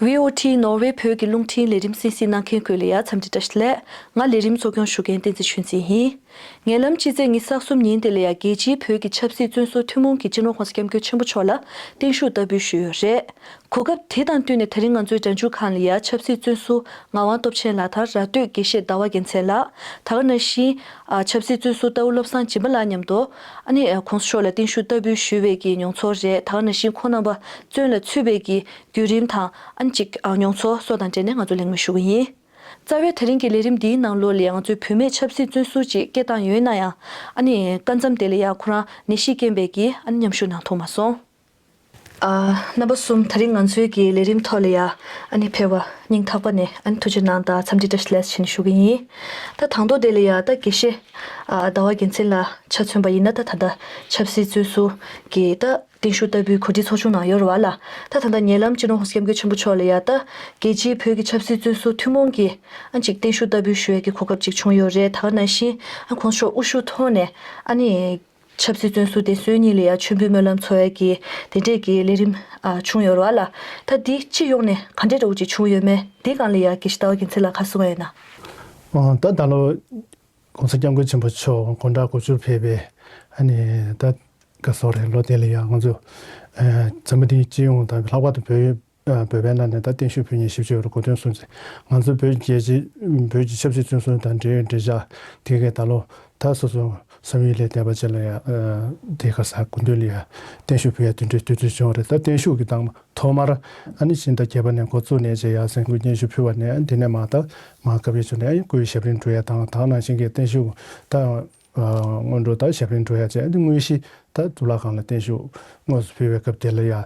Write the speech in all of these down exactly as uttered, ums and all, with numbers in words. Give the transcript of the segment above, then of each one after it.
ཝི་ཨོ་ཊི་ནོར་ཝེ་བོད་ཀྱི་རླུང་འཕྲིན་ལས་རིམ་གསན་གཟིགས་གནང་མཁན་ཀུན་ལ་ཡང་འཚམས་འདྲི་བཀྲ་ཤིས་བདེ་ལེགས། ང་ལས་རིམ་གཙོ་སྐྱོང་ཞུ་མཁན་བསྟན་འཛིན་ཆོས་འཛིན་ཡིན། ཉེ་ལམ་སྤྱི་ཚེས་ཉི་ཤུ་རྩ་གསུམ་ཉིན་དེ་ལ་ཡང་རྒྱལ་སྤྱིའི་བོད་ཀྱི་ཆབ་སྲིད་བཙོན་ཟུར་ཐུན་མོང་གི་སྤྱི་ནོར་༸གོང་ས་༸སྐྱབས་མགོན་ཆེན་པོ་མཆོག་ལ་བརྟན་བཞུགས་བསྟར་འབུལ་ཞུས་ཡོད་རེད། གོ་སྐབས་དེ་དང་བསྟུན་ནས་ད་རིང་ང་ཚོའི་སྒྲ་འཇུག་ཁང་ལ་ཡང་ཆབ་སྲིད་བཙོན་ཟུར་ངག་དབང་སྟོབས་ཆེན་ལགས་དང་ར་སྟོད་དགེ་བཤེས་ཟླ་བ་རྒྱལ་མཚན་ལགས། ད་ག་ནང་བཞིན་ཨ་ཆབ་སྲིད་བཙོན་ཟུར་རྟའུ་བློ་བཟང་སྦྱིན་པ་ལགས་མཉམ་དུ་ཨ་ནི་༸གོང་ས་མཆོག་ལ་བརྟན་བཞུགས་བསྟར་འབུལ་ཞུས་པའི་གི་མྱོང་ཚོར་རེད། ད་ག་ནང་བཞིན་ཁོང་རྣམ་པ་བཙོན་ལ་ཚུད་པའི་གི་བརྒྱུད་རིམ་དང་ཨ་ནི་ཅིག་ཨ་མྱོང་ཚོར་སོགས་དང་འབྲེལ་ནས་ང་ཚོ་གླེང་མོལ་ཞུ་གི་ཡིན། རྩ་བའི་ད་རིང་གི་ལས་རིམ་འདིའི་ནང་ལོགས་ལ་ཡང་ང་ཚོའི་བུད་མེད་ཆབ་སྲིད་བཙོན་ཟུར་ཅིག་སྐད་བཏང་ཡོད་ན་ཡང་ཨ་ནི་སྐབས་མཚམས་དེ་ལ་ཡང་ཁོ་རང་ནད་གཞིས་རྐྱེན་པས་ཀྱི་ཨ་ནི་མཉམ་ཞུགས་གནང་ཐུབ་མ་སོང་། ཨ་རྣམ་པ་གསུམ་ད་རིང་ང་ཚོའི་གི་ལས་རིམ་ཐོག་ལ་ཡང་ཨ་ནི་ཕེབས་པ་སྙིང་ཐག་པ་ནས་ཨ་ནི་ཐུགས་རྗེ་གནང་དང་འཚམས་འདྲི་བཀྲ་ཤིས་བདེ་ལེགས་ཞུ་གི་ཡིན། ད་དང་ཐོག་དེ་ལ་ཡང་ད་དགེ་བཤེས་ཨ་ཟླ་བ་རྒྱལ་མཚན་ལགས་ཆ་མཚོན་པ་ཡིན་ན་ད་ད་ལྟ་ཆབ་སྲིད་བཙོན་ཟུར་གྱི་ད་བརྟན་བཞུགས་བསྟར་འབུལ་གོ་སྒྲིག་ཚོགས་ཆུང་ནང་ཡོད་རེད་བ་ལ། ད་ད་ལྟ་ཉེ་ལམ་སྤྱི་ནོར་༸གོང་ས་༸སྐྱབས་མགོན་ཆེན་པོ་མཆོག་ལ་ཡང་ད་རྒྱལ་སྤྱིའི་བོད་ཀྱི་ཆབ་སྲིད་བཙོན་ཟུར་ཐུན་མོང་གི་ཨ་ཅིག་བརྟན་བཞུགས་བསྟར་འབུལ་ཞུ་ཡས་ཀྱི་གོ་སྐབས་ཅིག་བྱུང་ཡོད་རེད། ད་ག་ནང་བཞིན་ཨ་༸གོང་ས་མཆོག་དབུ་བཞུགས་ཐོག་ནས་ཨ་ནི་ཆབ་སྲིད་བཙོན་ཟུར་དེ་ཚོའི་གཉིས་ལ་ཡང་མཆོད་འབུལ་སྨོན་ལམ་འཚོགས་ཡས་ཀྱི་དེ་འདྲས་ཀྱི་ལས་རིམ་ཨ་བྱུང་ཡོད་རེད་བ་ལ། ད་འདི་སྤྱི་ཡོངས་ནས་ག་འདྲས་འདྲ་བོ་ཅིག་བྱུང་ཡོད་མེད་འདི་སྒང་ལ་ཡང་དགེ་བཤེས་ཟླ་བ་རྒྱལ་མཚན་ལགས་ག་རེ་གསུང་གི་ཡོད་ན། ཨ་ད་ད་ལོ་༸གོང་ས་༸སྐྱབས་མགོན་ཆེན་པོ་མཆོག་དགུང་གྲངས་དགུ་བཅུར་ཕེབས་པའི་ཨ་ནི་ད་ག་སོགས་རེད། ལོ་དེ་ལ་ཡང་ང་ཚོ་ཨ་འཛམ་བུ་གླིང་སྤྱི་ཡོངས་དང་ལྷག་པར་དུ་བོད་ཨ་བོད་པའི་ནང་ནས་ད་བརྟན་བཞུགས་ཕུལ་མཁན་ཞེ་པོ་ཅིག་ཡོད་རེད། གོ་སྟོན་སོང་ཚེ་ང་ཚོ་བོད་རྒྱལ་སྤྱི་བོད་ཀྱི་ཆབ་སྲིད་བཙོན་ཟུར་དང་འབྲེལ་ཡོད་འབྲེལ་བཞག་དེ་གའི་ད་ལོ་ད་སོ་སོ་བསམ་ཡུལ་ལས་འདས་པ་ཅིག་ལ་ཡང་ཨ་དེ་ག་ས་སྐུ་མདུན་ལ་ཡང་བརྟན་བཞུགས་ཕུལ་ཡ་དེ་འདྲའི་དུས་ཚོད་བྱུང་བ་རེད། ད་བརྟན་བཞུགས་ཀྱི་དང་ཐོག་མར་ཨ་ནི་ཕྱི་ཟླ་བརྒྱད་པ་ནས་འགོ་བཙུགས་ནས་བྱས་ཡར་སེང་སྐུ་སྙན་ཞུ་ཕུལ་བ་ནས་འདི་ནས་མ་ད་མ་སྐབས་ཡས་བྱུང་ནས་སྐུའི་ཞབས་རིམ་སྒྲུབ་ཡ་དང་ད་ག་ནང་བཞིན་གྱི་བརྟན་བཞུགས་ད་སྔོན་འགྲོ་ད་ཞབས་རིམ་སྒྲུབ་ཡ་བྱས་འདི་དངོས་གཞི་ད་གཙུག་ལག་ཁང་ལ་བརྟན་བཞུགས་དངོས་སུ་ཕུལ་བའི་སྐབས་དེ་ལ་ཡ་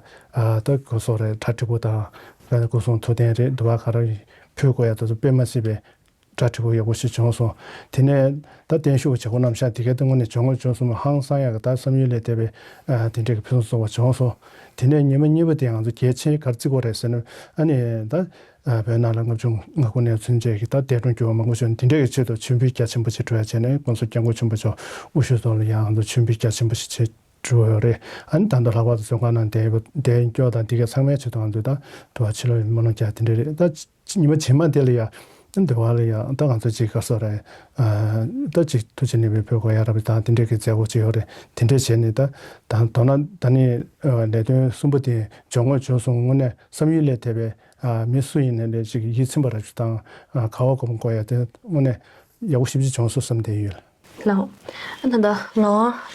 ད་སྐུ་སྲོག་རེད་གྲ་སྒྲིག་པོ་དང་སྐུ་གསུང་ཐུགས་རྟེན་རེད་འདུ་བ་ག་རེ་ཕུལ་དགོས་ཡ་དེ་ཚོ་དཔེ་མ་སྲིད་པའི་གྲ་སྒྲིག་པོ་ཡག་པོ་ཞིག་བྱུང་སོང་། དེ་ནས་ད་བརྟན་བཞུགས་བྱེད་སྒོ་རྣམ་གཞག་དེ་གའི་ད་དངོས་གནས་བྱུང་ངོ་བྱུང་སོང་ཧང་སང་ཡག་གི་ད་བསམ་ཡུལ་ལས་འདས་པའི་ཨ་དེ་འདྲའི་གི་ཕུན་སུམ་ཚོགས་པ་བྱུང་སོང་། དེ་ནས་ཉི་མ་གཉིས་པ་དེ་ང་ཚོ་གལ་ཆེན་ག་རེ་བརྩི་དགོས་རེད་ཟེར་ན་ཨ་ནི་ད་ཨ་བོད་ནང་ལ་ལྔ་བཅུ་ང་དགུ་ནས་ཚུན་ཆད་ཀྱི་ད་འདས་གྲོངས་གྱུར་བ་མང་པོ་བྱུང་དེ་འདྲའི་གི་ཆེད་དུ་མཆོད་འབུལ་རྒྱ་ཆེན་པོ་ཞིག་གྲུབ་ཡ་བྱས་ནས་༸གོང་ས་༸སྐྱབས་མགོན་ཆེན་པོ་མཆོག་དབུ་བཞུགས་ཐོག་ལ་ཡང་ང་ཚོ་མཆོད་འབུལ་རྒྱ་ཆེན་པོ་ཞིག་བྱེད་འགྲོ་ཡོད་རེད། ཨ་ནི་ད་ལྟ་ལྷག་པར་དུ་བཙོན་ཁང་ནང་བསྡད་ཡོད་བསྡད་ཡོད་སྐྱོ་དང་འདི་ག་ཚང་མའི་ཆེད་དུ་ང་ཚོས་ད་དུ་བ་ཕྱི་ལོགས་ཡིན་མ་ནོར་རྒྱག་དེ་འདྲ་རེད། ད་ཉི་མ་རྗེས་མ་དེ་ལ་ཡ་ད་འདི་བ་ལ་ཡ་ད་ང་ཚོ་ཅིག་ག་སོ་རེད། ཨ་ད་ཅིག་ཐུགས་རྗེ་ཆེ་ནས་བོད་གོ་ཡ་རབ་དང་དེ་འདྲའི་གི་མཛད་སྒོ་ཅིག་ཡོད་རེད། དེ་འདྲ་བྱས་ནས་ད་ད་མདོར་ན་ད་ནི་ལས་དོན་གསུམ་པོ་དེ་འཇོག་དངོས་བྱུང་སོང་། དངོས་གནས་བསམ་ཡུལ་ལས་འདས་པའི་ཨ་མི་སུ་ཡིན་ནའི་ལས་ཅིག་ཡིད་ཚིམ་པ་རབ་ཅིག་དང་ཨ་ག་བ་གོམ་གོ་ཡ་དེ་དངོས་གནས་ཡག་པོ་ཞེ་པོ་ཅིག་བྱུང་སོང་བསམ་བསྡད་ཡོད། ལགས། ཨ་ད་ལྟ་ངག་དབང་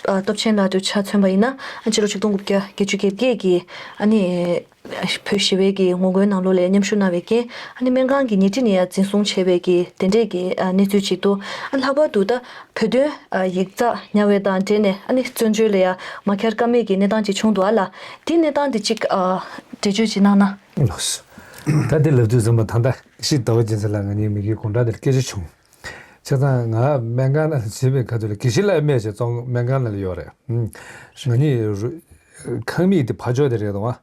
ཨ་སྟོབས་ཆེན་ལགས་དུ་ཆ་མཚོན་པ་ཡིན་ན་ཨ་ཕྱི་ལོ་ཆིག་སྟོང་དགུ་བརྒྱ་བརྒྱད་ཅུ་གྱ་བརྒྱད་ཀྱི་ཨ་ནི་བོད་ཞི་བའི་གི་ངོ་རྒོལ་ནང་ལོགས་ལ་མཉམ་ཞུགས་གནང་བའི་རྐྱེན་ཨ་ནི་སྨན་ཁང་གི་ཉལ་ཁྲི་ནས་ཡང་འཛིན་བཟུང་བྱས་པའི་གི་དེ་འདྲས་ཀྱི་ཨ་གནས་ཚུལ་ཅིག་འདུག་ཨ་ལྷག་པར་དུ་ད་བོད་དོན་ཨ་ཡིག་ཚགས་ཉར་བའི་དང་འབྲེལ་ནས་ཨ་ནི་བཙན་བྱོལ་ལ་ཡང་མ་འཁྱར་ཀ་མེད་ཀྱི་གནས་སྟངས་ཅིག་བྱུང་འདུག་ཨ་ལ། དེའི་གནས་སྟངས་དེ་ཅིག་ཨ་འགྲེལ་བརྗོད་ཅིག་གནང་ན། ལགས་སོ། ད་དེ་ལབ་དུས་ཙམ་པ་ད་ལྟ་ཞིག་ཟླ་བ་རྒྱལ་མཚན་ལགས་ང་གཉིས་མི་གི་དགུང་གྲངས་དེར་སྐད་ཆ་བྱུང་། བྱས་ཙང་ང་སྨན་ཁང་ནང་ལ་བྱེད་པའི་ཁ་ཐུག་ལ་དགེ་བཤེས་ལགས་སྨྲས་བྱས་ཙང་སྨན་ཁང་ནང་ལ་ཡོད་རེད། ཨུམ། ང་གཉིས་རུ་ཁང་མིག་དེ་ཕར་ཕྱོགས་དེ་རེད་དང་།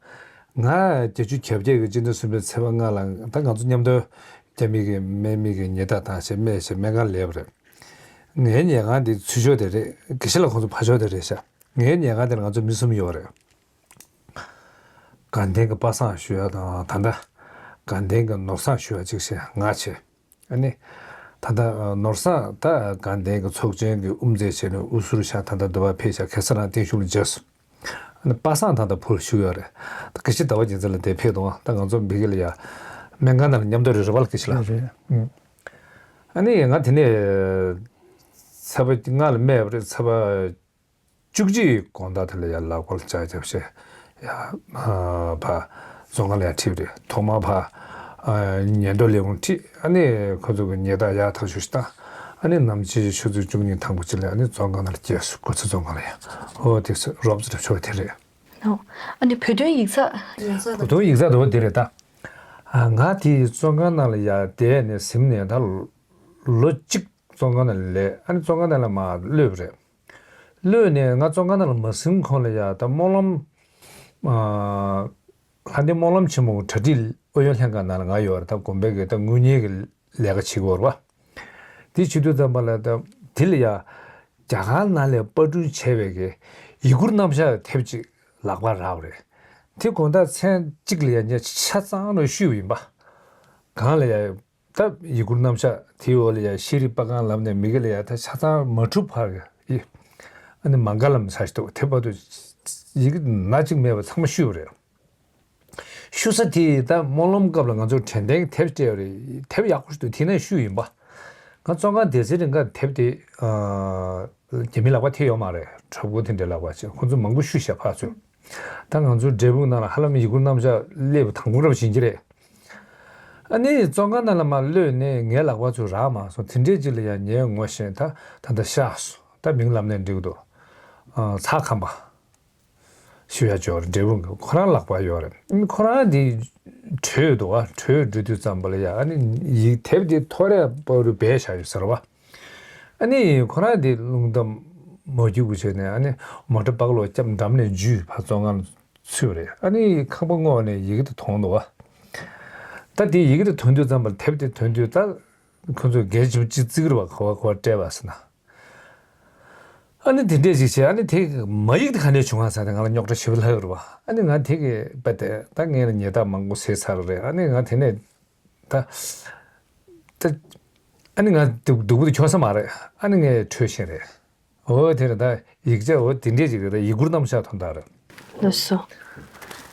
ང་བརྒྱད་ཅུ་གྱ་བརྒྱད་ཀྱི་སྤྱི་ཟླ་གསུམ་པའི་ཚེས་པ་ལྔ་ལ་ད་ང་ཚོ་མཉམ་དུ་རྒྱ་མི་གི་སྨན་མི་གི་ཉལ་ཐ་དང་བྱས་སྨྲས་བྱས་སྨན་ཁང་སླེབས་པ་རེད། ངའི་ཉལ་ཁང་དེ་ཚུར་ཕྱོགས་དེ་རེད། དགེ་བཤེས་ལགས་ཁོང་ཚོ་ཕར་ཕྱོགས་དེ་རེད་ཤག་ངའི་ཉལ་ཁང་དེར་ང་ཚོ་མི་གསུམ་ཡོད་རེད། དགའ་ལྡན་གྱི་པ་སངས་ཞུ་ཡ་དང་ད་ལྟ་དགའ་ལྡན་གྱི་ནོར་བཟང་ཞུ་ཡ་གཅིག་བྱས་ང་བྱས། ཨ་ནི། ད་ལྟ་ནོར་བཟང་ད་དགའ་ལྡན་གྱི་ཚོགས་ཆེན་གྱི་དབུ་མཛད་བྱས་ནས་དབུ་ཟུར་ཤག་ད་ལྟ་འདི་བ་ཕེབས་ཤག་གེ་སར་རང་བརྟན་བཞུགས་ལ་མཇལ་སོང་། ཨ་ནི་པ་སངས་ད་ལྟ་བུ་ལ་བཞུགས་ཡོད་རེད། ད་དགེ་བཤེས་ཟླ་བ་རྒྱལ་མཚན་ལགས་འདིར་ཕེབས་དང་ད་ང་ཚོ་འབི་གི་ལ་ཡ་སྨན་ཁང་ནང་ལ་མཉམ་དུ་རེད་རེད་བ་ལ་དགེ་བཤེས་ལགས། རེད། ཨ་ནི་ང་དེ་ནས་ཚེས་པ་ལྔ་ལ་སྨྲས་པ་རེད། ཚེས་པ་བཅུ་གཅིག་དགོང་དག་དེ་ལ་ཡར་ལག་པ་ལ་ལྕགས་བརྒྱབ་བྱས་ཡར་ཕར་རྫོང་ཁ་ལ་ཡར་ཁྲིད་པ་རེད། ཐོག་མར་ཕར་ཉལ་ཐ་ལས་ཁུངས་ཁྲིད། ཨ་ནི་ཁོ་ཚོ་གི་ཉལ་ཐ་ཡག་ཐག་ཆོད་ཞིག་བཏང་། ཨ་ནི་ནམ་ཕྱེད་ཆུ་ཚོད་བཅུ་གཉིས་ཐམ་པ་ཅིག་ལ་ཨ་ནི་རྫོང་ཁ་ནང་ལ་སྐྱེལ་སོང་། གོ་ཚེ་རྫོང་ཁ་ལ་ཡར། ཨོ་དེ་ཚོ་རོབ་ཙམ་ཆོག་དེ་རེད། ཨོ། ཨ་ནི་བོད་དོན་ཡིག་ཚགས། བོད་དོན་ཡིག་ཚགས་དེ་འོ་དེ་རེད་ད། ཨ་ང་དེ་བཙོན་ཁང་ནང་ལ་ཡར་བསྡད་ནས་ཟིན་ནས་ད་ལོ་གཅིག་བཙོན་ཁང་ནང་ལ་ལས། ཨ་ནི་བཙོན་ཁང་ནང་ལ་མར་གློད་པ་རེད། གློད་ནས་ང་བཙོན་ཁང་ནང་ལ་མ་ཟིན་གོང་ལ་ཡ་ད་སྨོན་ལམ། ཨ་ལྷ་ལྡན་སྨོན་ལམ་ཆེན་མོ་གྲ་སྒྲིག་ཨུ་ཡོན་ལྷན་ཁང་ནང་ལ་ང་ཡོད་རེད། ད་དགོན་པའི་གི་ད་དངུལ་གཉེར་གྱི་ལས་ཀ་བྱེད་ཀྱི་ཡོད་རེད་བ། དེ་བྱེད་དུས་ཙམ་པ་ལ་ད་དེ་ལ་ཡ་རྒྱ་གར་ནང་ལ་པར་སྐྲུན་བྱས་པའི་གི་ཡི་གུར་རྣམ་གཞག་དེབ་ཅིག་ལག་པར་རག་པ་རེད། དེ་དགོང་དག་མཚན་གཅིག་ལ་ཡ་ངས་ཆ་ཚང་རུ་བཤུས་པ་ཡིན་པ། གང་ལ་ཡ། ད་ཡི་གུར་རྣམ་གཞག་དེའི་འོག་ལ་ཡ་ཤེས་རིག་པ་གང་ལབ་ནས་མི་གི་ལ་ཡ་ད་ཆ་ཚང་མ་གྲུབ་བར་གི་ཨི། ཨ་ནི་མ་ག་ལམ་ས་ཞིག་འདུག་དེ་བར་དུ་ཡི་གེ་སྣ་གཅིག་མེད་པ་ཚང་མ་བཤུས་པ་རེད། བཤུ་ས་དེ་ད་སྨོན་ལམ་སྐབས་ལ་ང་ཚོ་དྲན་རྟེན་གྱི་དེབ་སྤྲད་ཡོད་རེད། དེབ་ཡག་པོ་ཞིག་འདུག་དེ་ནས་བཤུས་ཡིན་པ། ང་བཙོན་ཁང་སྡོད་སའི་རིང་ག་དེབ་དེ་ཨ། རྒྱ་མི་ལག་པ་ཐེབས་ཡོད་མ་རེད། གྲོགས་པོ་དེ་འདྲའི་ལག་པ་ཅིག་ཁོ་ཚོ་མང་པོ་བཤུས་བཞག་ཕར་ཚུར། ད་ང་ཚོའི་འབྲས་སྤུངས་ནང་ལ་ཧ་ལམ་ཡི་གུར་རྣམ་གཞག་སླེབས་པ་དང་པོ་རབ་བྱིན་གྱི་རེད། ཨ་ནི་བཙོན་ཁང་ནང་ལ་མར་གློད་ནས་ངའི་ལག་པ་ཚུར་རག་མ་སོང་། དེ་འདྲའི་ཅིག་ལ་ཡང་ངས་ངོ་ཤེས། ད་ད་ལྟ་གཤགས་སོང་། ད་མིང་ལབ་ནས་འགྲིག་འདུག་ཨ། ཚ་ཁམས་པ། ཞུ་ཡ་ཅིག་ཡོད་རེད། འབྲས་སྤུངས་ཀྱི་ཁོ་རང་ལག་པ་ཡོད་རེད། ཨ་ནི་ཁོ་རང་དེ་བྲོས་འདུག་ཨ། བྲོས་འགྲོ་དུས་ཙམ་པ་ལ་ཡ་ཨ་ནི་ཡི་དེབ་དེ་ཐོ་རས་པ་རུ་སྦས་བཞག་ཡོད་ཟེར་བ། ཨ་ནི་ཁོ་རང་དེ་རླུང་གཏམ་མ་རྒྱུག་གི་བྱས་ནས་ཨ་ནི་མོ་ཊ་པག་ལོ་རྐྱབ་འགྲམ་ནས་འཇུས་ཕར་བཙོན་ཁང་ཚུད་རེད། ཨ་ནི་ཁང་པ་སྔོག་ནས་ཡི་གེ་དེ་མཐོང་འདུག་བ། ད་དེ་ཡི་གེ་དེ་ཐོན་དུས་ཙམ་པར་དེབ་དེ་ཐོན་དུས་ད་ཁོ་ཚོས་སྒེར་གྱི་ཅིག་བརྩི་གི་རེད་བ། ག་བ་ག་བ་སྤྲད་པ་ཟེར་ན། ཨ་ནི་དེ་འདྲས་ཅིག་བྱས། ཨ་ནི་དེ་མ་ཡིག་དེ་ག་ནས་བྱུང་བ་ཟེར་ཏེ་ང་ལ་རྙོག་དྲ་ཞེ་པོ་ལྷག་ཡོད་རེད་བ། ཨ་ནི་ང་དེ་གི་པ་དེ་ད་ངས་ལ་ཉེས་རྡུང་མང་པོ་བཟས་ཚར་རེད། ཨ་ནི་ང་དེ་ནས་ད་ད་ཨ་ནི་ང་སྡུག་སྡུག་པོ་དེ་ཁྱོན་ས་མ་རེད། ཨ་ནི་ངས་བྲོས་ཤེས་རེད། འོ་དེ་རེད། ད་ཡིག་ཆ་འོ་དེ་འདྲས་ཅིག་རེད། ད་ཡི་གུར་རྣམ་གཞག་དོན་དག་རེད། ལགས་སོ།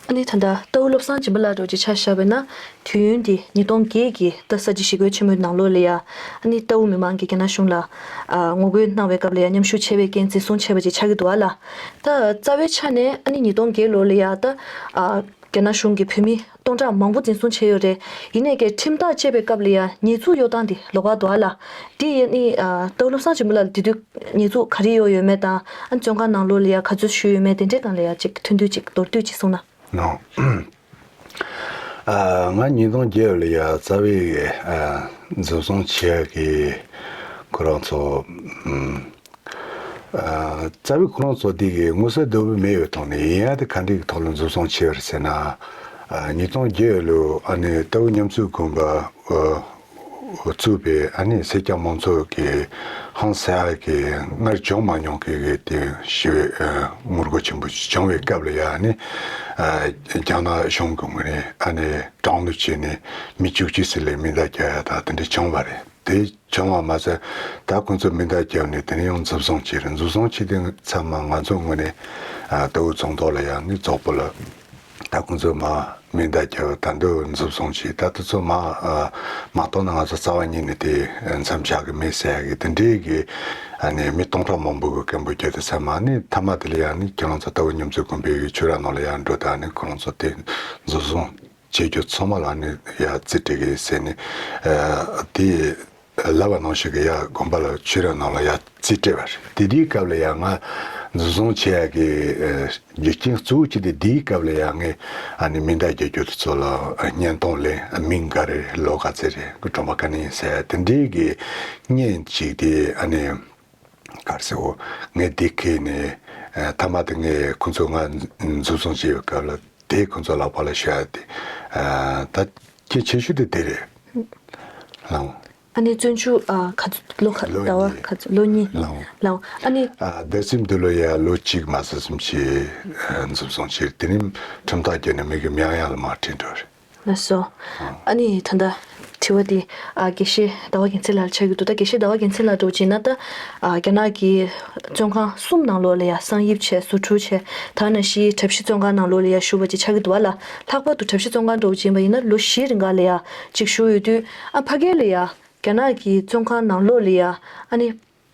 ཨ་ནི་ད་ལྟ་རྟའུ་བློ་བཟང་སྦྱིན་པ་ལགས་འདྲ་བོ་ཅིག་ཆ་བཞག་པ་ཡིན་ན། དུས་ཡུན་འདི་ཉིས་སྟོང་བརྒྱད་ཀྱི་ད་ས་བྱི་ཞི་རྒོལ་ཆེན་མོའི་ནང་ལོགས་ལ་ཡ། ཨ་ནི་རྟའུ་མི་མང་གིས་རྒྱ་ནག་གཞུང་ལ་ཨ་ངོ་རྒོལ་གནང་བའི་སྐབས་ལ་ཡ་མཉམ་ཞུགས་བྱས་པའི་རྐྱེན་འཛིན་བཟུང་བྱས་པ་ཅིག་ཆགས་ཀྱི་འདུག་ཨ་ལ། ད་རྩ་བའི་ཆ་ནས་ཨ་ནི་ཉིས་སྟོང་བརྒྱད་ལོ་ལ་ཡ་ད་ཨ། རྒྱ་ནག་གཞུང་གིས་བོད་མི་སྟོང་ཕྲག་མང་པོ་འཛིན་བཟུང་བྱས་ཡོད་རེད། ཡིན་ནའི་ཀྱང་ཁྲིམས་ཐག་བཅད་པའི་སྐབས་ལ་ཡ་ཉེས་འཛུགས་གཡོག་སྟངས་འདི་ལོགས་ཀ་འདུག་ཨ་ལ། འདི་ཡ་ནི་ཨ། རྟའུ་བློ་བཟང་སྦྱིན་པ་ལགས་ལ་དེ་དུས་ཉེས་འཛུགས་ག་རེ་གཡོག་ཡོད་མེད་དང་། ཨ། བཙོན་ཁང་ནང་ལོགས་ལ་ཡ་ག་ཚོད་བཞུགས་ཡོད་མེད་དེ་འདྲའི་སྒང་ལ་ཡ་ཅིག་ཐུང་ཐུང་ཅིག་མདོར་བསྡུས་ཅིག་གསུངས་ན། ལགས། ཨ། ང་ཉིས་སྟོང་བརྒྱད་ལ་ཡ་རྩ་བའི་ཨ། འཛིན་བཟུང་བྱས་ཀྱི་ཁོ་རང་ཚོ་ཨམ། ཨ། རྩ་བའི་ཁོ་རང་ཚོ་དེ་གི་མངོན་གསལ་དོད་པོ་མེད་པའི་ཐོག་ནས། ཡིན་ཡང་དེ་ག་འདྲའི་ཐོག་ལ་འཛིན་བཟུང་བྱས་པ་རེད་ཟེར་ན། ཨ། ཉིས་སྟོང་བརྒྱད་ལོ་ཨ་ནི་རྟའུ་མཉམ་ཚུགས་དགོན་པ་ཨ་བཙུགས་པའི་ཨ་ནི་སེར་སྐྱ་མང་ཚོགས་ཀྱི་ཧང་སང་གི་སྔར་བྱུང་མ་མྱོང་གི་གི་དེ་ཞི་བའི་ཨ་ངོ་རྒོལ་ཆེན་པོ་ཞིག་བྱུང་བའི་སྐབས་ལ་ཡ་ཨ་ནི་ཨ་རྒྱ་ནག་གཞུང་གི་ངོས་ནས་ཨ་ནི་དྲག་གནོན་བྱས་ནས་མི་བཅུ་གཅིག་ཙམ་ལ་མེ་མདའ་རྒྱག་ཡ་དང་དེ་འདྲ་བྱུང་བ་རེད། དེ་བྱུང་བ་མ་ཟད། ད་ཁོང་ཚོས་མེ་མདའ་བརྒྱབ་ནས་དེ་ནས་ཡང་འཛིན་བཟུང་བྱས་རེད། འཛིན་བཟུང་བྱས་དུས་ཚང་མ་ང་ཚོའི་ངོས་ནས་ཨ། རྟའུ་རྫོང་ཐོག་ལ་ཡང་ནི་རྫོགས་པོ་ལ་ད་ཁོང་ཚོས་མར་མེ་མདའ་བརྒྱབ། ད་དུང་འཛིན་བཟུང་བྱས། ད་དེ་ཚོ་མར་ཨ། མ་གཏོགས་ན་ང་ཚོ་རྩ་བ་ཉིད་ནས་དེ་མཚམས་བཞག་གི་མེད་ཟེར་ཡ་གི་དེ་འདྲའི་གི་ཨ་ནི་མི་སྟོང་ཕྲག་མང་པོ་གི་སྐད་འབོད་བརྒྱབ་དུས་ཚང་མ་ནི་མཐའ་མ་དེ་ལ་ཡང་ནི་ཁྱེད་རང་ཚོ་རྟའུ་མཉམ་ཚུགས་དགོན་པའི་གི་ཆོས་ར་ནང་ལ་ཡང་འགྲོ། ད་ནི་ཁོ་རང་ཚོ་དེ་འཛིན་བཟུང་བྱེད་རྒྱུ་ཚང་མ་ལ་ནི་ཡ་རྩིས་སྤྲད་གི་ཟེར་ནས། ཨ། དེ་ལབ་པ་ནང་བཞིན་གི་ཡ་དགོན་པ་ལ་ཆོས་ར་ནང་ལ་ཡ་རྩིས་སྤྲད་པ་རེད། དེ་དུས་སྐབས་ལ་ཡ་ང་འཛིན་བཟུང་བྱེད་ཡ་གི་ཨ། རྒྱུ་རྐྱེན་གཙོ་བོ་གཅིག་དེ་དེའི་སྐབས་ལ་ཡ་ངས་ཨ་ནི་མེ་མདའ་རྒྱག་རྒྱུ་དེ་ཚོ་ལ་ཨ། བརྙན་ཐུང་ལེན། ཨ། མིང་ག་རེ་རེད། ལོ་ག་ཚོད་རེད། གི་གྲོང་པ་ག་ནས་ཡིན་ཟེར་དེ་འདྲའི་གི་བརྙན་ཅིག་དེ་ཨ་ནི། ག་རེ་ཟེར། འོ། ངས་འདི་ཁྱེར་ནས་ཨ། མཐའ་མ་དེ་ངས་ཁོ་ཚོ་ང་འཛིན་བཟུང་བྱས་པའི་སྐབས་ལ་དེ་ཁོ་ཚོ་ལག་པ་ལ་ཤོར་ཡ་དེ། ཨ། ད་གལ་ཆེ་ཤོས་དེ་དེ་རེད། ལགས། ཨ་ནི་བཙོན་འཇུག་ཨ། ག་ཚོད་ལོ་ག་ཟླ་བ་ག་ཚོད། ལོ་གཉིས། ལགས། ལགས། ཨ་ནི། ཨ། འདས་ཟིན་འདི་ལོ་ཡ་ལོ་གཅིག་མ་ཟིན་ཙམ་ཞིག་ཨ། འཛིན་བཟུང་བྱས། དེ་རིང་ཁྲིམས་ཐག་བཅད་ནས་མི་གི་མིང་ཡང་ལ་མར་ཁྲིད་འགྲོ་རེད། ལགས་སོ། ཨ་ནི་ད་ལྟ་དྲི་བ་འདི་ཨ། དགེ་བཤེས་ཟླ་བ་རྒྱལ་མཚན་ལགས་ལ་ཆགས་ཀྱི་འདུག་ད་དགེ་བཤེས་ཟླ་བ་རྒྱལ་མཚན་ལགས་འདྲ་བོ་བྱས་ན་ད་ཨ། རྒྱ་ནག་གི་བཙོན་ཁང་གསུམ་ནང་ལོགས་ལ་ཡ་གསང་ཡིབ་བྱས། བཟོ་འཕྲུལ་བྱས། ད་ནང་བཞིན་གྲྭ་བཞི་བཙོན་ཁང་ནང་ལོགས་ལ་ཡ་བཞུགས་པ་ཅིག་ཆགས་ཀྱི་འདུག་བ་ལ། ལྷག་པར་དུ་གྲྭ་བཞི་བཙོན་ཁང་འདྲ་བོ་བྱས་པ་ཡིན་ན་ལོ་བཞིའི་རིང་ག་ལ་ཡ་ཅིག་བཞུགས་ཡོད་དུས། ཨ། ཕ་གི་ལ་ཡ་རྒྱ་ནག་གི་བཙོན་ཁང་ནང་ལོགས་ལ་ཡ་ཨ་ནི་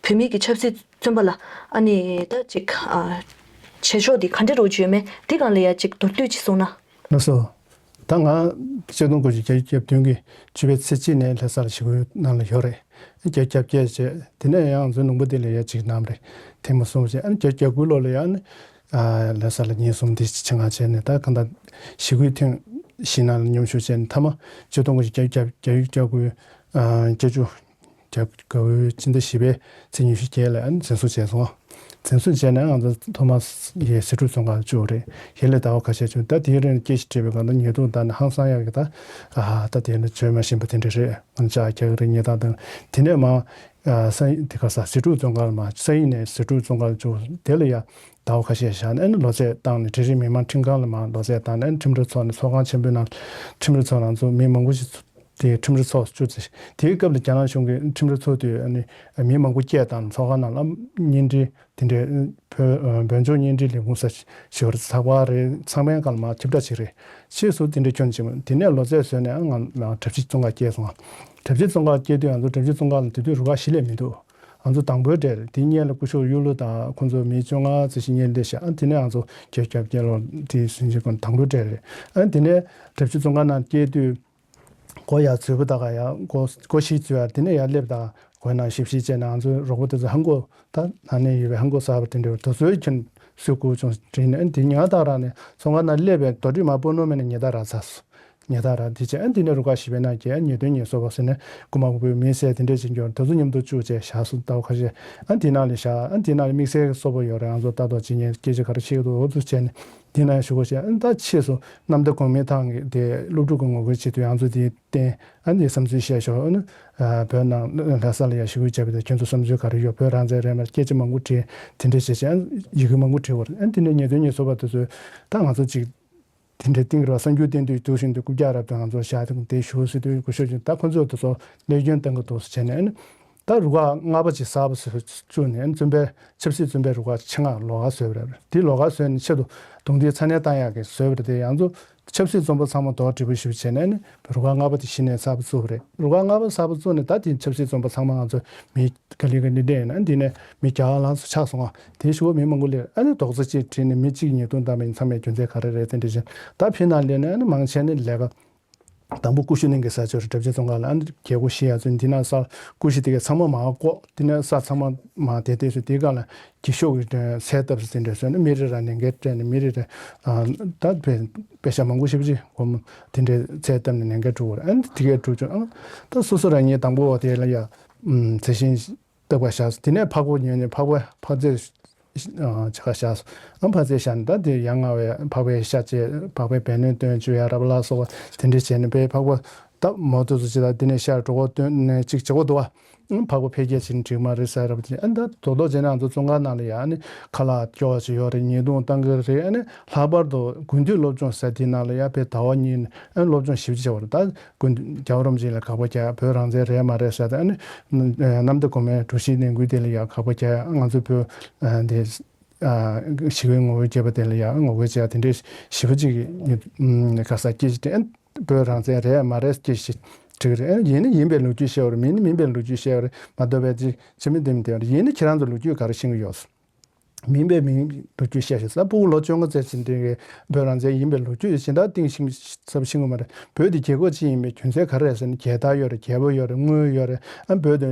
བོད་མི་གི་ཆབ་སྲིད་བཙོན་པ་ལ་ཨ་ནི་ད་ཅིག་ཨ། བྱེད་ཕྱོགས་འདི་ག་འདྲ་འདྲ་བོ་ཅིག་ཡོད་མེད་འདི་སྒང་ལ་ཡ་ཅིག་མདོར་བསྡུས་ཅིག་གསུངས་ན། ལགས་སོ། ད་ང་ཆིག་སྟོང་དགུ་བརྒྱ་བརྒྱད་ཅུ་གྱ་བདུན་གྱི་བཅུ་པའི་ཚེས་གཅིག་ནས་ལྷ་ས་ལ་ཞི་རྒོལ་ནང་ལ་ཡོད་རེད། བརྒྱད་ཅུ་གྱ་བརྒྱད་བྱས། དེ་ནས་ཡང་ང་ཚོའི་ལུང་པ་འདི་ལ་ཡ་ཅིག་གནང་རེད། ཐེངས་མ་གསུམ་བྱས། ཨ་ནི་བརྒྱད་ཅུ་གྱ་དགུ་ལོ་ལ་ཡ་ནི་ཨ། ལྷ་ས་ལ་ཉིན་གསུམ་དེ་ཅིག་ཆེད་མངགས་བྱས་ནས། ད་གང་ལྟར་ཞི་རྒོལ་ཐེངས་བཞི་ནང་ལ་མཉམ་ཞུགས་བྱས་ནས། མཐའ་མ་ཆིག་སྟོང་དགུ་བརྒྱ་བརྒྱད་ཅུ་གྱ་དགུ། ཨ། བརྒྱད་ཅུ་གྱ་དགུ་པའི་ཕྱི་ཟླ་བཞི་པའི་ཚེས་ཉི་ཤུ་བརྒྱད་ལ་ཨ་ནི་འཛིན་བཟུང་བྱས་སོང་ འཛིན་བཟུང་བྱས་ནས་ང་ཚོ་ཐོག་མར་ཡའི་ཟི་ཀྲུའུ་བཙོན་ཁང་ལ་བཅུག་པ་རེད། ཡ་ལས་ཟླ་བ་ཁ་ཤས་བྱུང་། ད་དེའི་རིང་སྐད་ཆ་དྲིས་པའི་སྒང་ལ་ཉེས་རྡུང་བཏང་ནས་ཧང་སང་ཡག་གི་ད་ཨ་ད་དེ་ནི་བརྗོད་མ་ཤེས་པ་དེ་འདྲ་རེད། ང་ཅག་རྒྱག་གི་རེད་ཉེས་རྡུང་བཏང་། དེ་ནས་མར་ཨ་སང་ཉིན་དེ་ག་ས་ཟི་ཀྲུའུ་བཙོན་ཁང་ལ་མར་སང་ཉིན་ནས་ཟི་ཀྲུའུ་བཙོན་ཁང་ལ་བཅུག་དེ་ལ་ཡ་ཟླ་བ་ཁ་ཤས་བཞག་ནས་ཨ་ནི་ལོ་ཚད་བཏང་ནས་འབྲིང་རིམ་མི་མང་ཁྲིམས་ཁང་ལ་མར་ལོ་ཚད་བཏང་ནས་ཨ་ནི་ཁྲིམས་ར་ཚོགས་ནས་ཚོགས་ཁང་ཆེན་པོའི་ནང་ཁྲིམས་ར་ཚོགས་ནང་ཚུད་མི་མང་པོ་ཞིག་ཚུད། དེའི་ཁྲིམས་ར་ཚོགས་སུ་བཅུག་ཚེ། དེའི་སྐབས་ལ་རྒྱ་ནག་གཞུང་གིས་ཁྲིམས་ར་ཚོགས་དུས་ཨ་ནི་མི་མང་པོ་བསྐྱལ་བཏང་ཚོགས་ཁང་ནང་ལ་བརྙན་འཕྲིན་དེ་འདྲའི་བོད་བོད་ལྗོངས་བརྙན་འཕྲིན་ལས་ཁུངས་ས་ཞོར་ཚགས་པར་རེད། ཚང་མའི་སྒང་ལ་མར་ཁྱབ་བསྒྲགས་བྱེད་རེད། ཕྱིས་སུ་དེ་འདྲའི་སྐྱོན་ཆེན་པོ་དེ་ནས་ལོ་ཚད་བཟོས་ནས་ང་ང་གྲྭ་བཞི་བཙོན་ཁང་བསྐྱལ་སོང་། གྲྭ་བཞི་བཙོན་ཁང་བསྐྱལ་དུས་ང་ཚོ་གྲྭ་བཞི་བཙོན་ཁང་ལ་དེ་དུས་རུ་ཁག་བཞི་ལས་མི་འདུག་ང་ཚོ་དང་པོའི་གྲས་རེད། དེ་སྔོན་ལ་སྐུ་ཞབས་གཡུ་ལོ་དང་ཁོང་ཚོ་མི་བཅོ་ལྔ་ཙམ་ཞིག་སྔོན་ལ་བསྡད་ཤག་ཨ་དེ་ནས་ང་ཚོ་བརྒྱད་བརྒྱད་བརྒྱད་ལོ་དེ་ཟིན་བྱས་ཁོང་དང་པོའི་གྲས་རེད། ཨ་དེ་ནས་གྲྭ་བཞི་བཙོན་ཁང་ནང་བསྐྱལ་དུས། སྒོ་ཡར་འཛུལ་བ་དང་ཡར་སྒོ་སྒོ་བཞི་འཛུལ་བ་དེ་ནས་ཡར་སླེབས་དང་སྒོའི་ནང་ཞིབ་བཤེར་བྱས་ནས་ང་ཚོའི་རོགས་པ་དེ་ཚོ་ཧང་གོ་ད་ན་ནས་ཡོད་པའི་ཧང་གོ་གསར་པ་དེ་འདྲ་དེ་ཚོའི་ཁྱོན་སུས་བཀུག་བྱུང་དྲིས་ནས་དེ་ཉག་ཐག་རང་ནས་ཚོང་ཁང་ནང་སླེབས་པའི་རྡོ་གྲིབ་མ་སྤོ་ནོ་མེད་ནས་ཉེས་རྡུང་རག་ཚར་སོང་། ཉེས་རྡུང་རག་དེ་བྱས་ཨ་དེ་ནས་རུ་ཁག་བཞི་པའི་ནང་གི་ཉེས་དོན་ཉེས་གསོག་པ་ཟེར་ནས་རྐུ་མ་རྐུ་བའི་མི་བསད་དེ་འདྲ་བྱེད་མཁན་དེ་ཚོ་མཉམ་དུ་བཅུག་བྱས་བཞག་སོང་། ཟླ་བ་ཁ་ཤས་ཨ་དེ་ནང་ལ་བཞག་ཨ་དེ་ནང་ལ་དམིགས་བསལ་གྱི་གསོ་པ་ཡོད་རེད། ང་ཚོ་ལྟ་རྟོག་བྱེད་མཁན་སྐད་ཆ་ག་རེ་བཤད་ཀྱི་འདུག་འོ་ཚོ་བྱས་ནས། དེ་ན་ཞུ་དགོས་ཤེས་ཨ་ནི་ད་ཕྱིས་སུ་གནམ་བདེ་གོང་མའི་ཐང་གི་དེ་སློབ་ཕྲུག་གི་ངོ་རྒོལ་བྱེད་དུས་ང་ཚོ་དེ་བསྟན་ཨ་ནི་བསམ་ཚུལ་བཤད་ཞོར་ཨ་ནི་བོད་ནང་ལྷ་ས་ལ་ཡ་ཞུ་སྐུལ་བྱས་པ་དེ་ཁྱོད་ཚོ་བསམ་ཚུལ་ག་རེ་ཡོད། བོད་རང་བཙན་རེད་མ་སྐད་ཆ་མང་པོ་དྲིས་དེ་འདྲ་བྱས་བྱས་ཨ་ནི་ཡི་གེ་མང་པོ་བྲིས་པ་རེད། ཨ་ནི་དེ་འདྲའི་ཉེས་དོན་ཉེས་གསོག་པ་དེ་ཚོས་ད་ང་ཚོ་ཅིག་དེ་འདྲའི་གཏིང་རུ་གསར་འགྱུར་བསྟན་དུས་འདུག་བཞིན་དུ་རྐུབ་བཀྱག་རབ་དང་ང་ཚོ་བཞག་དེ་ཞུ་སྲིད་དུས་སྐུ་ཞབས་ཀྱིས་ད་ཁོ་ཚོས་དེ་ཚོ་ལས་སྐྱོན་གཏང་གི་འདུག་ཟེར་བྱས་ནས་ཨ་ནི། ད་རུ་ཁག་ལྔ་པ་ཅིག་གསར་པ་བཟོས་བཅུག་ནས་བཙོན་པའི་ཆབ་སྲིད་བཙོན་པའི་རུ་ཁག་ཆེད་མངགས་ལོགས་ཀ་བཟོས་པ་རེད། དེ་ལོགས་ཀ་བཟོས་ནས་ཆེད་དུ་རྡུང་རྡེག་ཚ་ནན་བཏང་ཡག་གི་བཟོས་པ་རེད། དེ་ཡང་ཚོ་ཆབ་སྲིད་བཙོན་པ་ཚང་མ་རྡོག་སྒྲིལ་པོ་ཞིག་བྱས་ནས་ནི་རུ་ཁག་ལྔ་པ་དེ་གཞི་ནས་གསར་པ་བཙུགས་པ་རེད། རུ་ཁག་ལྔ་པ་གསར་པ་བཙུགས་ནས་ད་དེ་ཆབ་སྲིད་བཙོན་པ་ཚང་མ་ང་ཚོ་མི་ག་ལེ་ག་ལེ་བསྡད་ཡོད་ན་འདི་ནས་མི་བརྒྱ་ལྷག་ཙམ་ཆགས་སོང་ང་། དེའི་གཞུག་གུ་མི་མང་པོ་སླེབས་ཨ་ནི་རྡོག་རྩ་གཅིག་བསྒྲིལ་ནས་མི་གཅིག་ཉེས་རྡུང་བཏང་བ་ཡིན་ཚང་མས་རྒྱུ་མཚན་ག་རེ་རེད་དེ་འདྲ་བཞིན་ད་ཕྱི་ནང་སླེབས་ནས་ཨ་ནི་མང་ཆེ་ནི་ལས་ཀ་དང་པོ་ཀུ་ཤུ་གླིང་གི་ས་ཆ་རུ་གྲྭ་བཞི་བཙོན་ཁང་ལ་ཨ་ནི་རྒྱལ་སྒོ་བཞི་ཡ་ཚོ་འདི་ན་ས་ཀུ་ཤུ་དེ་གའི་ཚང་མ་མ་བཀོག་དེ་ནས་ས་ཚང་མ་མ་དེ་དེ་ཚོ་དེ་ག་ལ་གྱི་ཤོག་གི་ཚད་བཏབ་ཟེར་འདྲ་ཟེར་ནས་མི་རེ་ར་ལས་འགན་སྤྲད་ནས་མི་རེ་ར་ད་དཔེ་དཔེ་ཤ་མང་པོ་ཞེ་པོ་ཅིག་སྒོར་མོ་དེ་འདྲའི་ཚད་བཏབ་ནས་ལས་འགན་སྒྲུབ་དགོས་རེད། ཨ་ནི་དེ་གའི་སྒྲུབ་ཆོག་ཨ་ད་སོ་སོ་རང་ཉིད་དང་པོ་དེ་ལ་ཡ་ཚད་ཤིང་། བཏབ་པ་བཞག་དེ་ནས་ཕག་པ་ཉོས་ནས་ཕག་པ་ཕག་རྫས་ཆ་ག་བཞག་ཨ་ཕག་རྫས་བཞག་ནས་ད་དེ་ཡ་ང་བའི་ཕག་པའི་ཤ་བཅད་ཕག་པའི་བལ་སྣོད་བཏོན་བཅུག་ཡ་ར་བ་ལ་སོགས་པ་དེ་འདྲ་བྱས་ནས་བའི་ཕག་པ་ད་མོ་ཏོ་ཚོ་ཅི་ད་དེ་ནས་ཤ་གྲོ་བོ་བཏོན་ནས་ཅིག་བྱེད་དགོས་འདུག་བ། ཕག་པ་འཕེལ་རྒྱས་ཕྱིན་འགྲིག་མ་རེད་ཟེར་ར་བ་དེ་ཨ་ད་དོ་དོ་བྱས་ན་ང་ཚོ་བཙོན་ཁང་ནང་ལ་ཡ་ཨ་ནི་ཁ་ལག་སྐྱོ་བ་ཅིག་ཡོད་རེད། ཉེས་རྡུང་བཏང་གི་རེད། ཨ་ནི་ལྷག་པར་དུ་དགུན་དུས་སློབ་སྦྱོང་ཟེར་དེ་ནང་ལ་ཡ་བའི་ཟླ་བ་གཉིས་ཨ་ནི་སློབ་སྦྱོང་ཞིབ་ཅིག་བྱེད་དགོས་རེད་ད། ཀུན་རྒྱལ་བ་རིན་པོ་ཆེ་ལ་དགག་པ་རྒྱག་བོད་རང་བཙན་རེད་མ་རེད་ཟེར་ཏེ་ཨ་ནི་གནམ་བདེ་སྒོ་མོའི་གྲུ་བཞིའི་ལས་འགུལ་དེ་ལ་ཡང་དགག་པ་རྒྱག་ང་ཚོ་བོད་འདི་ཞི་བའི་ངོ་རྒོལ་བྱས་པ་དེ་ལ་ཡང་ངོ་རྒོལ་བྱས་དེ་འདྲའི་ཞི་བ་ཅིག་ག་ས་སྐད་ཆ་དེ་བོད་རང་བཙན་རེད་མ་རེད་སྐད་ཆ་དྲིས་རེད། ཡིན་ན་ཡིན་པའི་ལོ་རྒྱུས་བཤད་པ་རེད། མིན་ན་མིན་པའི་ལོ་རྒྱུས་བཤད་པ་རེད་མ་གཏོགས་པའི་ཅིག་ཕྱི་མི་འདེམས་དེ་ཡིན་ན་ཁྱེད་རང་ཚོ་ལོ་རྒྱུས་ག་རེ་ཤེས་ཀྱི་ཡོད། མིན་པའི་མིན་ལོ་རྒྱུས་བཤད་ཤག་ས་ཕྲུ་གུ་ལོ་བཅོ་ལྔ་ཙམ་ཕྱིན་དུས་བོད་རང་བཙན་ཡིན་པའི་ལོ་རྒྱུས་ཤིག་ད་གཏིང་ཤིང་ཚབ་ཤིང་གི་མ་རེད། བོད་དེ་རྒྱལ་ཁབ་ཅིག་ཡིན་པའི་རྒྱུ་མཚན་ག་རེ་རེད་ཟེར་ན་རྒྱལ་དར་ཡོད་རེད། རྒྱལ་པོ་ཡོད་རེད། དངུལ་ཡོད་རེད། ཨ་བོད་དེ་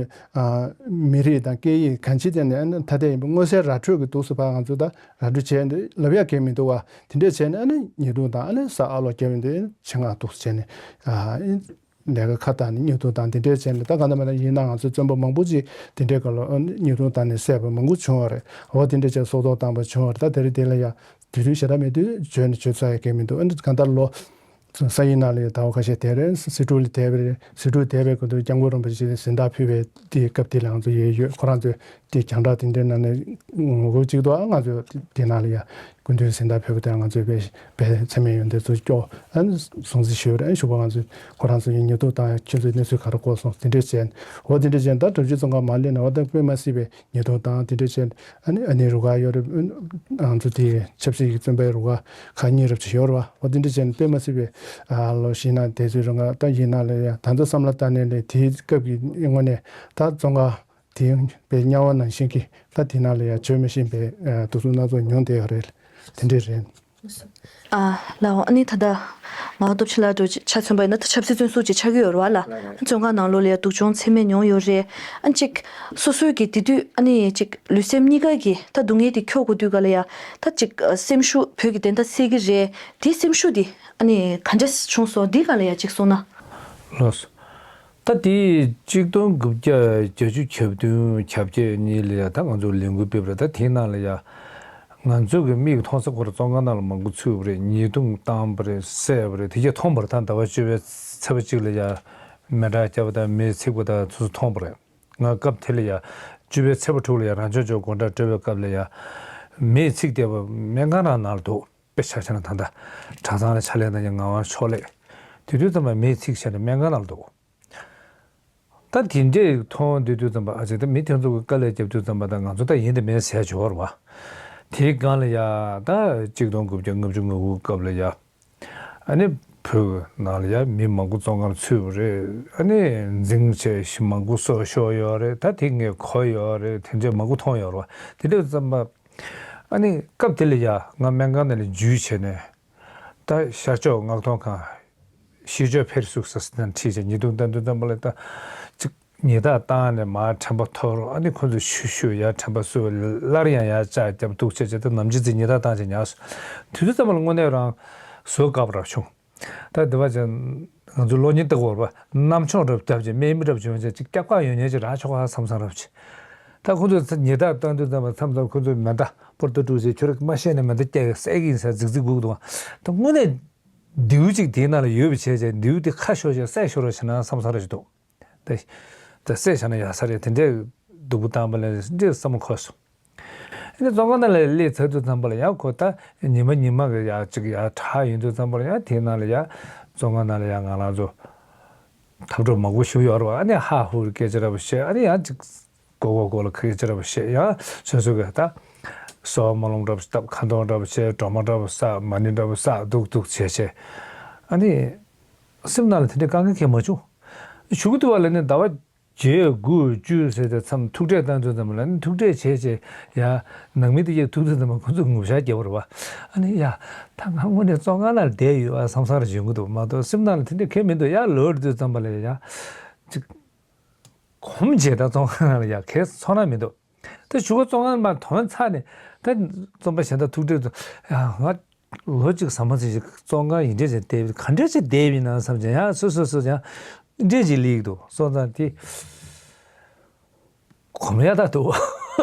མི་རིགས་དང་སྐད་ཡིག་གང་ཅི་དེ་ནས་ཨ་ཐ་དད་ཡིན་པའི་མངོན་གསལ་ར་འཕྲོད་ཀྱི་འདུག་སེ་ཕར་ང་ཚོ་ད་ར་འཕྲོད་བྱས་འདི་ལབ་ཡག་གང་ཡང་མི་འདུག་བ། དེ་འདྲས་བྱས་ནས་ཨ་ནི་ཉེས་རྡུང་དང་ཨ་ནི་ས་ཨ་ལོ་རྒྱབ་ཡོང་དུས་ཆེད་མངགས་འདུག་སེ་བྱས་ནས་ཨ། ལས་ཀ་ཁ་བཏང་ནས་ཉེས་རྡུང་བཏང་དེ་འདྲས་བྱས་ནས་ད་ག་འདྲ་མ་འདྲ་ཡིན་ན་ང་ཚོའི་བཙོན་པ་མང་པོ་ཅིག་དེ་འདྲའི་སྐབས་ལ་ཨ་ནི་ཉེས་རྡུང་བཏང་ནས་བསད་པ་མང་པོ་བྱུང་བ་རེད། འོ་དེ་འདྲས་བྱས་སྲོག་ཐོག་བཏང་པ་བྱུང་བ་རེད། ད་དེ་རིང་དེ་ལ་ཡ་དུས་ཚོད་ཞེ་དྲག་མེད་དུས་བརྗོད་ནས་བརྗོད་ཚར་ཡ་གང་མི་འདུག་ཨ་ནི་གང་ལྟར་ལོ་སང་ཉིན་ནང་ལ་ཡ་ཟླ་བ་ཁ་ཤས་དེ་རེད། སི་ཏུ་ལ་བསྡད་པ་རེད། སི་ཏུ་བསྡད་པའི་སྐབས་དུ་སྐྱབས་མགོན་རིན་པོ་ཆེ་གཟེངས་རྟགས་ཕུལ་བའི་དེའི་སྐབས་དེ་ལ་ང་ཚོ་ཡོད་ཡོད་ཁོ་རང་ཚོས་དེ་རྒྱང་བསྒྲགས་དེ་འདྲའི་ནང་ནས་ངོ་རྒོལ་གཅིག་ཏུ་ཨ་ང་ཚོ་དེ་ནང་ལ་ཡ། སྐུ་མདུན་གཟེངས་རྟགས་ཕུལ་བ་དེར་ང་ཚོས་དཔེ་དཔེ་ཚད་མེད་ཡོན་ཏན་ཚོ་སྐྱོ་ཨ་ནི་སྲུང་བརྩི་ཞུས་པ་རེད། ཞུ་བ་ང་ཚོས་ཁོ་རང་ཚོ་ཡིན་ཉེས་རྡུང་བཏང་ཡ་ཁྱོད་ཚོས་གནས་ཚུལ་ག་རེ་གོ་སོང་དེ་འདྲས་བྱས་འོ་དེ་འདྲས་བྱས་ད་གྲུབ་ཆུ་ཙོང་ཁ་མ་སླེབས་ན་འོ་ད་དཔེ་མ་སྲིད་པའི་ཉེས་རྡུང་བཏང་དེ་འདྲས་བྱས་ཨ་ནི་ཨ་ནི་རུ་ཁག་ཡོད་རེད། ང་ཚོ་དེ་ཆབ་སྲིད་ཀྱི་བཙོན་པའི་རུ་ཁག་ཁག་གཉིས་རབ་ཅིག་ཡོད་རེད་བ། འོ་དེ་འདྲས་བྱས་དཔེ་མ་སྲིད་པའི་ལོ་ཞིག་ན་དེ་ཚོའི་རུ་ཁག་ད་ཡིན་ན་ལ་ཡ་ད་ཚོ་བསམ་བློ་བཏང་ནས་ལས་དེའི་སྐབས་ཀྱི་དངོས་གནས་ད་ཙོང་ཁ། དེ་ཡང་དཔེ་དམྱལ་བ་ནང་བཞིན་གྱི་ད་དེ་ནང་ལ་ཡང་བརྗོད་མི་ཤེས་པའི་ཨ་སྡུག་སོང་སྣ་ཚོགས་མྱོང་བསྡད་ཡོད་རེད། དེ་འདྲས་རེད། ཨ་ལའོ་ཨ་ནི་ད་ལྟ་མ་སྟོབས་ཆེ་ལགས་འགྲོ་ཆ་མཚོན་པ་ཡིན་ན་ད་ཆབ་སྲིད་བཙོན་ཟུར་ཅིག་ཆགས་ཀྱི་ཡོད་རེད་བ་ལ། བཙོན་ཁང་ནང་ལོགས་ལ་ཡང་སྡུག་སྦྱོང་ཚད་མེད་མྱོང་ཡོད་རེད། ཨ་ཅིག་སོ་སོའི་གི་དེ་དུས་ཨ་ནི་ཅིག་ལུས་སེམས་གཉིས་ཀ་གི་ད་སྡུག་བསྔལ་དེ་འཁྱོག་དགོས་དུས་ག་ལ་ཡ་ད་ཅིག་སེམས་ཤུགས་བོད་ཀྱི་བདེན་མཐའ་གསལ་གི་རེད། དེ་སེམས་ཤུགས་དེ་ཨ་ནི་ག་འདྲས་བྱུང་སོང་དེ་ག་ལ་ཡ་ཅིག་གསུངས་ན། ལགས་སོ། ད་དེ་གཅིག་སྟོང་དགུ་བརྒྱ་བརྒྱད་ཅུ་གྱ་བདུན་གྱ་བརྒྱད་གཉིས་ལ་ཡ་ད་ང་ཚོ་ལས་འགུལ་སྤེལ་བ་རེད། ད་དེའི་ནང་ལ་ཡ་ང་ཚོ་གི་མིག་མཐོང་ས་ཁོ་ར་བཙོན་ཁང་ནང་ལ་མང་པོ་ཚུད་པ་རེད། ཉེས་རྡུང་བཏང་པ་རེད། བསད་པ་རེད། དེ་གས་མཐོང་པ་རེད། ད་ཟླ་བ་བཅུ་པའི་ཚེས་པ་གཅིག་ལ་ཡ་མེ་སྲེག་བརྒྱབ་པ་དང་མེ་འཚིག་པ་དང་ཚོ་ཚོ་མཐོང་པ་རེད། ང་སྐབས་དེ་ལ་ཡ་བཅུ་པའི་ཚེས་པ་དྲུག་ལ་ཡ་རང་སྐྱོང་ལྗོངས་སྒོ་འགྲམ་སྤྲོད་པའི་སྐབས་ལ་ཡ་མེ་འཚིག་བསྡད་པ་སྨན་ཁང་རང་ནང་ལ་འདུག་དཔེ་ཆ་བཞག་ན་ད་ལྟ་གྲྭ་ཚང་ལ་ཕྱག་ལས་གནང་མཁན་ངག་དབང་ཕྱོགས་ལས་དེ་དུས་ཙམ་པ་མེ་འཚིག་བྱས་ནས་སྨན་ཁང་ནང་ལ་འདུག་ད་དེ་འདྲས་མཐོང་དུས་དུས་ཙམ་པ་ཨ་ཙི་ད་མི་དེ་ཚོ་གི་དཀའ་ལས་བརྒྱབ་དུས་ཙམ་པ་ད་ང་ཚོ་ད་ཡིན་དེ་མེད་ཟེར་ཡ་བྱེད་བར་བ། དེའི་སྒང་ལ་ཡ་ད་གཅིག་སྟོང་དགུ་བརྒྱ་ལྔ་བཅུ་ང་དགུ་སྐབས་ལ་ཡ་ཨ་ནི་བོད་ནང་ལ་ཡ་མི་མང་པོ་བཙོན་ཁང་ཚུད་པ་རེད། ཨ་ནི་འཛིང་བྱས་ཤི་མང་པོ་སྲོག་ཤོར་ཡོད་རེད། ད་དེ་ངས་གོ་ཡོད་རེད། དེ་འདྲས་མང་པོ་མཐོང་ཡོད་རེད་བ། དེ་འདྲས་ཙམ་པ་ཨ་ནི་སྐབས་དེ་ལ་ཡ་ང་སྨན་ཁང་ནང་ལ་འཇུས་བྱས་ནས། ད་ཤར་ཕྱོགས་མངགས་གཏོང་ཁང་ཤིས་བརྗོད་ཕེབས་བསུ་ཟེར་ནས་ཁྲིད་བྱས་ཉེས་རྡུང་བཏང་དུས་ཙམ་པ་ལ་ད་ཅིག་ཉེས་རྡུང་བཏང་ནས་མར་དྲན་པ་ཐོར། ཨ་ནི་ཁོ་ཚོས་ཤུ་ཤུ་ཡར་དྲན་པ་གསོས། སླར་ཡང་ཡར་ལྕག་རྒྱབ་འདུག་བྱས་བྱས་ད་ནམ་རྒྱུན་ཙམ་ཉེས་རྡུང་བཏང་བྱས་ཉར་སོང་། དུས་ཚོད་ཙམ་པ་ལ་དངོས་གནས་རང་བཟོད་དཀའ་བ་རང་བྱུང་། ད་དེ་བ་ཅན་ང་ཚོ་གློག་བརྙན་ལྟ་བུར་བ་རྣམ་མཆོང་རབ་བརྒྱབ་ཅིང་སྨན་མི་རབ་བྱུང་བྱས་ཅིག་སྐྱབས་ཁག་ཡོད་ཉེན་ཅིག་རག་ཆོག་ག་བསམ་བསམ་རབ་ཅིག་ད་ཁོ་ཚོས་ཉེས་རྡུང་བཏང་དུས་ཙམ་པ་མཚམས་མཚམས་ཁོ་ཚོས་མེ་མདའ་སྤོར་ཏོ་དཀྲུགས་བྱས་ཁྱོད་རང་མ་ཤེས་ནས་མེ་མདའ་སྐྱེལ་བསད་ཀྱི་ཡིན་ཟེར་རྫིག་རྫིག་སྒུག་འདུག་ད་དངོས་གནས་མདེའུ་ཅིག་དེའི་ནང་ལ་ཡོད་པ་བྱས་བྱས་མདེའུ་དེ་ཁ་ཤོར་བྱས་བསད་ཤོར་བ་བྱས་ན་བསམ་བསམ་རབ་ཅིག་འདུག་ད་ད་བསད་བྱས་ན་ཡག་ས་རེད། དེ་འདྲའི་སྡུག་པོ་བཏང་པ་ལས་འདྲའི་བསམ་བློ་འཁོར་སོང་། ཨ་ནི་བཙོན་ཁང་ནང་ལ་སླེབས་ཚར་དུས་ཙམ་པ་ལ་ཡང་ཁོ་ད་ཉི་མ་ཉི་མ་གི་ཡ་ཅིག་ཡ་དྲག་ཡོང་དུས་ཙམ་པ་ལ་ཡང་དེའི་ནང་ལ་ཡ་བཙོན་ཁང་ནང་ལ་ཡ་ང་རང་ཚོ་འཐབ་གྲོགས་མང་པོ་ཞིག་ཡོད་རེད་བ། ཨ་ནི་ཧ་ཧུར་སྐད་ཆ་འདྲ་པོ་བཤད། ཨ་ནི་ཡང་ཅིག་མགོ་སྐོར་སྐོར་ལ་སྐད་ཆ་འདྲ་པོ་བཤད། ཡང་སོ་སོ་གི་ད་སོ་མ་ལོང་འདྲ་པོ་བཏབ། ཁ་འདོན་འདྲ་པོ་བྱས། སྒྲོལ་མ་འདྲ་པོ་བསགས། མ་ཎི་འདྲ་པོ་བསགས། འདུག་འདུག་བྱས་བྱས། ཨ་ནི་སེམས་ནང་ལ་དེ་འདྲའི་དཀའ་ངལ་གང་ཡང་མ་བྱུང་། གཞུག་གུ་དུ་བ་ལ་ནི་ཟླ་བ་བརྒྱད་དགུ་བཅུ་ཟེར་ཏེ་མཚམས་ཐུག་འཕྲད་བཏང་དུས་ཙམ་པ་ལ་ནི་ཐུག་འཕྲད་བྱས་བྱས་ཡ་ནང་མི་དེ་གས་ཐུག་དུས་ཙམ་པ་ཁོ་ཚོས་ངུ་ཤག་བརྒྱབ་པ་རེད་བ། ཨ་ནི་ཡ་ད་ང་དངོས་གནས་བཙོན་ཁང་ནང་བསྡད་ཡོད་ཨ་བསམ་བསམ་རེ་བྱུང་གི་འདུག་མ་གཏོགས་སེམས་ནང་ལ་དེ་འདྲ་གང་ཡང་མི་འདུག་ཡ་ལོ་རེ་དུས་ཙམ་པ་ལ་ཡ་ཅིག་གོམས་བྱས་ད་བཙོན་ཁང་ནང་ལ་ཡ་གས་ཚོར་སྣང་མི་འདུག་ད་གཞུག་གུ་བཙོན་ཁང་མར་ཐོན་ཚར་ནས་ད་བཙོན་པ་གཞན་དག་ཐུག་འཕྲད་དུ་ཡ་ང་ལོ་གཅིག་ཟ་མ་ཟིན་ཞིག་བཙོན་ཁང་ཡིན་འདྲ་ཅིག་བསྡད་ག་འདྲ་ཅིག་བསྡད་ཡིན་ན་བསམ་ཅིང་ཡང་སོ་སོ་སོ་ཡང་འདྲ་ཅིག་ལིག་འདུག་སོང་ཙང་དེ་གོམས་ཡ་ད་འདུག་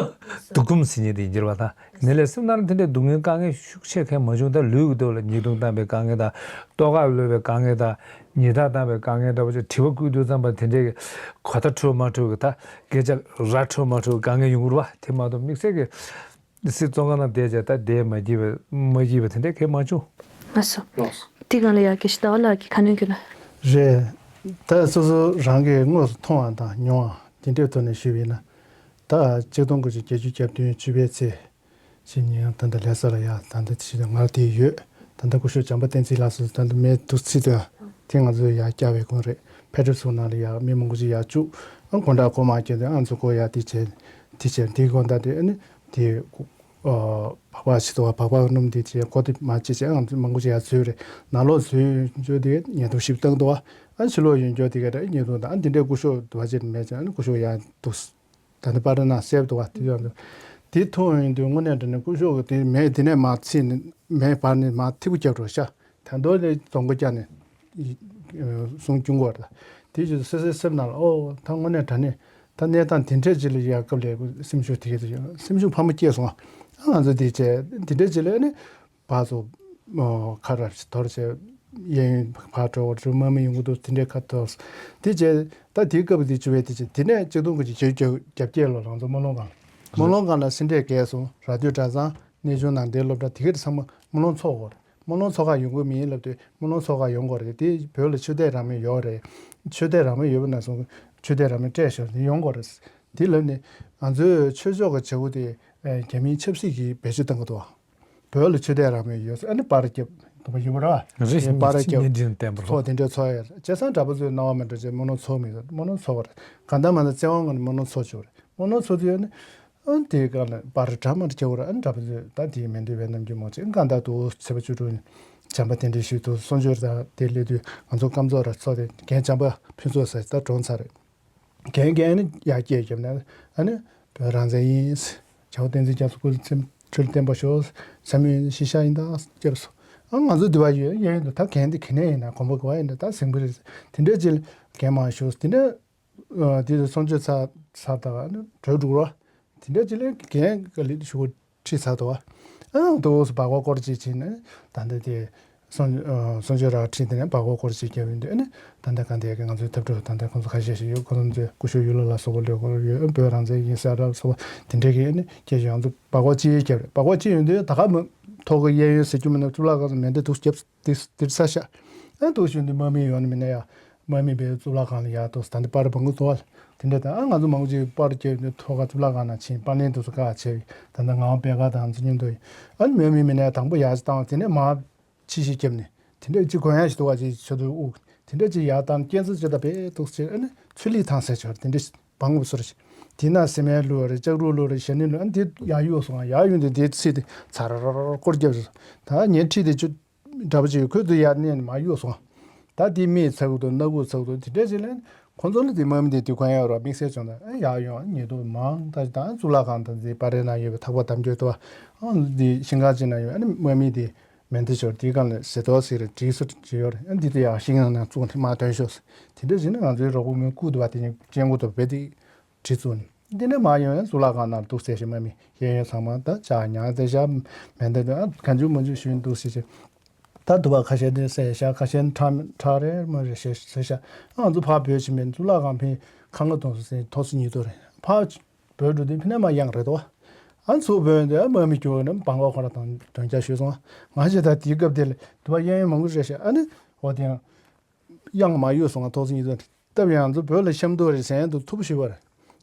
སྡུག་གོམས་ཟིན་ཉིན་དེ་འགྱུར་བ་དང་ནི་ལས་སེམས་ནང་དེ་འདྲའི་སྡུག་བསྔལ་དཀའ་ངལ་ཤུགས་ཆེ་གང་མ་བྱུང་། ད་ལུས་ཀྱི་ཐོག་ལ་ཉེས་རྡུང་བཏང་པའི་དཀའ་ངལ་དང་ལྟོ་ག་གློད་པའི་དཀའ་ངལ་དང་ཉེས་རྡུང་བཏང་པའི་དཀའ་ངལ་འདྲ་པོ་ཅིག་དྲི་བ་བསྐུལ་དུས་ཙམ་པ་དེ་འདྲའི་གོ་བརྡ་འཕྲོད་མ་འཕྲོད་ཀྱི་ད་སྐད་ཆ་ར་འཕྲོད་མ་འཕྲོད་ཀྱི་དཀའ་ངལ་ཡོང་གི་རེད་བ། དེ་མ་གཏོགས་དམིགས་བསལ་གྱི། སྲིད་བཙོན་ཁང་ནང་བསྡད་བྱས་ད་བསྡད་མ་བགྱིས་པ་མ་བགྱིས་པ་དེ་འདྲ་གང་མ་བྱུང་། ལགས་སོ། ལགས་སོ། དེ་སྒང་ལ་ཡ་དགེ་བཤེས་ཟླ་བ་ལགས་ཀྱིས་ཁ་སྣོན་གྱིས་ན། རེད། ད་སོ་སོ་རང་གིས་དངོས་སུ་མཐོང་བ་དང་མྱོང་བ་དེ་འདྲའི་ཐོག་ནས་ཞུས་པ་ཡིན་ན། ད་གཅིག་སྟོང་དགུ་བརྒྱ་བརྒྱད་ཅུ་གྱ་བདུན་བཅུ་པའི་ཚེས་ཕྱི་ཉིན་ད་ལྟ་ལྷ་ས་ལ་ཡ་ད་ལྟ་ཕྱི་ང་དེ་ཡོད། ད་ལྟ་སྐུ་ཞབས་བྱམས་པ་བསྟན་འཛིན་ལགས་སུ་ད་ལྟ་མེད་འདུག་ཚིག་དོན་དེ་ང་ཚོས་ཡ་བསྐྱར་བའི་གོང་རེད། ཕེ་ཌ་རི་སུ་ནང་ལ་ཡ་མི་མང་པོ་ཅིག་ཡ་བཅུག་ཨ་དགོང་དག་སྒོ་མ་བརྒྱབ་དུས་ཨ་ང་ཚོ་སྒོ་ཡ་དེ་བྱས་དེ་བྱས་དེའི་དགོང་དག་དེ་ཨ་ནི། དེ། ཨ། སྦག་སྦག་ཞིག་འདུག་བ། སྦག་སྦག་སྣུམ་དེ་བྱས་མགོ་དེ་མ་བྱས་བྱས་ཨང་མང་པོ་ཞིག་ཡར་འཛུལ་རེད། ནང་ལོགས་འཛུལ་འཛུལ་དེ་ཉེས་རྡུང་ཞིབ་བཏང་འདུག་བ། ཨ་ཕྱི་ལོགས་ཡོང་རྒྱུ་དེ་ག་རེ་ཉེས་རྡུང་དང་ཨ་འདི་འདྲའི་སྐུ་ཞབས་འདུག་བ་ཅེས་མེད་ཅེས་ཨ་ནི་སྐུ་ཞབས་ཡར་འདུག་ད་ནི་པར་ནང་གསལ་འདུག་བ། དེ་ཡོང་འདུག་དེ་མཐོང་ཡོང་དུས་དངོས་གནས་དྲང་གནས་སྐུ་ཞབས་ཀྱི་དེ་མེ་དེ་ནས་མར་ཚིག་ནི་མེ་སྦར་ནས་མར་ཐིགས་པ་བརྒྱབ་འགྲོ་ཤག་ད་མདོ་ལས་རྫོང་སྒོ་བཀྱག་ནས་གསུང་སྐྱོང་གོ་ར། དེ་ཅིག་སེ་སེ་སེམས་ནང་ལ་ཨོ་ད་དངོས་གནས་དྲང་གནས་ད་གནས་སྟངས་དེ་འདྲས་ཅིག་ལ་ཡ་སྐབས་ལས་སེམས་ཤུགས་དེ་གས་སེམས་ཤུགས་འཕར་མ་སྐྱེས་སོང་། ཨ་ང་ཚོ་དེ་བྱས་དེ་འདྲས་ཅིག་ལ་ནི་བག་ཚོ་ཁ་ར་དོར་བྱས་གཡས་གཡོན་ཕར་འགྲོ་འགྲོ་དམག་མི་ཡོང་གི་འདུག་དེ་འདྲས་ཁ་དོར། དེ་བྱས་ད་དེའི་སྐབས་དེ་བྱུང་བས་དེ་བྱས་དེ་ནས་གཅིག་སྟོང་དགུ་བརྒྱ་བརྒྱད་ཅུ་གྱ་བརྒྱད་ལོ་ལང་ཚོ་སྨོན་ལམ་སྒང་ལ་སྨོན་ལམ་སྒང་ལ་སེ་འབྲས་རྒྱས་སོང་། རྭ་སྟོད་གྲྭ་ཚང་གནས་ཆུང་ནང་བསྟན་སློབ་གྲྭ་དེ་གས་ཚང་མ་སྨོན་ལམ་ཚོགས་གོ་ར། སྨོན་ལམ་ཚོགས་ཁག་ཡོང་གི་མིན་ལབ་དུས་སྨོན་ལམ་ཚོགས་ཁག་ཡོང་དགོས་རེད། དེ་བོད་ལ་ཆོས་དད་རང་མོས་ཡོད་རེད། ཆོས་དད་རང་མོས་ཡོད་པ་ན་སོང་ཆོས་དད་རང་མོས་སྤྲད་ཞོར་དེ་ཡོང་དགོས་རེད། དེ་ལབ་ནས་ང་ཚོའི་ཆོས་ཕྱོགས་ཀྱི་བྱ་བ་དེ་རྒྱ་མིའི་ཆབ་སྲིད་ཀྱིས་བེད་སྤྱོད་བཏང་གི་འདུག་བོད་ལ་ཆོས་དད་རང་མོས་ཡོད་ཨ་ནི་པར་རྒྱབ་དུ་བ་ཡོད་པ་རེད་བ། རེད། པར་རྒྱབ་བརྙན་འཕྲིན་བསྟན་པ་ཚོགས་དེ་འདྲའི་ཚོགས་ཡོད་རེད། བྱས་ཙང་གྲྭ་པ་ཚོའི་སྣང་བ་མི་འདྲ་ཅེས་སྨོན་ལམ་ཚོགས་མི་འདུག་སྨོན་ལམ་ཚོགས་པ་རེད། གང་ལྟར་མ་ལ་བཙན་དབང་ངང་ནས་སྨོན་ལམ་ཚོགས་བཅུག་རེད། སྨོན་ལམ་ཚོགས་དུས་ཨ་ནི། ཨ་ནི་དེའི་སྒང་ལ་པར་འདྲ་མ་འདྲ་སྐྱེ་བོ་ར་ཨ་ནི་འདྲ་པོ་ཚོས་ད་དེའི་མེ་མདོའི་བའི་ནམ་རྒྱུན་མོ་ཚེ་གང་ལྟར་དུ་ཚེས་པ་བཅུ་དྲུག་ནས་བྱམས་པ་རྟེན་འབྲེལ་ཞུས་འདུག་གསུང་ཆོས་ར་དེ་སླེབས་དུས་ང་ཚོ་སྐམ་ཚོགས་ར་ཚོགས་ཏེ་རྒན་བྱམས་པ་ཕུན་ཚོགས་ཟེར་ད་གྲོངས་ཚར་རེད། རྒན་རྒན་ནི་ཡར་སྐྱེས་བརྒྱབ་ནས་ཨ་ནི་བོད་རང་བཙན་ཡིན། བྱམས་པ་བསྟན་འཛིན་རྒྱ་མཚོ་སྐུ་ཚེ་ཁྲི་ལ་བརྟན་པར་ཤོག་ཟེར་མོས་ཤི་ཤ་ཡིན་ད་སྐྱབས་སུ་ ཨ་ང་ཚོ་འདི་བ་ཡོད་ཡོད་ཡོད་འདུག་ད་གན་འདི་ག་ནས་ཡིན་ན་གོམ་པ་ག་བ་ཡིན་ན་ད་སེང་བི་རེད། དེ་འདྲ་ཅིག་གན་མ་ཞུ་དེ་འདྲ་དེ་ཚོ་གསུང་ཆོས་ཚར་ཚར་ད་བ་ནི་གྲོལ་འགྲོ་རོགས། དེ་འདྲ་ཅིག་ལས་གན་ག་ལི་ཞུ་ཁྲིད་ཚར་ད་བ། ཨ་དོ་སུ་བ་གོ་སྐོར་ཅིག་བྱས་ནས་ད་ལྟ་དེ་སོང་སོང་ཆོས་ར་ཁྲིད་དེ་ནས་བ་གོ་སྐོར་ཅིག་བརྒྱབ་ཡོད་འདུག་ཨ་ནི་ད་ལྟ་གང་དེ་གི་ང་ཚོའི་འཐབ་གྲོགས་ད་ལྟ་ཁོང་ཚོ་ཁ་ཤས་ཤིག་ཡོད། ཁོང་ཚོ་ཚོས་སྐུ་ཞབས་ཡུལ་ལ་ལ་སོགས་པ་ལས་སྐོར་ཡོད། བོད་རང་བཙན་ཡིན་ཟེར་ར་སོགས་པ་དེ་འདྲ་གི་ཨ་ནི་སྐད་ཆ་ང་ཚོ་བ་གོ་ཅིག་བརྒྱབ་རེད། བ་གོ་ཅིག་ཡོད་འདུག་ད་ག་མི་ཐོག་གི་གཡས་གཡོན་ཟེར་རྒྱུ་མིན་ན་གཙུག་ལག་ཁང་ཚོ་མེ་མདའ་འདུག་རྒྱབ་དེ་དེར་ས་ཤ་ཨ་འདུག་ཞུ་འདི་དམག་མི་ཡོང་ནི་མིན་ན་ཡ། དམག་མི་བས་གཙུག་ལག་ཁང་ལ་ཡར་འདུག་ད་འདི་པར་བང་གུ་ཐོག་ལ་དེ་འདྲ་དང་ཨ་ང་ཚོ་མང་པོ་ཅིག་པར་བརྒྱབ་ནས་ཐོག་ཁ་གཙུག་ལག་ཁང་ནང་ཕྱིན། པར་ལེན་འདུག་སུ་ཀ་བྱས་ད་ལྟ་ངའང་པད་དཀར་དང་ཚོ་མཉམ་དུ་ཡིན། ཨ་ནི་དམག་མི་མིན་ན་ཡ་དང་པོ་ཡར་བཏང་དེ་ནས་མར་ཕྱི་ཞིག་བརྒྱབ་ནས་དེ་འདྲ་ཅིག་གོན་ཡ་ཞིག་འདུག་བ་ཅིག་ཆུ་དུ་དབུགས་དེ་འདྲ་ཅིག་ཡར་བཏང་སྐྱེན་ཚོ་ཅི་ད་བས་འདུག་ཅེས་ཨ་ནི་ཚུལ་ལི་ཐང་ཟེར་ཆོག་དེ་འདྲ་བང་གུ་སོར་ཞིག་དེ་ན་སེ་མའི་ལུ་རེ་ལྕགས་རུ་ལུ་རེ་ཞ་ནི་ལུ་ཨ་ནི་དེ་ཡར་གཡུག་སོང་། ཡར་གཡུག་འདི་དེ་ཚིག་དེ་ཚ་ར་ར་ར་སྐོར་བརྒྱབ་སོང་། ད་ངའི་ཁྲིད་དེ་ཆུ་འདྲ་པོ་ཅིག་ཁོས་དུ་ཡར་མནན་ནས་མར་གཡུག་སོང་། ད་དེ་མིག་ཚ་གུ་དང་སྣ་ཁུག་ཚ་གུ་དང་དེ་འདྲ་ཅིག་ལན་ཁོང་ཚོ་ལ་དེ་དམག་མི་དེ་དུས་གང་ཡང་རོགས་དམིགས་བསལ་བྱུང་ད་ཨ་ཡར་ཡོང་ཉེ་དུ་མང་ད་ད་གཙུག་ལག་ཁང་དང་དེ་པར་རེ་ན་ཡོད་པའི་ཐག་པ་དམ་རྒྱུད་དུ་ཨ་དེ་ཤིང་ཁང་ཅིག་ན་ཡོད་ཨ་ནི་དམག་མི་དེ་མེ་མདའ་ཤོར་དེའི་སྒང་ལ་ཟེ་ཏོག་ཟེར་རེ་བྲིས་སུ་བྲིས་ཡོད་རེད། ཨ་འདི་དུ་ཡག་ཤིང་ནང་ནང་བཙུགས་ནས་མར་ཐོན་ཤོག་ཟེར། དེ་འདྲ་བྱས་ན་ང་ཚོའི་རོགས་པ་མི་བཀུག་འདུག་བ་དེ་ཉིད་སྤྱན་དགུ་དུ་བེ་དེ་བྲིས་བཙུགས་ནས་འདི་ནས་མར་ཡོང་ཡང་གཙུག་ལག་ཁང་ནང་འདུག་ཟེར་ཞིག་མ་མི་གཡས་གཡོན་ཚང་མ་ད་ཅག་ཉག་དེ་ཤ་མེ་མདའ་དེ་ཨ་གང་བྱུང་མ་བྱུང་ཞུས་འདུག་ཟེར་ཞིག་ད་དུ་བ་ཁ་ཤས་དེ་ཟེར་ཤ་ཁ་ཤས་ཁྲག་ཁྲག་རེ་མ་རེ་ཞེས་ཟེར་ཤ། ཨ་ང་ཚོ་ཕར་བོད་ཕྱིན་མིན་གཙུག་ལག་ཁང་ཕན་ཁང་ག་དོང་སུ་ཟེར་ཐོག་སུ་ཉིད་དོ་རེད། ཕར་བོད་འགྲོ་དུས་ཕི་ནས་མ་གཡང་རེད་དོ། ཨ་ཚུར་བོད་འདི་ཨ་མ་མི་སྐྱོ་ནམ་བང་གོ་ཁོ་ར་དང་དོན་རྒྱ་ཞུས་སོང་། ང་ཞེ་ད་དེའི་སྐབས་དེ་ལ་དུ་བ་གཡས་གཡོན་མང་པོ་རེ་ཤ་ཨ་ནི་འོ་དེ་ཡང་གཡང་མ་གཡུག་སོང་ང་ཐོག་སུ་ཉིད་དོ། སྟབས་ཡང་ཚོ་བོད་ལ་གཤམ་དུ་རེད་ཟེར་ཡང་དུ་ཐུབ་ཞུ་བར།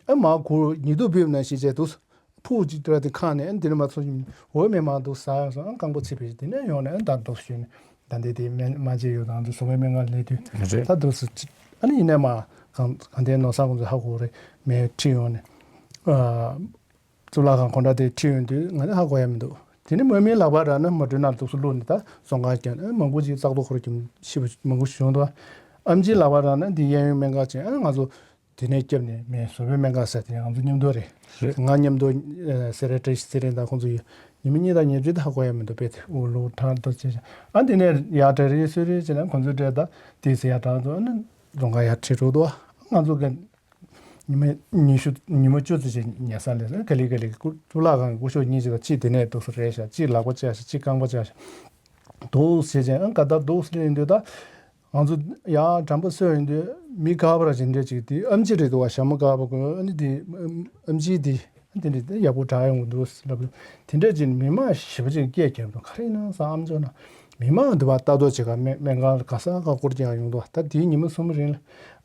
ཨ་མ་གུ་ཉི་དུ་བིབ་ན་ཞིག་བྱས་འདུག་ཕུག་ཅིག་ཏུ་ར་དེ་ཁང་ནས་ཨ་འདི་ནས་མ་ཚོ་འོ་མེ་མ་འདུག་ཟ་ཡང་སོང་ཨ་རྐང་པ་ཚིག་པའི་དེ་ནས་ཡོང་ནས་ཨ་ད་འདུག་ཞུས་ནས་ད་འདི་དེ་མེ་མ་བརྗེད་ཡོད་དང་འདི་སོ་པའི་སྨན་ཁང་ལས་དུས་རེད། ད་འདུག་སུ་ཅི་ཨ་ནི་ཡིན་ནས་མ་གང་གང་དེ་ནོ་ས་ཁོང་ཚོ་ཧ་གོ་རེད་མེ་ཁྲིད་ཡོང་ནས་ཨ། གཙུག་ལག་ཁང་གོང་ཁྲ་དེ་ཁྲིད་ཡོང་དུས་ང་ནི་ཧ་གོ་ཡ་མི་འདུག་དེ་ནི་མོ་མིའི་ལག་པར་རག་ན་མ་འགྲོ་ན་འདུག་སུ་བླུགས་ནས་ད་བཙོན་ཁང་བསྐྱལ་ནས་མང་པོ་ཅིག་བཙག་འཐུ་འཁོར་གྱི་ཤི་བ་མང་པོ་ཞིག་བྱུང་འདུག་ཨམ་ཆིའི་ལག་པར་རག་ན་འདི་གཡས་གཡོན་སྨན་ཁང་ཅན་ཨ་ང་ཚོ་དེ་ནས་སྐྱབས་ནས་མེད་བཟོ་བའི་སྨན་ཁང་ཟེར་དེ་ང་ཚོ་མཉམ་དུ་རེད། རེད། ང་མཉམ་དུ་སེ་རེ་ཏྲེ་སེ་རེ་དང་ཁོང་ཚོ་ཡོད་ཉི་མ་གཉིས་དང་ཉེར་གཅིག་ད་ཧ་གོ་ཡ་མི་འདུག་དཔེ་དེ་འུ་ལུ་ཐང་དུ་བྱེད་ཅིང་ཨ་འདི་ནས་ཡར་ཏྲེ་རེ་སུ་རེ་བྱེད་ན་ཁོང་ཚོ་ཏྲེ་ད་དེ་ཟེར་ཡ་དྲག་འདུག་ཨ་ནི་རྫོང་ཁ་ཡར་ཁྲིད་འགྲོ་འདུག་ང་ཚོ་ག་ཉི་མ་ཉི་ཤུ་ཉི་མ་བཅུ་ཙམ་ཅིག་ཉལ་ས་ལས་ག་ལེ་ག་ལེ་གི་སྐུ་གཙུག་ལག་ཁང་གི་སྐུ་ཞབས་གཉིས་ཅིག་དང་གཅིག་དེ་ནས་འདུག་སེ་རེད་ཤག་གཅིག་ལག་པ་བཅག་ཤག་གཅིག་རྐང་པ་བཅག་ཤག་འདུག་སེ་བྱས་ཨང་ག་ད་འདུག་སེ་ཡིན་དུས་ད་ང་ཚོ་ཡར་དྲན་པ་གསོས་ཡིན་དུས་མི་དགའ་བ་ར་ཅིག་འདྲ་ཅིག་དེ་ཨམ་ཆི་རེད་འདུག་བ་ཞྭ་མོ་དཀར་པོ་གི་ཨ་ནི་དེ་ཨམ་ཆི་དེ་དེ་འདྲ་དེ་ཡག་པོ་དྲག་ཡོང་གི་འདུག་ལབ་དེ་འདྲ་ཅིག་མི་མང་ཞེ་པོ་ཅིག་སྐད་རྒྱབ་འདུག་ག་རེ་ཡིན་ན་ཟ་ཨམ་ཅོག་ན་མི་མང་འདུག་བ་ལྟ་རྟོག་བྱེད་ག་སྨན་སྨན་ཁང་ལ་ག་ས་ག་སྐོར་རྒྱག་ཡོང་འདུག་ད་དེའི་ཉི་མ་གསུམ་རིང་ལ་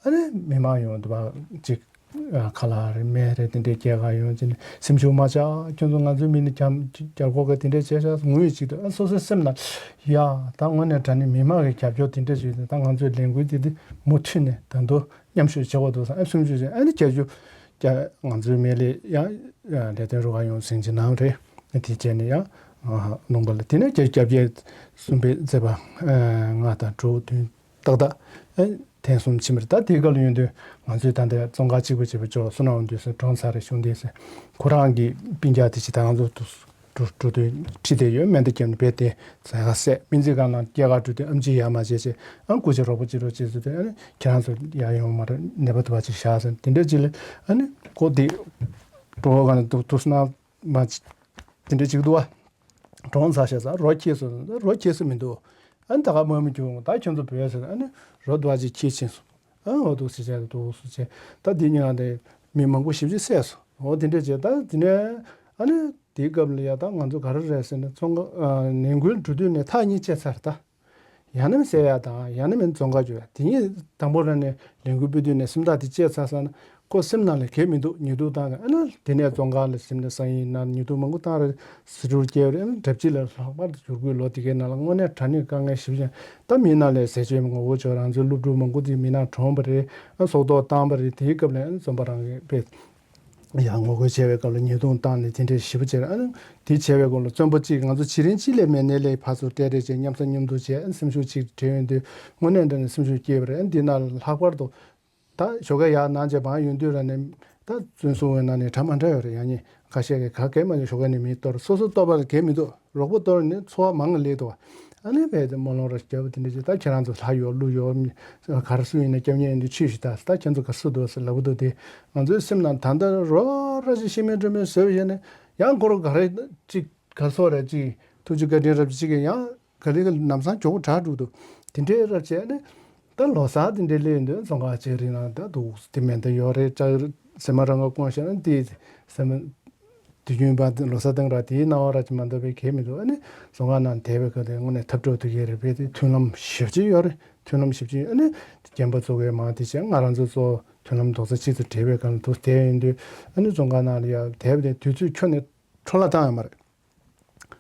ཨ་ནི་མི་མང་ཡོང་འདུག་བ་ཅིག་ཁ་ལག་རེད་སྨན་རེད་དེ་འདྲའི་སྐྱེལ་ག་ཡོང་ཅི་ནས་སེམས་ཤུགས་མ་ཆག་ཁྱོད་ཚོ་ང་ཚོའི་མི་ནི་རྒྱབ་རྒྱབ་སྐོར་ག་དེ་འདྲའི་བྱས་ཤག་ངུས་ཅིག་ཏུ་ཨ་སོ་སོའི་སེམས་ལ་ཡ་ད་དངོས་གནས་དྲང་གནས་མི་མང་གི་རྒྱབ་སྐྱོར་དེ་འདྲ་ཞིག་ད་ང་ཚོའི་ལས་འགུལ་དེ་དེ་མུ་མཐུད་ནས་ད་དུང་མཉམ་ཞུགས་བྱེད་དགོས་འདུག་ས་ཨ་སེམས་ཤུགས་ཅིག་ཨ་ནི་རྒྱབ་སྐྱོར་རྒྱ་ང་ཚོའི་མི་ལས་ཡང་ལས་དོན་རུ་ཁག་ཡོང་ཟིན་གྱི་ནང་རེད། དེ་བྱས་ནས་ཡང་ལུང་པ་ལ་དེ་ནས་རྒྱ་རྒྱབ་སྐྱོར་གསུམ་པའི་མཛད་པ་ལྔ་དང་དྲུག་བདུན། ཏག་ཏག་ཨེ་ཐེངས་གསུམ་ཕྱིན་པ་རེད། ད་དེའི་སྐབས་ལ་ཡོང་དུས་ང་ཚོས་ད་ལྟ་བཙོན་ཁང་གཅིག་པ་བྱས་པ་ཅོག་བསོད་ནམས་དབང་འདུས་ཟེར་གྲོངས་ཚར་རེད་གཞུང་འདས་ཟེར་ཁོ་རང་གི་སྤུན་ཀྱག་དེ་ཅི་ད་ང་ཚོ་འགྲོ་འགྲོ་དུས་ཁྲིད་དེ་ཡོད་སྨན་བདེ་སྐྱབས་ནས་བེད་དེ་ཟ་ཁ་བསད་སྨན་རྩིས་ཁང་ནང་སྐྱེལ་ག་འགྲོ་དུས་ཨམ་ཆི་ཡར་མ་བྱས་བྱས་ཨང་སྐུ་ཆེ་རོགས་པ་ཅི་རོགས་བྱས་ཟེར་དུས་ཨ་ནི་ཁྱེད་རང་ཚོ་ཡར་ཡོང་མ་རེད་ནད་པ་དུ་བ་ཅིག་བཞག་ཟེར་དེ་འདྲ་ཅིག་ལ་ཨ་ནི་ཁོ་དེ་འགྲོ་ག་ནས་འདུག་འདུག་ན་མ་དེ་འདྲ་ཅིག་འདུག་བ། གྲོངས་ཚར་ཤག་ཟེར་རོ་ཁྱེར་སོང་ཟེར་རོ་ཁྱེར་སོང་མི་འདུག་ཨ་ནི་ད་ག་དམག་མི་རྒྱུག་ད་ཁྱོད་ཚོ་བོས་ཟེར་ཨ་ནི་རོ་དུ་བ་ཅིག་ཁྱེར་ཕྱིན་སོང་ཨ་འོ་འདུག་སེ་བྱས་འདུག་སེ་བྱས་ད་འདི་ཉིན་ང་དེ་མི་མང་པོ་ཞེ་པོ་ཅིག་བསད་སོང་འོ་དེ་འདྲས་བྱས་ད་དེ་ནས་ཨ་ནི་དེའི་སྐབས་ལ་ཡ་ད་ང་ཚོ་ག་རེ་རེད་ཟེར་ན་ཚོང་ཁང་ལས་འགུལ་འགྲོ་དུས་ནས་ཐག་ཉེ་བཅད་ཚར་ད། ཡང་ན་མིན་ཟེར་ཡ་དང་ཡང་ན་མིན་རྫོང་ཁ་བརྒྱུད་ཡ་དེ་ཉིད་དང་པོ་ར་ནས་ལས་འགུལ་སྤེལ་དུས་ནས་སེམས་ཐག་དེ་བཅད་ཚར་ས་ན་ཁོ་སེམས་ནང་ལ་གལ་མི་འདུག་ཉེས་རྡུང་བཏང་ནས་ཨ་ན་དེ་ནས་རྫོང་ཁ་ལ་སེམས་ནས་སང་ཡིན་ན་ཉེས་རྡུང་མང་པོ་བཏང་རེད་ཟེར་འགྲུལ་སྐྱེལ་རེད་ཨ་ན་གྲབས་ཅི་ལ་ལྷག་པར་དུ་བསྒྱུར་དགོས་ལོ་དེ་གའི་ནང་ལ་དངོས་གནས་དྲང་གནས་དཀའ་ངལ་ཞེ་པོ་ཅིག་ད་མི་ནང་ལ་ཟས་སྤྱོད་ངོ་རྒོལ་བྱོས་རང་ཚོའི་སློབ་ཕྲུག་མང་པོ་དེ་མི་ནང་གྲོངས་པ་རེད་ཨ་སྲོག་ཐོག་བཏང་པ་རེད་དེའི་སྐབས་ལ་ཨ་ན་རྫོང་པ་རང་གི་དཔེ། ཡང་ངོ་རྒོལ་བྱས་པའི་སྐབས་ལ་ཉེས་རྡུང་བཏང་ནས་དེ་འདྲའི་ཞེ་པོ་བྱས་ཨ་ནི་དེ་བྱས་པའི་སྐོར་ལ་བཙོན་པ་གཅིག་ང་ཚོ་བྱི་རིལ་གཅིག་ལས་མེད་ནས་ལས་ཕར་ཚུར་སྤྲད་རེས་བྱས་མཉམ་ཟ་མཉམ་འཐུང་བྱས་ཨ་ནི་སེམས་ཤུགས་གཅིག་བྲལ་ཡོང་དུས་དངོས་གནས་དྲང་གནས་སེམས་ཤུགས་སྐྱེས་པ་རེད། ཨ་ནི་འདི་ན་ལྷག་པར་དུ་ད་ཞོགས་ཀས་ཡར་ནང་བྱས་བང་ཡོང་དུས་ར་ནས་ད་བཙོན་སྲུང་བའི་ནང་ནས་གྲ་མ་འདྲ་ཡོད་རེད། ཡང་ཉིན་ཁ་ཤས་ཀྱིས་ག་གེ་མ་ཉོ་ཞོགས་ཀས་ནས་མི་གཏོར་སོ་སོ་གཏོར་བ་ལ་གེ་མི་འདུག་རོགས་པ་གཏོར་ནས་འཚོ་བ་མང་ལས་འདུག་ཨ་ནི་བས་དེ་སྨོན་ལམ་ར་རྒྱབ་དེ་འདྲ་ཅིག་ད་ཁྱེད་རང་ཚོ་ལྷ་ཡོད་ཀླུ་ཡོད་མི་ག་རེ་སུ་ཡིན་ན་སྐྱབས་གནས་ཡིན་དུས་ཆོས་ཞིག་ད་ད་ཁྱེད་ཚོ་ག་སུ་འདུག་ཟེར་ལབ་གི་འདུག་དེ་ང་ཚོའི་སེམས་ནང་ད་ལྟ་རོ་ར་ཅིག་ཤི་མིན་འགྲོ་མིན་བཟོས་བྱས་ནས་ཡང་ཁོ་རང་ག་རེ་ཅིག་ག་སོགས་ར་ཅིག་ཐུགས་རྗེ་བཀའ་དྲིན་རབ་ཅིག་གིས་ཡང་ག་ལེ་ག་ལེ་ལམ་སང་མགྱོགས་པོ་དྲག་འགྲོ་འདུག་དེ་འདྲའི་རབ་བྱས་ནས་ད་ལོ་གསར་དེ་འདྲའི་སླེབས་ཡོང་དུས་རྫོང་ཁག་ཅིག་རིང་ལ་ད་འདུག་དེ་མེད་ད་ཡོད་རེད། ཅག་སེ་མ་རང་ག་སྐོང་བྱས་ན་དེ་སེ་མ་དུས་རྒྱུན་པ་ལོ་གསར་སྟེང་ར་དེའི་སྣང་བ་ར་ཅིག་མ་འདོད་པའི་གལ་མི་འདུག་ཨ་ནི་རྫོང་ཁག་ནང་བསྡད་པའི་སྐབས་དེ་དངོས་གནས་འཐབ་གྲོགས་དུ་ཡོད་རེད། བས་དེ་མཐུན་ལམ་ཞེ་པོ་ཅིག་ཡོད་རེད། མཐུན་ལམ་ཞེ་པོ་ཅིག་ཨ་ནི་རྒན་པ་ཚོ་གའི་མང་དེ་བྱས་ང་རང་ཚོ་ཚོ་མཐུན་ལམ་རྡོག་རྩ་གཅིག་ཏུ་སྦྲེལ་བའི་སྒང་ལ་འདུག་བསྡད་ཡོང་དུས་ཨ་ནི་རྫོང་ཁག་ནང་ལ་ཡ་བསྡད་པ་དེ་དུས་ཚོད་ཁྱོན་ནས་འཕྲོ་བརླག་བཏང་ཡོད་མ་རེད།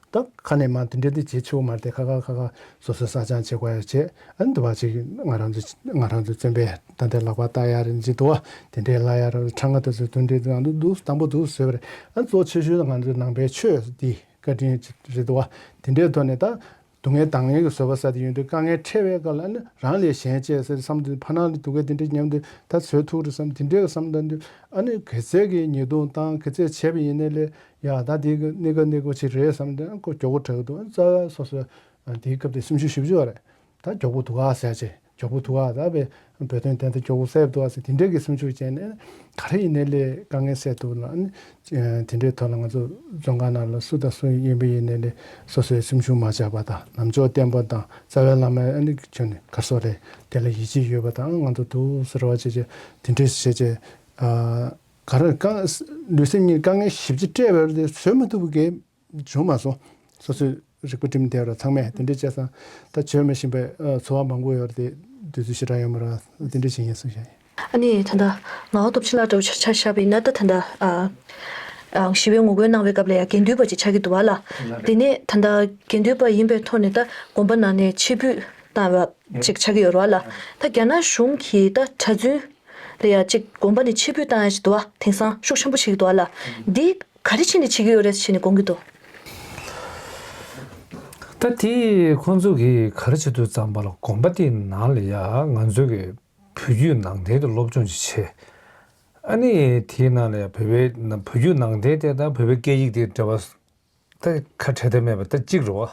ད་ཁ་ནས་མ་དེ་འདྲ་དེ་བྱེད་ཆོག་མ་རེད་དེ། ཁ་ཁ་ཁ་ཁ་སོ་སོའི་བསགས་སྦྱང་བྱེད་དགོས་ཡ་བྱེད། ཨ་ནི་འདི་བ་ཅིག་ང་རང་ཚོ་ང་རང་ཚོའི་བཙུན་པས་ད་ལྟའི་ལག་པ་བཏགས་ཡ་རེད་འཇི་འདུག་བ་དེ་འདྲའི་ལ་ཡ་ར་ཁྲ་ང་དུ་ཚོ་དོན་འདྲའི་ང་ཚོ་འདུག་དང་པོ་འདུག་བཟོས་པ་རེད། ཨ་ནི་གཙོ་ཆེ་ཤོས་ང་ཚོའི་ནང་པའི་ཆོས་འདི་བཀའ་དྲིན་རེད་འདུག་བ་དེ་འདྲའི་ཐོག་ནས་ད་སྡུག་བསྔལ་དང་ངལ་གྱི་བཟོད་པ་ཟ་དེ་ཡོང་དུས་དཀའ་ངལ་འཕྲད་པའི་སྐབས་ལ་ཨ་ནི་རང་ལས་གཞན་གཅེས་ཟེར་བསམ་དུས་ཕ་ནང་ལ་སྡུག་བསྔལ་དེ་འདྲ་མཉམ་དུ་ད་བཟོད་ཐུབ་རེད་བསམ་དེ་འདྲའི་བསམ་ད་དུས་ཨ་ནི་ག་ཚད་ཀྱི་ཉེས་རྡུང་བཏང་ག་ཚད་བྱས་པ་ཡིན་ནའི་ལས། ཡ་ད་དེ་གི་གནས་སྐབས་གནས་སྐབས་ཅིག་རེད་བསམ་དེ་ཁོ་མགྱོགས་པོ་དྲག་འདུག་རྩ་བ་སོ་སོ་དེའི་སྐབས་དེ་སེམས་ཤུགས་ཞེ་པོ་ཅིག་ཡོད་རེད། ད་མགྱོགས་པོ་འདུག་ག་ཟེར་ཅིག་མགྱོགས་པོ་འདུག་ག་ད་བས་བོད་དོན་བདེན་མཐའ་མགྱོགས་པོ་གསལ་འདུག་ག་ཟེར་དེ་འདྲས་ཀྱི་སེམས་ཤུགས་བྱས་ནས་ག་རེ་ཡིན་ནའི་ལས་དཀའ་ངལ་སེལ་ཐུབ་ལ་ཨ་ནི་དེ་འདྲའི་ཐོག་ལ་ང་ཚོ་རྫོང་ཁག་ནང་ལ་སུ་དང་སུ་ཡིན་པ་ཡིན་ནའི་ལས་སོ་སོའི་སེམས་ཤུགས་མ་ཆག་པ་དང་ལམ་ཕྱོགས་བརྟན་པོ་དང་རྩ་བའི་བླ་མ་ཨ་ནི་ཁྱོད་ནི་ག་སོ་རེད་དེ་ལ་ཡིད་ཆེས་ཡོད་པ་དང་ང་ཚོ་འདུག་ཟེར་བ་བྱས་བྱས་དེ་འདྲས་བྱས་བྱས་ག་རེ་དཀའ་ལུས་སེམས་གཉིས་དཀའ་ངལ་ཞེ་པོ་ཅིག་སྤྲད་པ་རེད་དེ་བཟོད་མི་ཐུབ་པ་གས། བྱུང་མ་སོང་། སོ་སོའི་རིག་པ་སྒྲིམ་བསྡད་ར་ཚང་མས་དེ་འདྲ་བྱས་ཙང་ད་བྱོན་མི་ཤེས་པའི་ཚོར་བ་མང་པོ་ཡོད་རེད་དེ་དུས་ཚོད་ཞེ་དྲག་ཡོད་མ་རེད། དེ་འདྲ་བྱེད་ཡིན་གསུངས་བཞག་ཡིན། ཨ་ནི་ད་ལྟ་ངག་དབང་སྟོབས་ཆེན་ལགས་འདྲ་བོ་ཆ་ཆ་བཞག་པ་ཡིན་ན་ད་ད་ལྟ་ཨ་ཨ་ཞི་བའི་ངོ་རྒོལ་གནང་བའི་སྐབས་ལ་ཡང་དགེ་འདུན་པ་ཅིག་ཆགས་ཀྱི་འདུག་བ་ལ། དེ་ནས་ད་ལྟ་དགེ་འདུན་པ་ཡིན་པའི་ཐོག་ནས་ད་དགོན་པ་ནང་ནས་ཕྱིར་འབུད་བཏང་བ་ཅིག་ཆགས་ཀྱི་ཡོད་རེད་བ་ལ། ད་རྒྱ་ནག་གཞུང་གིས་ད་གྲྭ་བཙུན་ལ་ཡང་ཅིག་དགོན་པ་ནས་ཕྱིར་འབུད་བཏང་ཡ་ཞིག་འདུག་བ་དེང་སང་ཤུགས་ཆེན་པོ་ཞིག་འདུག་བ་ལ། འདི་ག་རེ་བྱས་ནས་བྱེད་ཀྱི་ཡོད་རེད་ཟེར་ནས་དགོངས་ཀྱི་འདུག་ད་དེ་ཁོང་ཚོ་གིས་ག་རེ་བྱེད་དུས་ཙམ་པ་ལ་དགོན་པ་དེའི་ནང་ལ་ཡ་ང་ཚོ་གི་བོད་བརྒྱུད་ནང་བསྟན་དེ་སློབ་སྦྱོང་ཅིག་བྱས། ཨ་ནི་དེའི་ནང་ལ་ཡ་བོད་པའི་ན་བོད་བརྒྱུད་ནང་བསྟན་དེ་དང་བོད་པའི་སྐད་ཡིག་དེ་འབྲེལ་བ་ད་ཁ་བྲལ་ཐབས་མེད་པ་ད་གཅིག་རེད་བ།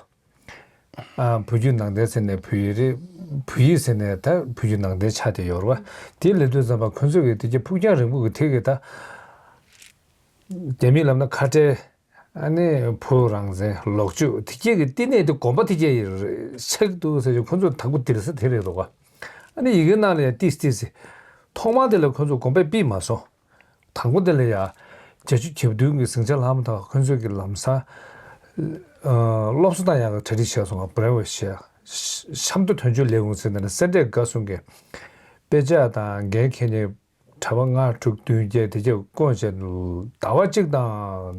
ཨ་བོད་བརྒྱུད་ནང་བསྟན་ཟེར་ནས་བོད་ཡིག་རེད། བོད་ཡིག་ཟེར་ནས་ད་བོད་བརྒྱུད་ནང་བསྟན་ཆགས་བསྡད་ཡོད་རེད་བ། དེ་ལབ་དུས་ཙམ་པ་ཁོང་ཚོ་གིས་དེ་གའི་ཕུགས་རྒྱང་རིང་པོ་གི་ཐད་ཀྱི་ད། རྒྱ་མིས་ལབ་ན་ཁ་བྲལ། ཨ་ནི་བོད་རང་བཙན་ལོག་སྤྱོད་དེ་གྱད་ཀྱི་བསྟི་གནས་དེ་དགོན་པ་དེ་གྱད་ཡིན་ཆགས་འདུག་ཟེར་ཅིག་ཁོ་ཚོ་དང་པོ་དེ་རེད་ས་དེ་རེད་འདུག་ག་ཨ་ནི་ཡི་གེ་ནང་ལ་ཡང་ཏིས་ཏིས་ཟེར། ཐོག་མར་དེ་ལ་ཁོ་ཚོ་དགོན་པས་ཕུད་མ་སོང་། དང་པོ་དེ་ལ་ཡང་བརྒྱད་ཅུ་གྱ་བདུན་གྱི་ཟིང་ཆ་ལྷག་མ་དང་ཁོ་ཚོས་ཀྱི་ལམ་སང་སློབ་གསོ་བཏང་ཡག་གི་གྲ་སྒྲིག་བྱས་སོང་ང་བུ་ར་ཝེ་ཤི་ཡ། ཤམ་ཐབས་དོན་གཅོད་ལས་ཁུངས་ཟེར་ནས་སེ་འབྲས་དགའ་གསུམ་གྱི་དཔེ་ཆ་དང་འགན་འཁྱེར་མཁན། གྲྭ་པ་ལྔ་དྲུག་བདུན་བརྒྱད་དེ་གྱད་བསྐོས་བྱས་ཟླ་བ་གཅིག་དང་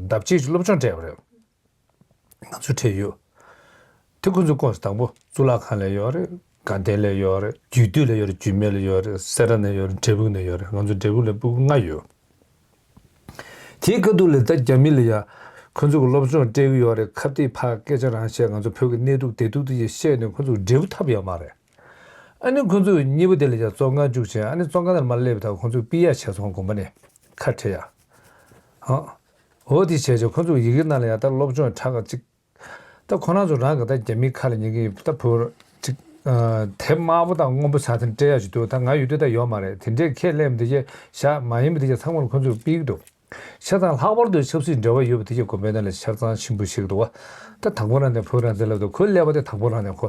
ཟླ་གཅིག་ཅིག་སློབ་སྦྱོང་སྤྲད་པ་རེད། ང་ཚོ་སྤྲད་ཡོད། དེ་ཁོ་ཚོས་བསྐོས་དང་པོ་གཙུག་ལག་ཁང་ལ་ཡོད་རེད། དགའ་ལྡན་ལ་ཡོད་རེད། རྒྱུད་སྟོད་ལ་ཡོད་རེད། རྒྱུད་སྨད་ལ་ཡོད་རེད། སེ་ར་ན་ཡོད་རེད། འབྲས་སྤུངས་ན་ཡོད་རེད། ང་ཚོ་འབྲས་སྤུངས་ལ་སྤུ་གུ་ལྔ་ཡོད། དེའི་ཁ་ཐུག་ལ་ད་རྒྱ་མི་ལ་ཡ་ཁོ་ཚོ་གི་སློབ་སྦྱོང་སྤྲད་ཀྱི་ཡོད་རེད། ཁ་གཏད་ཕར་སྐད་ཆ་རང་བཤད། ང་ཚོ་བོད་ཀྱི་གནས་ཐུག་བདེ་སྡུག་དེ་ཅིག་བཤད་ནས་ཁོ་ཚོ་འབྲས་བུ་ཐོབ་ཡོད་མ་རེད། ཨ་ནི་ཁོ་ཚོས་གཉིས་པ་དེ་ལ་ཡང་བཙོན་ཁང་བཅུག་བྱས། ཨ་ནི་བཙོན་ཁང་ནང་མར་སླེབས་དང་ཁོ་ཚོས་ཕུད་ཡག་བྱས་སོང་། དགོན་པ་ནས་ཁ་བྲལ་ཡག་ཧང་། འོ་དེ་བྱས་བྱས་ཁོ་ཚོས་ཡི་གེ་ནང་ལ་ཡང་ད་སློབ་སྦྱོང་དྲག་ག་ཅིག་ད་ཁོ་རང་ཚོ་རང་གི་ད་རྒྱ་མིའི་ཁ་ལ་ཉན་གི་ད་བོད་ཅིག་དེབ་དམར་པོ་དང་སྔོན་པོ་ཟེར་དེ་འདྲ་སྤྲད་ཡག་ཅིག་འདུག་ད་ང་ཡོད་དུས་ད་ཡོད་མ་རེད། དེ་འདྲས་ཁས་ལེན་པ་དེ་གྱད་བཞག་མ་ཡིན་པ་དེ་གྱད་ཚང་མ་ལ་ཁོ་ཚོས་ཕུད་ཀྱི་འདུག་བྱས་ཙང་ལྷག་པར་དུ་ཆབ་སྲིད་འབྲེལ་བ་ཡོད་པ་དེ་གྱད་དགོན་པའི་ནང་ལ་ཆ་ཚང་ཆེན་པོ་ཞིག་འདུག་བ། ད་དྭགས་པོ་རང་ནས་བོད་རང་བཙན་ལབ་དུས་ཁོའི་ཀླད་པ་དེ་དྭགས་པོ་རང་ནས་ཁོ་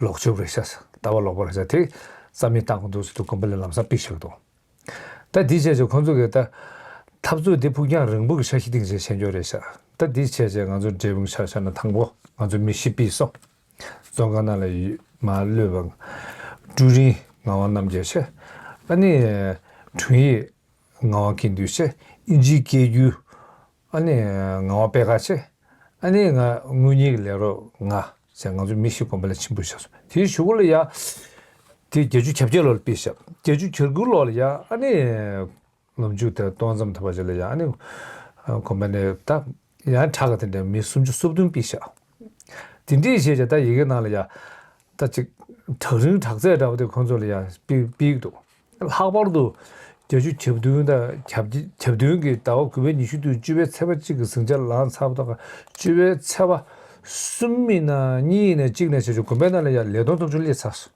ལོག་སྤྱོད་རེད་ཤག་ལྟ་བ་ལོག་པ་རེད་ཤག་དེ་རྩ་མེད་བཏང་གི་འདུག་ཟེར་དུས་དགོན་པ་ལ་ལམ་སང་ཕུད་བཞག་གི་འདུག་ད་འདི་བྱས་ཙང་ཁོང་ཚོ་གིས་ད་འཐབ་རྩོད་འདི་ཕུགས་རྒྱང་རིང་པོ་གི་འཆར་གཞི་སྟེང་བྱས་བྱེད་རྒྱུ་རེད་ཤག་ད་འདི་བྱས་ཙང་ང་ཚོ་འབྲས་སྤུངས་ཆ་བཞག་ན་དང་པོ་ང་ཚོ་མི་བཞི་ཕུད་སོང་། བཙོན་ཁང་ནང་ལ་ཡོད་མ་གློད་པ་ཀྲུའུ་རིན་ངག་དབང་རྣམ་རྒྱལ་བྱས། ཨ་ནི་དྲུང་ཡིག་ངག་དབང་དགེ་འདུན་བྱས། ཨིན་ཇིའི་སྐད་སྒྱུར་ཨ་ནི་ངག་དབང་པད་དཀར་བྱས། ཨ་ནི་ང་དངུལ་གཉེར་གྱི་ལས་རོགས་ང་བྱས། ང་ཚོ་མི་བཞི་དགོན་པ་ལ་ཆེན་པོ་བཞག་སོང་། དེའི་གཞུག་གུ་ལ་ཡ་དེ་བརྒྱད་ཅུ་གྱ་བརྒྱད་ལོ་ལ་ཕུད་བཞག་བརྒྱད་ཅུ་གྱ་དགུ་ལོ་ལ་ཡ་ཨ་ནི་ལོ་མཇུག་དེ་སྟོང་ཙམ་ཐུབ་པ་ཅིག་ལ་ཡ་ཨ་ནི་དགོན་པ་ནས་ད་ཡང་དྲག་ག་དེ་འདྲ་མི་སུམ་ཅུ་སོ་བདུན་ཕུད་བཞག་དེ་འདྲས་བྱས་ཙང་ད་ཡི་གེ་ནང་ལ་ཡ་ད་ཅིག་བྲག་རིང་བྲག་རྩེ་འདྲ་བོ་དེ་ཁོང་ཚོ་ལ་ཡ་ཕུད་ཕུད་ཀྱི་འདུག་ལྷག་པར་དུ་བརྒྱད་ཅུ་གྱ་བདུན་དང་གྱ་བདུན་གྱི་ཟླ་བ་དགུ་པའི་ཉི་ཤུ་དང་བཅུ་པའི་ཚེས་པ་གཅིག་གི་ཟིང་ཆ་ལངས་ཚར་བ་དང་བཅུ་པའི་ཚེས་པ་ གསུམ་ཡིན་ན་གཉིས་ཡིན་ན་གཅིག་ན་བྱས་ཆོག་དགོན་པའི་ནང་ལ་ཡ་ལས་དོན་ཚོགས་ཆུང་སླེབས་ཚར་སོང་།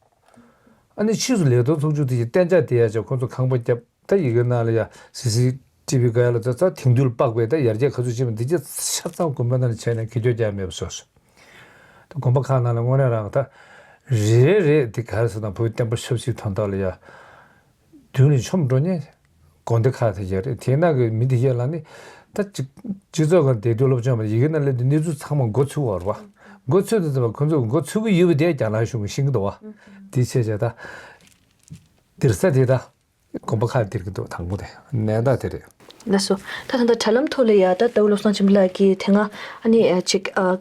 ཨ་ནི་ཕྱིས་སུ་ལས་དོན་ཚོགས་ཆུང་དེ་ཡི་གཏན་འཇགས་དེ་ཡ་ཆ་ཁོང་ཚོ་ཁང་པ་བརྒྱབ། ད་ཡི་གེ་ནང་ལ་ཡ་སི་སི་ཊི་བི་ག་ཡ་ལ་ད་ད་དེང་དུས་ལ་དཔག་པའི་ད་ཡར་རྒྱས་ག་ཚོད་ཕྱིན་པ་འདི་རྒྱ་ཆ་ཚང་དགོན་པའི་ནང་ལ་བྱས་ནས་ཁེ་གྱོད་རྒྱག་མེད་པ་བཟོས་སོང་། ད་དགོན་པ་ཁག་ནང་ལ་དངོས་གནས་རང་ད་རེ་རེ་རེ་འདི་ག་རེ་ཟེར་ན་བོད་བསྟན་པ་ཆབ་སྲིད་དོན་དག་ལ་ཡ་མདུན་ལ་མཆོང་འགྲོ་ཉེན། དགོན་སྡེ་ཁག་དེ་ཡ་རེད། དེ་ནང་གི་མི་དེ་ཡ་ལ་ནི་ད་ཅིག་སྤྱི་ཚོགས་ཁང་བསྡད་དུས་སློབ་སྦྱོང་བ་ཡི་གེ་ནང་སླེབས་དུས་གནས་ཚུལ་ཚང་མ་མགོ་ཚོས་བར་བ། མགོ་ཚོས་དུས་ཙམ་པ་ཁོ་ཚོ་མགོ་ཚོས་གི་ཡོད་པ་དེ་རྒྱ་ནག་གཞུང་གིས་ཤེས་ཀྱི་འདུག་བ། དེ་བྱས་བྱས་ད་སྡིར་ས་དེ་ད་དགོན་པ་ཁག་སྡིར་གྱི་འདུག་དང་པོ་དེ་གནས་སྟངས་དེ་རེད། ལགས་སོ། ད་ད་ལྟ་དྲ་ལམ་ཐོག་ལ་ཡ་ད་ལྟ་བུ་བློ་བཟང་ཆེན་པོ་ལགས་ཀྱིས་དེ་སྔ་ཨ་ནི་ཨ་ཅིག་ཨ་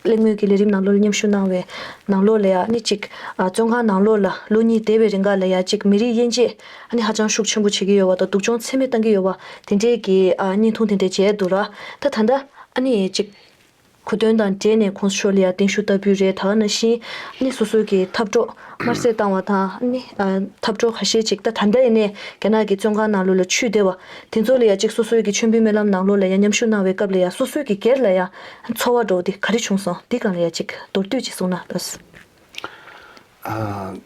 གླེང་མོལ་གྱི་ལས་རིམ་ནང་ལོགས་ལ་མཉམ་ཞུགས་གནང་བའི་ནང་ལོགས་ལ་ཡ་ཨ་ནི་ཅིག་ཨ་བཙོན་ཁང་ནང་ལོགས་ལ་ལོ་གཉིས་བསྡད་པའི་རིང་ག་ལ་ཡ་ཅིག་མི་རིགས་དབྱེ་འབྱེད་ཨ་ནི་ཧ་ཅང་ཤུགས་ཆེན་པོ་བྱེད་ཀྱི་ཡོད་པ་དང་སྡུག་སྦྱོང་ཚད་མེད་བཏང་གི་ཡོད་པ་དེ་འདྲས་ཀྱི་ཨ་བརྙན་ཐུང་དེ་འདྲས་མཇལ་འདུག་ར། ད་ད་ལྟ་ཨ་ནི་ཅིག་གོ་དོན་དང་འབྲེལ་ནས་ཁོང་ཚོ་ལ་ཡ་གདན་ཞུ་ལྟ་བུ་རེད། ད་ག་ནང་བཞིན་ཨ་ནི་སོ་སོའི་གི་འཐབ་གྲོགས་དམར་གསོད་བཏང་བ་དང་ཨ་ནི་ཨ་འཐབ་གྲོགས་ཁ་ཤས་ཅིག་ད་ད་ལྟ་ཡིན་ནའི་རྒྱ་ནག་གི་བཙོན་ཁང་ནང་ལོགས་ལ་ཚུད་བསྡད་པ་དེ་ཚོ་ལ་ཡ་ཅིག་སོ་སོའི་གི་མཆོད་འབུལ་སྨོན་ལམ་ནང་ལོགས་ལ་ཡ་མཉམ་ཞུགས་གནང་བའི་སྐབས་ལ་ཡ་སོ་སོའི་གི་སྒེར་ལ་ཡ་ཚོར་བ་འདྲ་བོ་དེ་ག་རེ་བྱུང་སོང་། འདི་སྒང་ལ་ཡ་ཅིག་མདོར་བསྡུས་ཅིག་གསུངས་ན་ལགས། ཨ།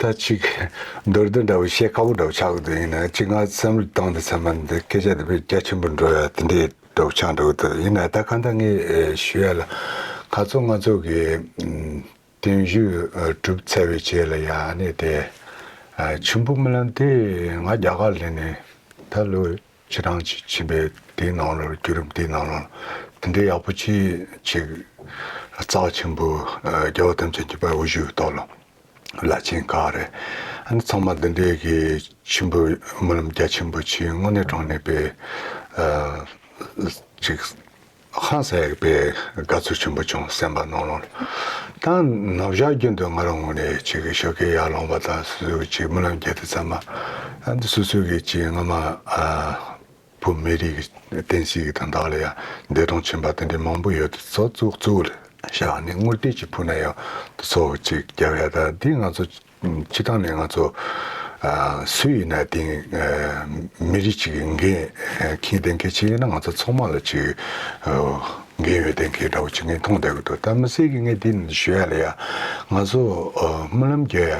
ད་ཅིག་མདོར་བསྡུས་འདྲ་བོ་བཤད་ཁག་པོ་འདྲ་བོ་ཆགས་ཀྱི་འདུག་ཡིན་ན་ཅིག་ང་བསམ་བློ་བཏང་དུས་ཙམ་པ་འདི་སྐད་ཆ་འདི་དཔེ་རྒྱ་ཆེན་པོ་འགྲོ་ཡ་དེ་འདྲའི་འདྲ་བོ་ཆགས་འགྲོ་གི་འདུག་ཡིན་ན་ད་གང་ལྟར་ངས་ཨེ་ཞུ་ཡ་ལ་ཁ་ཚོ་ང་ཚོ་གི་ཨམ་བརྟན་བཞུགས་ཨ་གྲུབ་ཚར་བའི་རྗེས་ལ་ཡ་ཨ་ནི་དེ་ཨ་མཆོད་འབུལ་སྨོན་ལམ་དེ་ང་རྒྱ་གར་སླེབས་ནས་ད་ལོ་ཕྱི་རང་ཅིག་ཕྱིན་པའི་དེའི་ནང་ལ་བརྒྱུད་རིམ་དེའི་ནང་ལ་དེ་འདྲའི་ཡག་པོ་ཅིག་ཅིག་རྩ་ཆེན་པོ་ཨ་རྒྱལ་བ་ཐམས་ཅད་མཁྱེན་པ་དབུ་བཞུགས་ཐོག་ལ་བླ་ཆེན་ག་རེ་ཨ་ནི་ཚང་མ་འདི་འདྲའི་གི་མཆོད་འབུལ་སྨོན་ལམ་རྒྱ་ཆེན་པོ་ཅིག་དངོས་གནས་དྲང་གནས་པའི་ཨ་ཅིག་ཧང་སངས་པའི་དགའ་ཚོར་ཆེན་པོ་བྱུང་སེམས་པ་ནང་ལོགས་ལ། ད་ནམ་ཞག་རྒྱུན་དུ་ང་རང་ངོས་ནས་ཅིག་གི་ཞོགས་ཀས་ཡར་ལངས་པ་དང་སོ་སོའི་ཅིག་སྨོན་ལམ་རྒྱག་དུས་ཙམ་པ་ཨ་འདི་སོ་སོའི་གི་ཅིག་སྔ་མ་ཨ་བོད་མི་རིགས་ཀྱི་བསྟན་སྲིད་ཀྱི་དོན་དག་ལ་ཡང་འདས་གྲོངས་ཕྱིན་པ་དེ་འདྲའི་མང་པོ་ཡོད་དེ་ཚོ་གཙོ་གཙོ་བོ་ལ་བཞག་ནས་བསྔོ་རྟེན་ཅིག་ཕུལ་ན་ཡང་དེ་ཚོ་ཅིག་རྒྱབ་ཡ་ད་འདི་ང་ཚོ་སྤྱི་བཏང་ནས་ང་ཚོ་ཨ་སུ་ཡིན་ན་དེ་ཨ་མི་རིགས་གཅིག་གི་འགན་ཨ་འཁྱེར་བསྡད་མཁན་ཅིག་ཡིན་ན་ང་ཚོ་ཚང་མ་ལ་ཅིག་ཨ་འགན་ཡོད་བསྡད་མཁན་འདྲ་བོ་ཅིག་ངས་མཐོང་བསྡད་ཀྱི་འདུག་ད་མི་སེར་གྱི་ངས་འདི་ནས་ཞུ་ཡ་ལ་ཡ་ང་ཚོ་ཨ་སྨོན་ལམ་རྒྱག་ཡ་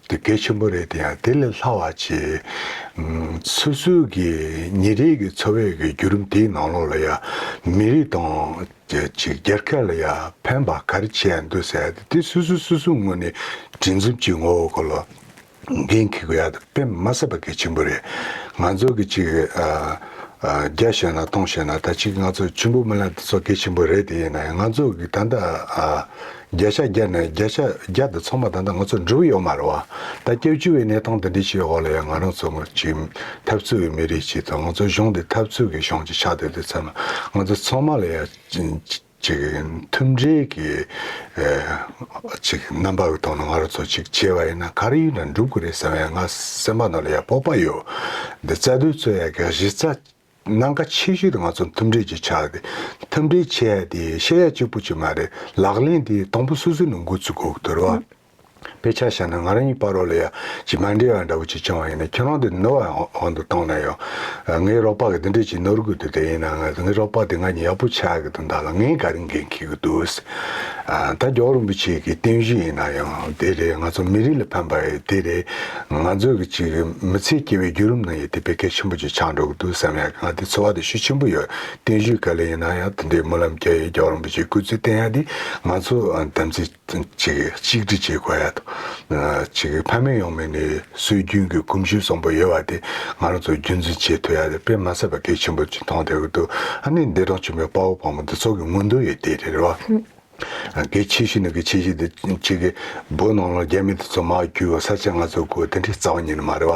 དེ་གལ་ཆེན་པོ་རེད། དེ་ཡང་དེ་ལས་ལྷག་པ་ཅིག་ཨ་སོ་སོའི་གི་ཉིན་རེའི་གི་འཚོ་བའི་གི་བརྒྱུད་རིམ་དེའི་ནང་ལོགས་ལ་ཡ་མི་རིགས་དང་། ཅིག་རྒྱལ་ཁབ་ལ་ཡ་ཕན་པ་ག་རེ་བྱས་འདུག་ཟེར་ཏེ་དེ་སོ་སོ་སོ་སོའི་ངོས་ནས་སྒྲིག་འཛུགས་ཀྱི་ངོ་བོ་སྐོར་ལ་འགན་འཁྱེར་དགོས་ཡ་དེ་དཔེ་མ་སྲིད་པ་གལ་ཆེན་པོ་རེད། ང་ཚོ་གི་ཅིག་ཨ་ཨ་བརྒྱ་བཤད་ན་སྟོང་བཤད་ན་ད་ཅིག་ང་ཚོ་ཆུ་འབུ་མི་ལ་དེ་ཚོ་གལ་ཆེན་པོ་རེད། དེ་ཡིན་ན་ཡང་ང་ཚོ་གི་ད་ལྟ་ཨ་བརྒྱ་ཆ་བརྒྱ་ནས་བརྒྱ་ཆ་བརྒྱ་དེ་ཚང་མ་ད་ལྟ་ང་ཚོ་འགྲུབ་ཡོད་མ་རེད་བ། ད་སྐྱབས་བཅོལ་བའི་གནས་སྟངས་དེ་འདྲ་ཞིག་འོག་ལ་ཡང་ང་རང་ཚོ་ཅིག་འཐབ་རྩོད་པའི་མི་རིགས་ཅིག་དང་ང་ཚོ་གཞུང་དེ་འཐབ་རྩོད་ཀྱི་གཞུང་ཅིག་ཆགས་བསྡད་དུས་ཙམ་ང་ཚོ་ཚང་མ་ལ་ཡ་ཅིག་མཐུན་སྒྲིལ་གྱི་ཨེ་ཅིག་རྣམ་པ་གི་ཐོག་ནས་ང་རང་ཚོ་ཅིག་བྱས་པ་ཡིན་ན་ག་རེ་ཡིན་ན་འགྲུབ་ཀྱི་རེད་བསམ་ཡ་ང་སེམས་པ་ནང་ལ་ཡ་སྤོབས་པ་ཡོད། འདི་རྩ་དོན་རྩོད་ཡ་གི་གཞི་རྩ་གནད་འགག་ཆེ་ཤོས་དེ་ང་ཚོ་མཐུན་སྒྲིལ་གྱི་ཆགས་ཏེ་མཐུན་སྒྲིལ་བྱས་ཡ་དེ་བཤད་ཡ་གཅིག་པུ་ཅིག་མ་རེད། ལག་ལེན་དེ་དང་པོ་སོ་སོ་ནས་འགོ་ཚུགས་དགོས་ཀྱི་འདུག་རེད་བ། དཔེ་ཆ་བཞག་ན་ང་རང་གཉིས་བར་རོ་ལ་ཡ་ཅིག་མ་འདྲེས་པ་འདྲ་བོ་ཅིག་བྱུང་བ་ཡིན་ན་ཁྱེད་རང་དེ་ནུ་བ་འོང་དུ་བཏང་ན་ཡང་ངའི་རོགས་པ་གི་དེ་འདྲས་ཅིག་ནོར་དགོས་དུས་དེ་ཡིན་ན་ང་ངའི་རོགས་པ་དེ་ང་གཉིས་ཡག་པོ་ཆགས་ཀྱི་དོན་དག་ལ་ངས་ག་རེ་འགན་འཁྱེར་གི་འདུག་ཨ་ད་རྒྱལ་བ་རིན་པོ་ཆེ་གི་བརྟན་བཞུགས་ཡིན་ན་ཡང་དེ་རེད། ང་ཚོ་མི་རིགས་ལ་ཕན་པ་ཡི་དེ་རེད། ང་ཚོ་གི་ཅིག་མི་ཚེ་སྐྱེལ་བའི་བརྒྱུད་རིམ་ནང་ཡི་དེ་དཔེ་གལ་ཆེན་པོ་ཅིག་ཆགས་འགྲོ་གི་འདུག་བསམ་ཡ་ང་དེ་ཚོར་བ་དེ་ཤུགས་ཆེན་པོ་ཡོད། བརྟན་བཞུགས་ག་ལེ་ཡིན་ན་ཡང་དེ་འདྲའི་སྨོན་ལམ་རྒྱག་ཡི་རྒྱལ་བ་རིན་པོ་ཆེའི་སྐུ་ཚེ་བརྟན་ཡ་དེ་ང་ཚོ་དམ་ཚིག་ཅིག་གཅིག་སྒྲིལ་བྱེད་དགོས་ཡ་དང་། ཅིག་ཕ་མེས་ཡང་མེས་ནས་སྲོལ་རྒྱུན་གྱི་གོམས་གཤིས་བཟང་པོ་ཡོད་པ་དེ་ང་རང་ཚོ་རྒྱུན་འཛིན་བྱེད་ཐུབ་ཡ་དེ་དཔེ་མ་སྲིད་པ་གལ་ཆེན་པོ་ཅིག་མཐོང་བསྡད་ཀྱི་འདུག་ཨ་ནི་འདས་གྲོངས་ཕྱིན་པའི་དཔའ་བོ་དཔའ་མོ་འདི་ཚོ་གི་མངོན་འདོད་ཡོད་དེ་རེད་བ། གལ་ཆེ་ཤོས་ནི་གལ་ཆེ་ཤོས་དེ་ཅིག་གི་བོད་ནང་ལ་རྒྱ་མི་དེ་ཚོ་མར་རྒྱུག་ས་ཆ་ང་ཚོ་དགོས་དེ་འདྲའི་རྩ་བ་ཉིད་ནས་མ་རེད་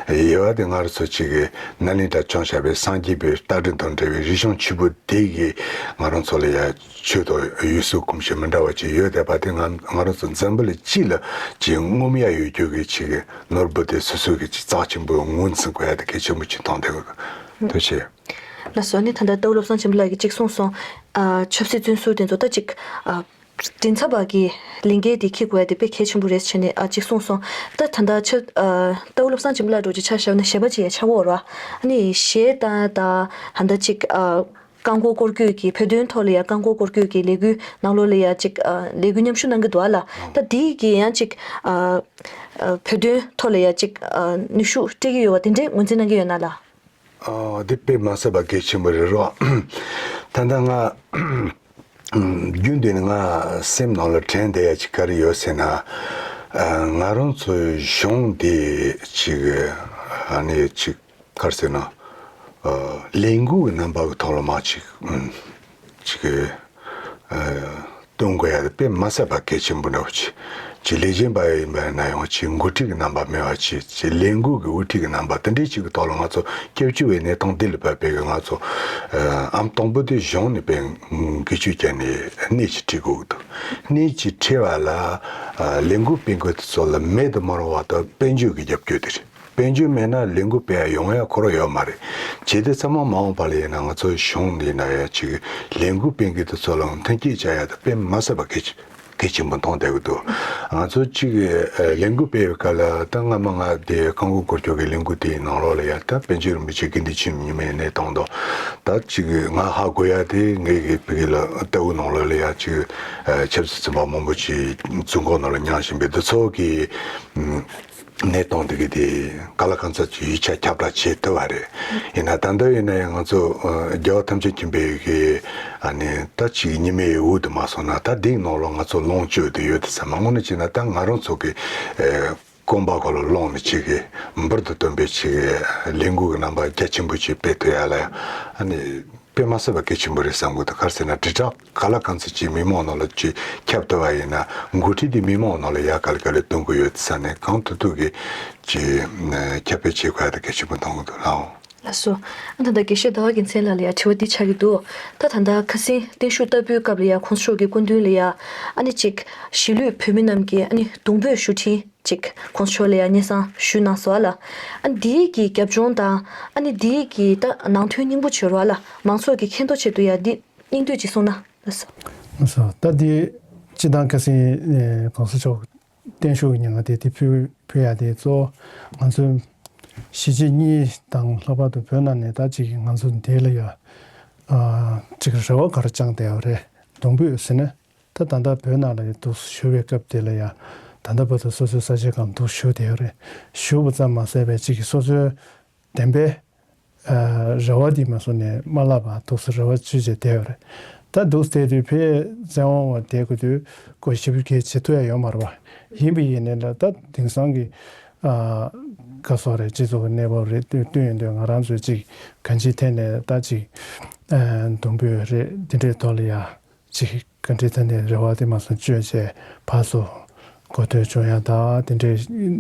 བ། ཡོད་པ་དེ་ང་རང་ཚོ་ཅིག་གི་ནཱ་ལེནྡྲ་བྱོན་བཞག་པའི་སངས་རྒྱས་པའི་རྟ་དྲེལ་དང་འབྲེལ་བའི་རིག་གཞུང་ཆུ་བོ་དེ་གི་ང་རང་ཚོ་ལ་ཡ། ཆོས་དང་ཡུལ་སྲོལ་གོམས་གཤིས་མི་འདྲ་བ་ཅིག་ཡོད་བསྡད་པ་དེ་ང་ང་རང་ཚོ་འཛམ་བུ་གླིང་སྤྱི་ལ་ཅིག་ངོམ་ཡ་ཡོད་རྒྱུ་གི་ཅིག་ནོར་བུ་དེ་སོ་སོ་གི་ཅིག་རྩ་ཆེན་པོ་ངོས་འཛིན་དགོས་ཡ་དེ་གལ་ཆེན་པོ་ཅིག་མཐོང་བསྡད་ཡོད། ཐུགས་རྗེ་ཆེ། ལགས་སོ། ཨ་ནི་ད་ལྟ་རྟའུ་བློ་བཟང་ཆེན་པོ་ལགས་ཀྱིས་ཅིག་གསུངས་སོང་། ཨ་ཆབ་སྲིད་བཙོན་ཟུར་དེ་ཚོ་ད་ཅིག་ཨ་མགྲིན་ཚབ་པ་གི་ལས་འགན་དེ་འཁྱེར་དགོས་ཡ་དེ་དཔེ་གལ་ཆེན་པོ་རེད་བྱས་ནས་ཨ་ཅིག་གསུངས་སོང་། ད་ད་ལྟ་ཆབ་ཨ་རྟའུ་བློ་བཟང་ཆེན་པོ་ལགས་འདྲ་བོ་ཅིག་ཆ་བཞག་ན་གཞས་པ་ཅིག་ཡ་ཆགས་ཡོད་རེད་བ། ཨ་ནི་གཞས་བཏང་ཡ་ད་ད་ལྟ་ཅིག་ཨ། རྐང་འཁོར་སྐོར་སྐྱོད་ཀྱི་བོད་དོན་ཐོག་ལ་ཡ་རྐང་འཁོར་སྐོར་སྐྱོད་ཀྱི་ལས་འགུལ་ནང་ལོགས་ལ་ཡ་ཅིག་ཨ་ལས་འགུལ་མཉམ་ཞུགས་གནང་གི་འདུག་ཨ་ལ། ད་དེ་གི་ཡང་ཅིག་ཨ་ཨ་བོད་དོན་ཐོག་ལ་ཡ་ཅིག་ཨ་ནུས་ཤུགས་སྤྲད་ཀྱི་ཡོད་པ་དེ་འདྲའི་ངོས་འཛིན་གནང་གི་ཡོད་ན་ལ། ཨ་འདི་དཔེ་མ་སྲིད་པ་གལ་ཆེན་པོ་རེད་རོ། ད་ལྟ་ང་རྒྱུན་དུ་ནས་ང་སེམས་ནང་ལ་དྲན་བསྡད་ཡ་ཅིག་ག་རེ་ཡོད་ཟེར་ན། ཨ་ང་རང་ཚོའི་གཞུང་འདི་ཅིག་ཨ་ནི་ཅིག་ག་རེ་ཟེར་ན། ཨ་ལས་འགུལ་གྱི་རྣམ་པ་གི་ཐོག་ལ་མ་ཅིག་ཨུམ་ཅིག་ཨ་སྟོན་དགོས་ཡ་དེ་དཔེ་མ་སྲིད་པ་གལ་ཆེན་པོ་འདྲ་བོ་ཅིག་ཅིག་ལས་བྱེད་པ་ཡིན་པ་ན་ཡང་ཅིག་འགོ་ཁྲིད་ཀྱི་རྣམ་པ་མེད་པ་ཅིག་ཅིག་ལས་འགུལ་གྱི་དབུ་ཁྲིད་ཀྱི་རྣམ་པ་དེ་འདྲའི་ཅིག་གི་ཐོག་ལ་ང་ཚོ་སྐྱབས་བཅོལ་བའི་གནས་སྟངས་འདི་ལ་བབས་པའི་གི་ང་ཚོ་ཨ་ཨམ་དང་པོ་དེ་གཞུང་ནས་དཔེ་འགུལ་སྐྱོད་བརྒྱབ་ནས་སྣེ་ཅིག་ཁྲིད་དགོས་ཀྱི་འདུག་སྣེ་ཅིག་ཁྲིད་པ་ལ་ཨ་ལས་འགུལ་སྤེལ་མཁན་དེ་ཚོ་ལ་མེད་དུ་མི་རུང་བ་དང་དཔལ་འབྱོར་གྱི་རྒྱབ་སྐྱོར་དེ་རེད། དཔལ་འབྱོར་མེད་ན་ལས་འགུལ་སྤེལ་ཡ་ཡོང་ཡ་ཁོ་རང་ཡོད་མ་རེད། བྱས་ཏེ་ཚང་མ་མ་འོངས་པ་ལ་ཡིན་ན་ང་ཚོ་གཞུང་འདི་ན་ཡ་ཅིག་ལས་འགུལ་སྤེལ་མཁན་དེ་ཚོ་ལ་མཐུན་རྐྱེན་བྱ་ཡ་དེ་དཔེ་མ་སྲིད་པ་གལ་ཆེ་གལ་ཆེན་པོ་མཐོང་བསྡད་ཀྱི་འདུག་ང་ཚོ་གཅིག་ལས་འགུལ་སྤེལ་བའི་སྐབས་ལ་ད་སྔ་མ་ང་དེ་རྐང་འཁོར་སྐོར་སྐྱོད་ཀྱི་ལས་འགུལ་དེའི་ནང་ལོགས་ལ་ཡ་ད་པཎ་ཆེན་རིན་པོ་ཆེ་དགེ་འདུན་ཆོས་ཉི་མའི་གནས་སྟངས་དང་། ད་གཅིག་ང་ཧ་གོ་ཡ་དེ་ངའི་གི་བོད་ཀྱི་ལ་ལྟ་བུ་ནང་ལོགས་ལ་ཡ་གཅིག་ཆབ་སྲིད་བཙོན་པ་མང་པོ་ཅིག་བཙོན་ཁང་ནང་ལ་མྱངས་བཞིན་པའི་འདི་ཚོ་གི་གནས་སྟངས་འདི་གི་དེ་ག་ལ་གང་འཚམ་གྱི་ཡིག་ཆ་ཁྱབ་བསྒྲགས་བྱེད་ཐུབ་པ་རེད། ཡིན་ན་ད་ལྟ་ཡིན་ན་ཡང་ང་ཚོ་རྒྱལ་བ་ཐམས་ཅད་མཁྱེན་པའི་གི་ཨ་ནི་ད་ཅིག་ཉི་མའི་འོད་དུ་མ་སོང་ན་ད་འདིའི་ནང་ལོགས་ང་ཚོ་ལོངས་སྤྱོད་དུ་ཡོད་དུ་ཚང་མ་དངོས་གནས་བྱས་ན་ད་ང་རང་ཚོ་གི་ཨ་རྐང་པ་སྐོར་ལ་ལོངས་ནས་ཅིག་གི་འབུར་དུ་ཐོན་པའི་ཅིག་གི་ལས་འགུལ་གྱི་རྣམ་པ་རྒྱ་ཆེན་པོ་ཅིག་སྤེལ་ཐུབ་ཡ་ལ་ཡང་ཨ་ནི་དཔེ་མ་སྲིད་པ་གལ་ཆེན་པོ་རེད་བསམ་གི་འདུག་ག་རེ་ཟེར་ན་དྲིལ་བསྒྲགས་ག་ལ་གང་འཚམ་ཅིག་མི་མང་ནང་ལ་ཅིག་ཁྱབ་ཐུབ་པ་ཡིན་ན་འགོ་ཁྲིད་དེ་མི་མང་ནང་ལ་ཡ་ག་ལེ་ག་ལེ་གཏོང་གི་ཡོད་ས་ནས་གང་ཐུབ་ཐུབ་ཀྱི་ཅིག་ཁྱབ་སྤེལ་བྱེད་དགོས་ཡ་དེ་གལ་ཆེན་པོ་མཐོང་གི་འདུག་ལགས། ལགས་སོ། ཨ་ད་ལྟ་དགེ་བཤེས་ཟླ་བ་རྒྱལ་མཚན་ལགས་ལ་ཡ་དྲི་བ་འདི་ཆགས་ཀྱི་འདུག་ད་ད་ལྟ་ཁ་སང་བརྟན་བཞུགས་བསྟར་འབུལ་སྐབས་ལ་ཡ་གོང་ས་མཆོག་གི་སྐུ་མདུན་ལ་ཡ་ཨ་ནི་ཅིག་གཞིས་ལུས་བོད་མི་རྣམས་ཀྱིས་ཨ་ནི་གདུང་འབོད་ཞུ་འཕྲིན་ཅིག་གོང་ས་མཆོག་ལ་ཡ་སྙན་སེང་ཞུས་གནང་སོང་ཨ་ལ། ཨ་ནི་འདིའི་གི་རྒྱབ་ལྗོངས་དང་ཨ་ནི་འདིའི་གི་ད་ནང་དོན་སྙིང་པོ་ཆེ་རུ་ཨ་ལ་མང་ཚོགས་ཀྱི་མཁྱེན་རྟོགས་ཆེད་དུ་ཡ་འདི་སྙིང་བསྡུས་ཅིག་གསུངས་ན་ལགས་སོ། ལགས་སོ། ད་འདི་སྤྱི་བཏང་ཁ་སང་ཨེ་གོང་ས་མཆོག་བརྟན་བཞུགས་ཀྱི་ཉིན་མོ་དེ་དེ་ཕུལ་ཕུལ་ཡ་དེ་གཙོ་བོ་ང་ཚོ་གཞིས་བྱེས་གཉིས་དང་ལྷག་པར་དུ་བོད་ནང་ནས་ད་ཅིག་ང་ཚོ་འདི་ལ་ཡ་ཨ་ཅིག་རེ་བ་ག་རེ་བཅངས་བསྡད་ཡོད་རེད། གདུང་འབོད་ཟེར་ན། ད་ད་ལྟ་བོད་ནང་ལ་འདུག་བཞུགས་པའི་སྐབས་དེ་ལ་ཡང་ད་ལྟ་བར་དུ་སོ་སོའི་ས་ཆའི་སྒང་འདུག་བཞུགས་བསྡད་ཡོད་རེད། བཞུགས་པ་ཙམ་མ་ཟད་པའི་གཅིག་གིས་སོ་སོའི་བདེན་པའི་ཨ་རེ་བ་འདི་མ་བཟུང་ནས་མ་བརླག་པར་འདུག་སེ་རེ་བ་བཅོལ་བྱས་བསྡད་ཡོད་རེད། ད་འདུག་སེ་བསྡད་དུས་ཕར་བཙན་དབང་འོག་བསྡད་དགོས་དུས་སྐོར་ཞིབ་གལ་བྱེད་ཐུབ་ཡ་ཡོད་མ་རེད་པ། ཡིན་པ་ཡིན་ནའི་ལ་ད་དེང་སང་གི་ཨ་ག་སོགས་རེད། སྤྱི་ཚོགས་ཀྱི་གནས་བབ་རེད། བསྟུན་བསྟུན་ཡོང་དུས་ང་རང་ཚོས་གཅིག་གང་ཅིའི་ཐད་ནས་ད་གཅིག་ཨ་གདུང་འབོད་རེད། འདི་འདྲའི་ཐོག་ལ་ཡ། ཅིག་ག་འདྲའི་ཐད་ནས་རེ་བ་དེ་མ་སོང་བཅོལ་བྱས་ཕར་ཚུར་གོ་ཐོས་བྱུང་ཡ་ད་དེ་འདྲའི་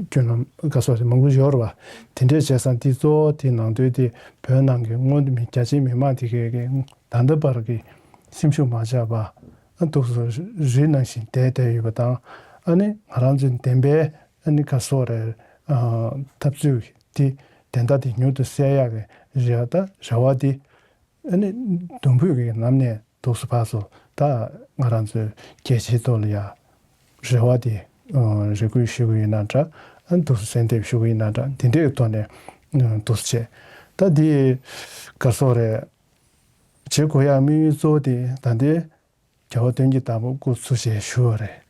སྐྱོན་ནམ་ག་སོགས་དེ་མང་པོ་ཡོད་རེད་བ། དེ་འདྲའི་བྱས་ཙང་དེ་གཙོ་བོ་དེ་ནང་དོན་དེ་བོད་ནང་གི་སྔོན་དུ་མི་རྒྱ་ཆེའི་མི་མང་དེ་གའི་གི་ད་ལྟ་བར་གྱི་སེམས་ཤུགས་མ་ཆག་པ་ཨ་འདུག་སེ་རི་ནང་བཞིན་བསྡད་བསྡད་ཡོད་པ་དང་ཨ་ནི་ང་རང་ཚོའི་བདེན་པའི་ཨ་ནི་ག་སོགས་རེད་ཨ་འཐབ་རྩོད་དེ་བདེན་མཐའ་དེ་མྱུར་དུ་གསལ་ཡག་གི་རེ་བ་ད་རེ་བ་དེ། ཨ་ནི་གདུང་འབོད་ཀྱི་ལམ་ནས་འདུག་སེ་ཕར་ཚུར་ད་ང་རང་ཚོའི་རྒྱལ་སྤྱིའི་ཐོག་ལ་ཡ་རེ་བ་དེ་ཨ་རེ་སྐུལ་ཞུ་གི་ཡིན་ན་འདྲ། ཨ་འདུག་སེ་གསོལ་འདེབས་ཞུ་གི་ཡིན་ན་འདྲ། འདི་འདྲའི་ཐོག་ནས་ཨ་འདུག་སེ་བྱས། ད་འདི་ག་སོགས་རེད། བྱེད་དགོས་ཡག་དམིགས་ཡུལ་གཙོ་བོ་དེ་ད་ལྟའི་རྒྱལ་བ་དོན་གྱི་བདག་པོ་སྐུ་ཚུགས་ཞེས་ཞུ་བ་རེད།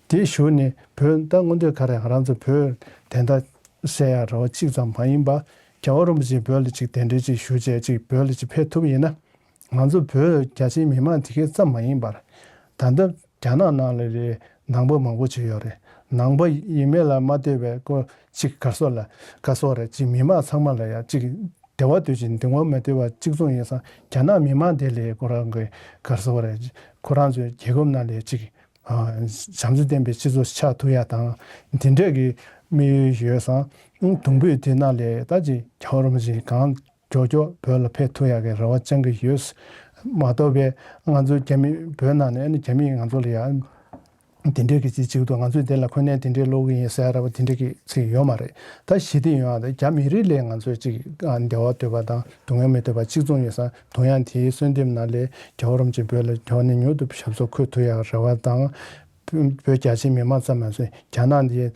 དེ་ཞུ་ནས་བོད་ད་སྔོན་དུས་ག་རེ་ང་རང་ཚོ་བོད་བདེན་མཐའ་གསལ་ཡག་རེ་བ་གཅིག་ཙམ་མ་ཡིན་པ་རྒྱལ་བ་རིན་པོ་ཆེས་བོད་ལ་ཅིག་གདན་འདྲེན་ཅིག་ཞུ་བྱས་ཅིག་བོད་ལ་ཅིག་ཕེབས་ཐུབ་ཡིན་ན། ང་ཚོ་བོད་རྒྱ་ཆེའི་མི་མང་དེ་གའི་ཙམ་མ་ཡིན་པར། ད་ལྟ་རྒྱ་ནག་ནང་ལ་རེད་ནང་པ་མང་པོ་ཅིག་ཡོད་རེད། ནང་པ་ཡིན་མིན་ལ་མ་ལྟོས་པའི་སྐོར་ཅིག་ག་སོགས་ལ་ག་སོགས་རེད་ཅིག་མི་མང་ཚང་མ་ལ་ཡ་ཅིག་བདེ་བ་འདོད་ཅིང་གདེང་བ་མི་འདོད་པ་གཅིག་མཚུངས་ཡིན་ཙང་རྒྱ་ནག་མི་མང་དེ་ལས་ཁོ་རང་གི་ག་སོགས་རེད་ཁོ་རང་ཚོའི་རྒྱལ་ཁབ་ནང་ལ་ཅིག་བྱམས་བརྩེ་ལྡན་པའི་སྤྱི་ཚོགས་ཆགས་ཐུབ་ཡ་དང་འདི་འདྲས་ཀྱི་དམིགས་ཡུལ་ཡོད་ཙང་གདུང་འབོད་དེ་ནང་ལ་ད་ཅིག་རྒྱལ་བ་རིན་པོ་ཆེ་གང་མགྱོགས་མགྱོགས་བོད་ལ་ཕེབས་ཐུབ་ཡག་གི་རེ་བ་བཅང་གི་ཡོད། མ་གཏོགས་པའི་ང་ཚོ་རྒྱ་མི་བོད་ནང་ནས་ནི་རྒྱ་མིས་ང་ཚོ་ལ་ཡ་དེ་འདྲས་ཀྱི་ཅིག་ཅིག་ཏུ་ང་ཚོས་དེ་ལ་ཁོ་ནས་དེ་འདྲས་ཀློག་གི་ཡིན་ཟེར་ར་བ་དེ་འདྲས་ཀྱི་ཚིག་ཡོད་མ་རེད། ད་ཞི་བདེ་ཡོང་ཡག་དང་རྒྱ་མི་རིགས་ལས་ང་ཚོས་ཅིག་བདེ་བ་འདོད་པ་དང་སྡུག་བསྔལ་མི་འདོད་པ་གཅིག་མཚུངས་ཡིན་ཙང་དུང་དབྱངས་དེའི་གསོལ་འདེབས་ནང་ལས་རྒྱལ་བ་རིན་པོ་ཆེ་བོད་ལ་འབྱོར་ནས་མྱུར་དུ་ཞབས་སོར་འཁོད་ཐུབ་ཡག་རེ་བ་དང་། བོད་རྒྱ་ཆེའི་མི་མང་ཙམ་མ་ཟད་རྒྱ་ནག་འདིའི་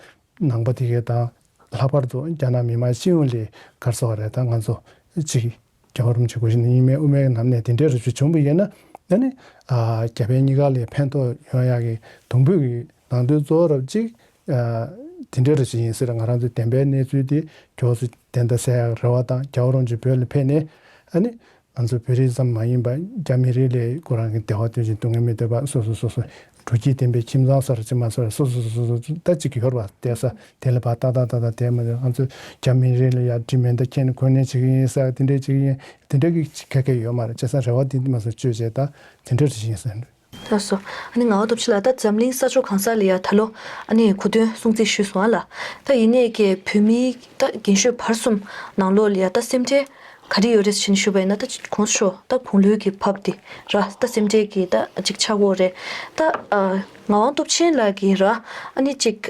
ནང་པ་དེ་གའི་དང་ལྷག་པར་དུ་རྒྱ་ནག་མི་མང་སྤྱི་ཡོངས་ལས་ག་རེ་ཟེར་བ་རེད། ད་ང་ཚོ་གཅིག་ རྒྱལ་བ་རིན་པོ་ཆེ་སྐུ་ཞབས་གཉིས་མེད་དབུ་མའི་ལམ་ནས་དེ་འདྲའི་རེ་ཞུ་བྱུང་བ་ཡིན་ན། ཨ་ནི་ཨ་རྒྱ་བལ་གཉིས་ཀ་ལ་ཕན་ཐོགས་ཡོང་ཡག་གི་དུམ་བུ་གི་ནང་དོན་གཙོ་བོ་རབ་གཅིག་ཨ་དེ་འདྲའི་རེ་ཞུ་ཡིན་ཟེར། ང་རང་ཚོའི་བདེན་པའི་གནས་ཚུལ་དེ་མགྱོགས་སུ་བདེན་མཐའ་གསལ་ཡག་རེ་བ་དང་། རྒྱལ་བ་རིན་པོ་ཆེ་བོད་ལ་ཕེབས་ནས་ཨ་ནི་ང་ཚོ་བོད་རིགས་ཙམ་མ་ཡིན་པར་རྒྱ་མི་རིགས་ལ་ཁོ་རང་གི་བདེ་བ་འདོད་ཅིང་སྡུག་བསྔལ་མི་འདོད་པ། སོ་སོ་སོ་སོ་འགྲོ་སྐྱིད་ལྡན་པའི་ཁྱིམ་ཚང་སར་ཅིག་མ་ཟེར། སོ་སོ་སོ་སོ་སོ་ད་ཅིག་ཡོད་རེད་པ། བསྡད་ས་དེ་ལ་ཕར་ཏག་ཏག་ཏག་ཏག་བསྡད་མ་ཡོང་། ང་ཚོ་རྒྱ་མི་རིགས་ལ་ཡ་འགྲིག་མེད་འདུག་ཁྱེད་ནི་ཁོ་ནས་བྱེད་ཀྱི་ཡིན་ཟེར། དེ་འདྲས་བྱེད་ཀྱི་ཡིན། དེ་འདྲས་ཀྱི་ག་གེ་ཡོད་མ་རེད། བྱས་ཙང་རེ་བ་འདི་མ་ཟད་བཅོལ་བྱས་ད་དེ་འདྲས་བྱེད་ཀྱི་ཡིན་ཟེར། ལགས་སོ། ཨ་ནི་ངག་དབང་སྟོབས་ཆེན་ལགས། ད་འཛམ་གླིང་ས་ཕྱོགས་གང་ས་ལ་ཡ་ད་ལོ་ཨ་ནི་གོ་སྟོན་སྲུང་བརྩི་ཞུས་སོང་ཨ་ལགས། ད་ཡིན་ནའི་ཀྱི་བོད་མིའི་ད་རྒན་གཞོན་བར་གསུམ་ནང་ལོགས་ལ་ཡ་ད་སེམས་ཁྲལ་ག་རེ་ཡོད་རེད་ཟེར་ནས་ཞུས་པ་ཡིན་ན། ད་གོང་ས་མཆོག་ད་དགུང་ལོའི་གི་བབ་དེ་ར་ད་སེམས་ཁྲལ་གྱི་ད་ཅིག་ཆགས་ཀྱི་ཡོད་རེད། ད་ཨ་ངག་དབང་སྟོབས་ཆེན་ལགས་ཀྱིས་ར་ཨ་ནི་ཅིག་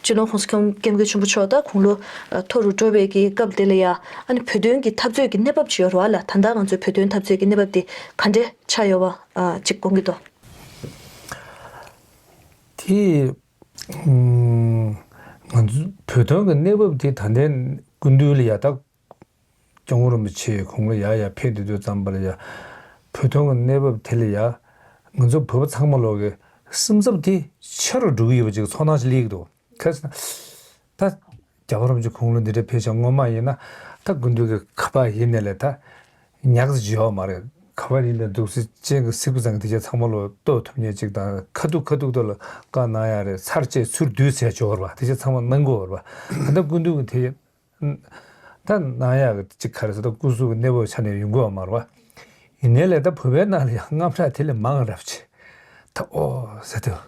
སྤྱི་ནོར་༸གོང་ས་༸སྐྱབས་མགོན་ཆེན་པོ་མཆོག་ད་དགུང་ལོ་ཨ་མཐོ་རུ་འགྲོ་བའི་གི་སྐབས་དེ་ལ་ཡ་ཨ་ནི་བོད་དོན་གྱི་འཐབ་རྩོད་ཀྱི་གནས་བབ་ཅིག་ཡོད་རེད་པ་ལགས། ད་ལྟ་ང་ཚོའི་བོད་དོན་འཐབ་རྩོད་ཀྱི་གནས་བབ་དེ་ག་འདྲས་ཆགས་ཡོད་པ་ཨ་ཅིག་དགོངས་ཀྱི་འདུག་དེ་ང་ཚོ་བོད་དོན་གྱི་གནས་བབ་དེ་ད་ལྟའི་སྐུ་མདུན་ལ་ཡ་ད་སྐྱབས་མགོན་རིན་པོ་ཆེ་གོང་ལ་ཡ་ཡ་ཕེབས་དུས་དུས་ཙམ་པ་ལ་ཡ་བོད་དོན་གྱི་གནས་བབ་དེ་ལ་ཡ་ང་ཚོ་བོད་པ་ཚང་མ་ལོག་གི་སེམས་འཚབ་དེ་ཆེ་རུ་འགྲོ་གི་ཡོད་པ་ཅིག་ཚོར་སྣང་ཞིག་སླེབས་ཀྱི་འདུག་གལ་སྲིད་ད་རྒྱལ་བ་རིན་པོ་ཆེ་དགུང་ལོ་འདི་འདྲ་ཕེབས་ཤག་སྔོན་མ་ཡིན་ན་ད་སྐུ་མདུན་གྱི་ག་པར་ཡིན་ནའི་ལས་ད་ཉག་ཅིག་ཡོད་མ་རེད། ག་པར་ཡིན་ནའི་འདུག་སེ་ཅན་གྱི་སི་ཁུ་ཚང་གི་དེ་ཆ་ཚང་མ་ལོ་གཏོད་ཐུབ་མཁན་ཅིག་དང་། ཁ་ཐུག་ཁ་ཐུག་ཏུ་ལ་བཀའ་གནང་ཡ་རེད། ཚར་བཅད་ཚུར་བསྡུས་ཟེར་ཆོག་རེད་པ། དེ་ཆ་ཚང་མ་གནང་དགོས་རེད་པ། ད་ལྟ་སྐུ་མདུན་གྱི་དེ་ད་གནང་ཡག་གི་ཅིག་ག་རེ་ཟེར། ད་སྐུ་གཟུགས་ཀྱི་གནས་བབ་ཆ་ནས་ཡོང་གི་ཡོད་མ་རེད་པ། ཡིན་ནའི་ལས་ད་བོད་པའི་ནང་ལ་ཡང་དངངས་སྐྲག་དེ་ལས་མང་རབས་ཆེ། ད་ཨོ་ཟེར་དུས་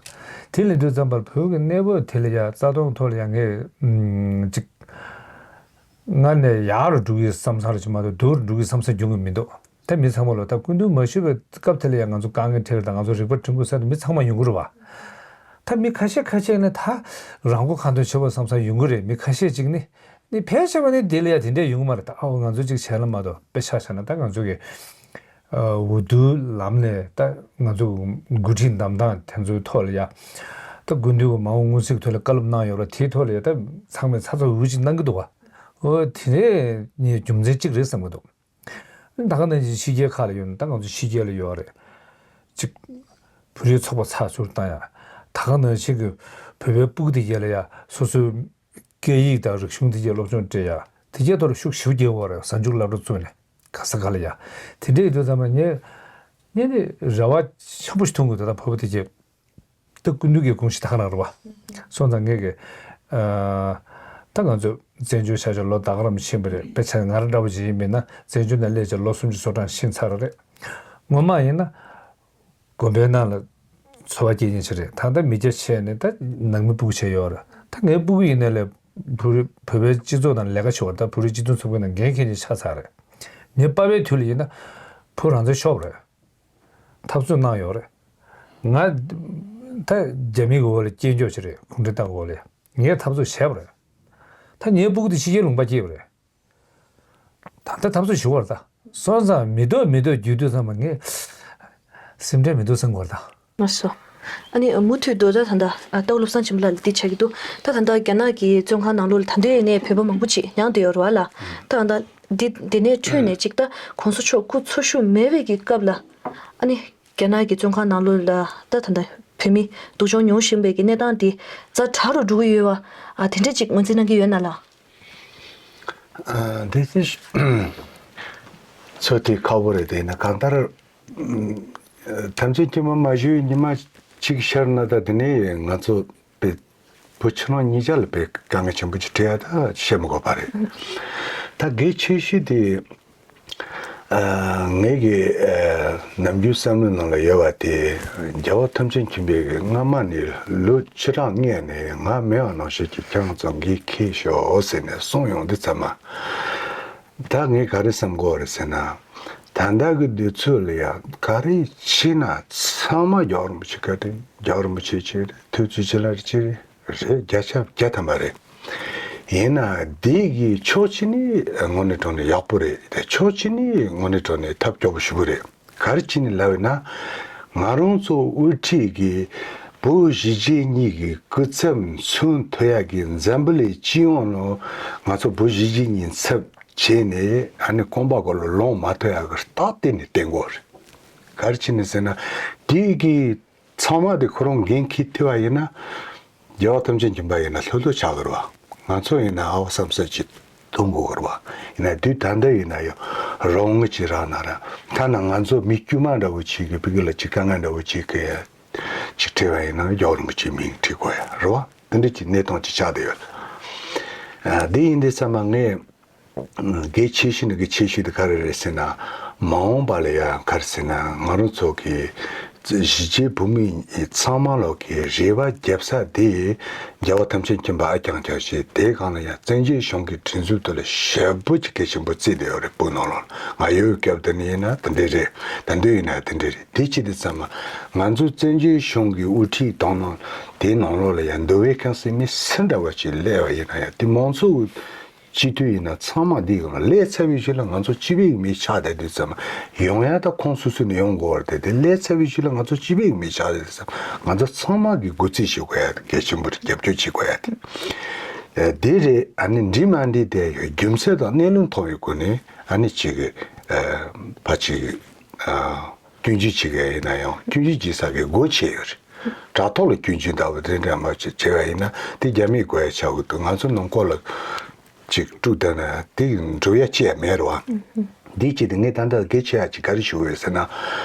དེ་ལས་དུས་ཙམ་པར་བོད་ཀྱི་གནས་བབ་དེ་ལ་ཡ་རྩ་དོན་ཐོག་ལ་ཡ་ངས་ཨམ་ཅིག་སྔར་ནས་ཡག་རུ་འགྲོ་གི་བསམ་བསམ་རེ་ཅིག་མ་གཏོགས་སྡུག་རུ་འགྲོ་གི་བསམ་བསམ་འབྱུང་གི་མི་འདུག་ད་མི་ཚང་མ་ལོ་ད་སྐུ་མདུན་མ་བཞུགས་པའི་སྐབས་དེ་ལ་ཡང་ང་ཚོ་དཀའ་ངལ་འཕྲད་དང་། ང་ཚོ་རིག་པ་བྲིན་པོ་ཟེར་དུས་མི་ཚང་མ་ཡོང་གི་རེད་པ། ད་མི་ཁ་ཤས་ཁ་ཤས་ནི་ད་རང་མགོ་གང་ཐོན་ཆེ་བོ་བསམ་བསམ་ཡོང་གི་རེད། མི་ཁ་ཤས་ཅིག་ནི་ནི་ཕལ་ཆེ་བ་ནི་དེ་ལ་ཡ་དེ་འདྲས་ཡོང་གི་མ་རེད། ད་ཨའོ་ང་ཚོ་ཅིག་བྱས་ན་མ་གཏོགས། དཔེ་ཆ་བཞག་ན་ད་ང་ཚོ་གི་ཨ་འོས་བསྡུ་ལམ་ནས་ད་ང་ཚོ་འགོ་ཁྲིད་འདེམས་སྟངས་དེ་ཚོའི་ཐོག་ལ་ཡ་ད་སྐུ་མདུན་གྱི་མ་འོངས་མངོན་གསལ་གྱི་ཐོག་ལ་བཀའ་སློབ་གནང་ཡོད་རེད། དེའི་ཐོག་ལ་ཡ་ད་ཚང་མས་ཚ་ཚ་འུར་འུར་ཅིག་གནང་གི་འདུག་ག་ཨོ་དེ་ནས་ནི་རྒྱུ་མཚན་གཅིག་རེད་བསམ་གྱི་འདུག་ད་ག་ནང་བཞིན་ཕྱི་རྒྱལ་ཁག་ལ་ཡོད་ན། ད་ང་ཚོ་ཕྱི་རྒྱལ་ལ་ཡོད་རེད། གཅིག་བོད་རིགས་ཚོགས་པ་ཚགས་ཚུད་བཏང་ཡ། ད་ག་ནང་བཞིན་གྱི་བོད་པའི་སྤུ་གུ་དེ་གྱད་ལ་ཡ་སོ་སོའི་སྐད་ཡིག་དང་རིག་གཞུང་དེ་གྱད་སློབ་སྦྱོང་སྤྲད་ཡ། དེ་གྱད་ཐོག་ལ་ཤུགས་ཞེ་པོ་རྒྱག་དགོས་རེད། གཟའ་མཇུག་སློབ་གྲྭ་བཙུགས་ནས་ག་ས་ག་ལ་ཡ། དེ་འདྲ་ཡིན་དུས་ཙམ་པ་ངས་ངས་ནི་རེ་བ་ཆེན་པོ་ཞིག་མཐོང་གི་འདུག་ད་བོད་པ་དེ་གྱད་ད་སྐུ་མདུན་གྱི་དགོངས་གཞི་ད་ག་རང་རེད་པ། སོང་ཙང་ངས་གི་ཨ་ད་ང་ཚོ་བཙན་བྱོལ་ཤར་ཕྱོགས་ལོ་ད་ག་རང་ཕྱིན་པ་རེད། དཔེ་ཆ་ང་རང་འདྲ་པོ་ཅིག་ཡིན་མིན་ན་བཙན་བྱོལ་ནང་སླེབས་བྱས་ལོ་སུམ་ཅུ་སོ་གྲངས་ཕྱིན་ཚར་རེད། སྔོན་མ་ཡིན་ན་དགོན་པའི་ནང་ལ་འཚོ་བ་སྐྱེལ་མཁན་ཅིག་རེད། ད་ལྟ་མི་སྐྱ་བྱས་ནས་ད་ནང་མི་སྤུ་གུ་བྱས་ཡོད་རེད། ད་ངའི་སྤུ་གུ་ཡིན་ནའི་ལས་བོད་རིགས་བོད་པའི་སྤྱི་ཚོགས་ནང་ལས་ཀ་བྱེད་པ། ད་བོད་རིགས་སྤྱི་མཐུན་ཚོགས་པའི་ནང་འགན་འཁྱེར་མཁན་ཆགས་ཚར་རེད། ངའི་པ་ཕའི་དུས་ལ་ཡིན་ན་བོད་རང་བཙན་ཤོར་བ་རེད། འཐབ་རྩོད་གནང་ཡོད་རེད། ང་ད་རྒྱ་མི་གི་འོག་ལ་སྐྱེས་མཆོག་ཅིག་རེད། གུང་ཁྲན་ཏང་གི་འོག་ལ་ངས་འཐབ་རྩོད་བྱས་པ་རེད། ད་ངའི་སྤུ་གུ་དེ་ཕྱི་རྒྱལ་ལུང་པ་སྐྱེས་པ་རེད། ད་ལྟ་འཐབ་རྩོད་ཞུ་བར་ད་སོང་ཙང་མི་ཐོག་མི་ཐོག་རྒྱུད་དུས་ཙམ་པ་ངས་སེམས་ཁྲལ་མི་འདུག་བསམ་གི་རེད་ད། ལགས་སོ། ཨ་ནི་མུ་མཐུད་དུ་ད་ད་ལྟ་ཨ་རྟའུ་བློ་བཟང་ཆེན་པོ་ལགས་ལ་འདི་ཆགས་ཀྱི་འདུག་ད་ད་ལྟ་རྒྱ་ནག་གི་བཙོན་ཁང་ནང་ལོགས་ལ་ད་ལྟའི་ནས་བོད་པ་མང་པོ་ཅིག་ཡང་དུ་ཡོད་རེད་པ་ལགས། ད་ད་ལྟ་འདི་འདི་ནས་འཕྲོས་ནས་ཅིག་ད་གོང་ས་མཆོག་སྐུ་འཚོ་བཞུགས་མེད་པའི་གི་སྐབས་ལ་ཨ་ནི་རྒྱ་ནག་གི་བཙོན་ཁང་ནང་ལོགས་ལ་ད་ད་ལྟ་བོད་མི་སྡུག་སྦྱོང་མྱོང་བཞིན་པའི་གི་གནས་སྟངས་འདི་ཛ་དྲག་རུ་འགྲོ་གི་ཡོད་པ། ཨ་དེ་འདྲ་ཅིག་ངོས་འཛིན་གནང་གི་ཡོད་ན་ལགས། ཨ་འདི་ཚེ་ཚོད་དེ་ཁག་པོ་རེད། དེ་ཡིན་ན་གང་ལྟར་ཐམས་ཅད་ཀྱི་མ་མ་ཞུས་ཉི་མ་གཅིག་ཤར་ན་ད་དེ་ནས་ང་ཚོ་པའི་བུ་ཕྱི་ནང་གཉིས་ཆར་ལ་པའི་དཀའ་ངལ་ཆེན་པོ་ཅིག་འཕྲད་ཡ་ད་བཤད་མི་དགོས་པ་རེད། ད་གལ་ཆེ་ཤོས་དེ་ཨ་ངའི་གི་ཨ་ནམ་རྒྱུན་བསམ་བློའི་ནང་ལ་ཡོད་པ་དེ་རྒྱལ་བ་ཐམས་ཅད་མཁྱེན་པའི་གི་སྔ་མ་ནས་ལོ་ཕྱི་རབས་སྔས་ནས་ང་མེད་པ་ནང་བཞིན་གྱི་ཁྱེད་རང་ཚོ་འགན་འཁྱེར་ཤོག་ཟེར་ནས་གསུངས་ཡོང་དུས་ཙམ་མ། ད་ངས་ག་རེ་བསམ་གོ་རེད་ཟེར་ན། ད་ལྟ་གི་དུས་ཚོད་ལ་ཡ་ག་རེ་བྱས་ན་ཚང་མ་རྒྱལ་བ་རིན་པོ་ཆེ་བཀའ་དྲིན། རྒྱལ་བ་རིན་པོ་ཆེ་གཅིག་རེད། ཐུགས་རྗེ་ཆེ་ལགས་གཅིག་རེད། རེད། བརྒྱ་ཆ་བརྒྱ་ཐམ་པ་རེད། ཡིན་ན་འདི་གི་ཕྱོགས་གཅིག་ནས་དངོས་གནས་དྲང་གནས་ཡག་པོ་རེད། དེ་ཕྱོགས་གཅིག་ནས་དངོས་གནས་དྲང་གནས་ཐབས་སྐྱོ་པོ་ཞེ་པོ་རེད། ག་རེ་བྱས་ནས་ལབ་ཡོད་ན། ང་རང་ཚོ་དབུ་ཁྲིད་ཀྱི་བོད་གཞིས་བྱེས་གཉིས་ཀྱི་སྐུ་ཚབ་མཚོན་ཐུབ་ཡག་གི་འཛམ་བུ་གླིང་སྤྱི་ཡོངས་ནང་ང་ཚོ་བོད་གཞིས་བྱེས་གཉིས་ཚབ་ བྱས་ནས་ཨ་ནི་རྐང་པ་སྒང་ལ་ལངས་མ་ཐུབ་ཡག་གི་རྟགས་གཏན་ནས་བསྟན་དགོས་རེད། ག་རེ་བྱས་ནས་ཟེར་ན། དེ་གི་ཚང་མ་དེ་ཁོ་རང་འགན་འཁྱེར་ཐུབ་པ་ཡིན་ན། རྒྱལ་བ་ཐམས་ཅད་མཁྱེན་པ་ཡིན་ན་ལྷོད་ལྷོད་ཆགས་ཀྱི་རེད་བ། ང་ཚོ་ཡིན་ན་ཨ་བ་བསམ་ས་ཅིག་གཏོང་དགོས་ཀྱི་རེད་བ། ཡིན་ན་དུས་ད་ལྟ་ཡིན་ན་ཡང་རང་ངོས་ཅིག་རག་ན་ར། ཐ་ན་ང་ཚོ་མི་དཀྱུས་མ་འདྲ་བོ་ཅིག་གི་ཕ་གི་ལ་ཅིག་དཀའ་ངལ་འདྲ་བོ་ཅིག་གི་ཅིག་འཕྲད་པ་ཡིན་ན་རྒྱལ་བ་རིན་པོ་ཆེའི་མིང་བྲིས་དགོས་ཡ་རེད་བ། དེ་འདྲ་ཅིག་གནས་སྟངས་ཅིག་ཆགས་བསྡད་ཡོད། ཨ། དེ་ཡིན་དུས་ཙམ་པ་ངས། གལ་ཆེ་ཤོས་ནི་གལ་ཆེ་ཤོས་དེ་ག་རེ་རེད་ཟེར་ན། མ་འོངས་པ་ལ་ཡང་ག་རེ་ཟེར་ན། ང་རང་ཚོ་གི་གཞིས་བྱེས་བོད་མི་ཚང་མ་ལོག་གི་རེ་བ་རྒྱབ་ས་དེ། རྒྱལ་བ་ཐམས་ཅད་མཁྱེན་པ་ཨ་ཀྱང་ཀྱང་ཞེས་དེའི་སྒང་ལ་ཡང་བཙན་བྱོལ་གཞུང་གི་སྒྲིག་འཛུགས་དེ་ལ་ཞེ་པོ་ཅིག་གལ་ཆེན་པོ་བརྩིས་བསྡད་ཡོད་རེད། བོད་ནང་ལོགས་ང་ཡོད་སྐབས་དེ་ནས་ཡིན་ན་དེ་འདྲས་རེད། ད་དུང་ཡིན་ན་དེ་འདྲས་རེད། དེ་ཅི་སྟེ་ཙམ་པ་ང་ཚོ་བཙན་བྱོལ་གཞུང་གི་དབུ་ཁྲིད་དང་ནང་དེའི་ནང་ལོགས་ལ་ཡང་འདུལ་བའི་ཁང་སེ་མི་སུ་འདྲ་བ་ཅིག་སླེབས་པ་ཡིན་ན་ཡང་དེ་མང་ཚོགས་སྤྱི་འཐུས་ཡིན་ན་ཚང་མ་འདི་གང་ལ་སླེབས་ཚར་བའི་གཞི་ལ་ང་ཚོ་སྤྱི་པའི་མི་ཆགས་བསྡད་དུས་ཙམ་ཡོང་ཡ་ད་ཁོང་སོ་སོ་ནས་ཡོང་དགོས་པ་རེད་དེ། དེ་སླེབས་ཚར་བའི་གཞི་ལ་ང་ཚོ་སྤྱི་པའི་མི་ཆགས་བསྡད་དུས་ཙམ་ང་ཚོ་ཚང་མ་གི་འགོ་རྩིས་བྱེད་དགོས་ཡ་དེ་གལ་ཆེན་པོ་རེད། རྒྱབ་སྐྱོར་བྱེད་དགོས་ཡ་དེ་དེ་རེད། ཨ་ནི་འགྲིག་མ་འགྲིག་དེ་རྒྱུ་མཚན་དང་གནས་ལུགས་མཐོང་བའི་སྒོ་ནས་ཨ་ནི་གཅིག་གི་ཕ་གཅིག་གི་སྐྱོན་བརྗོད་བྱེད་མཁན་ཡིན་ན་ཡང་སྐྱོན་བརྗོད་བྱེད་ས་གི་སྒོ་ཕྱེ་ཡོད་རེད། དྲ་ཐོག་ལ་སྐྱོན་བརྗོད་འདྲ་བོ་དེ་འདྲ་མ་བྱེད་བྱས་པ་ཡིན་ན་དེ་རྒྱ་མིས་དགོས་ཡ་ཆགས་ཀྱི་འདུག་ང་ཚོ་ནང་ཁོག་ལ་ཅིག་དཀྲུག་བསྡད་ན་དེ་འགྲུབ་ཡ་ཅི་ཡང་མེད་རེད་བ། འདིའི་ཆེད་དུ་ངས་ད་ལྟ་གལ་ཆེ་ཡ་ཅིག་ག་རེ་ཞུ་དགོས་ཟེར་ན།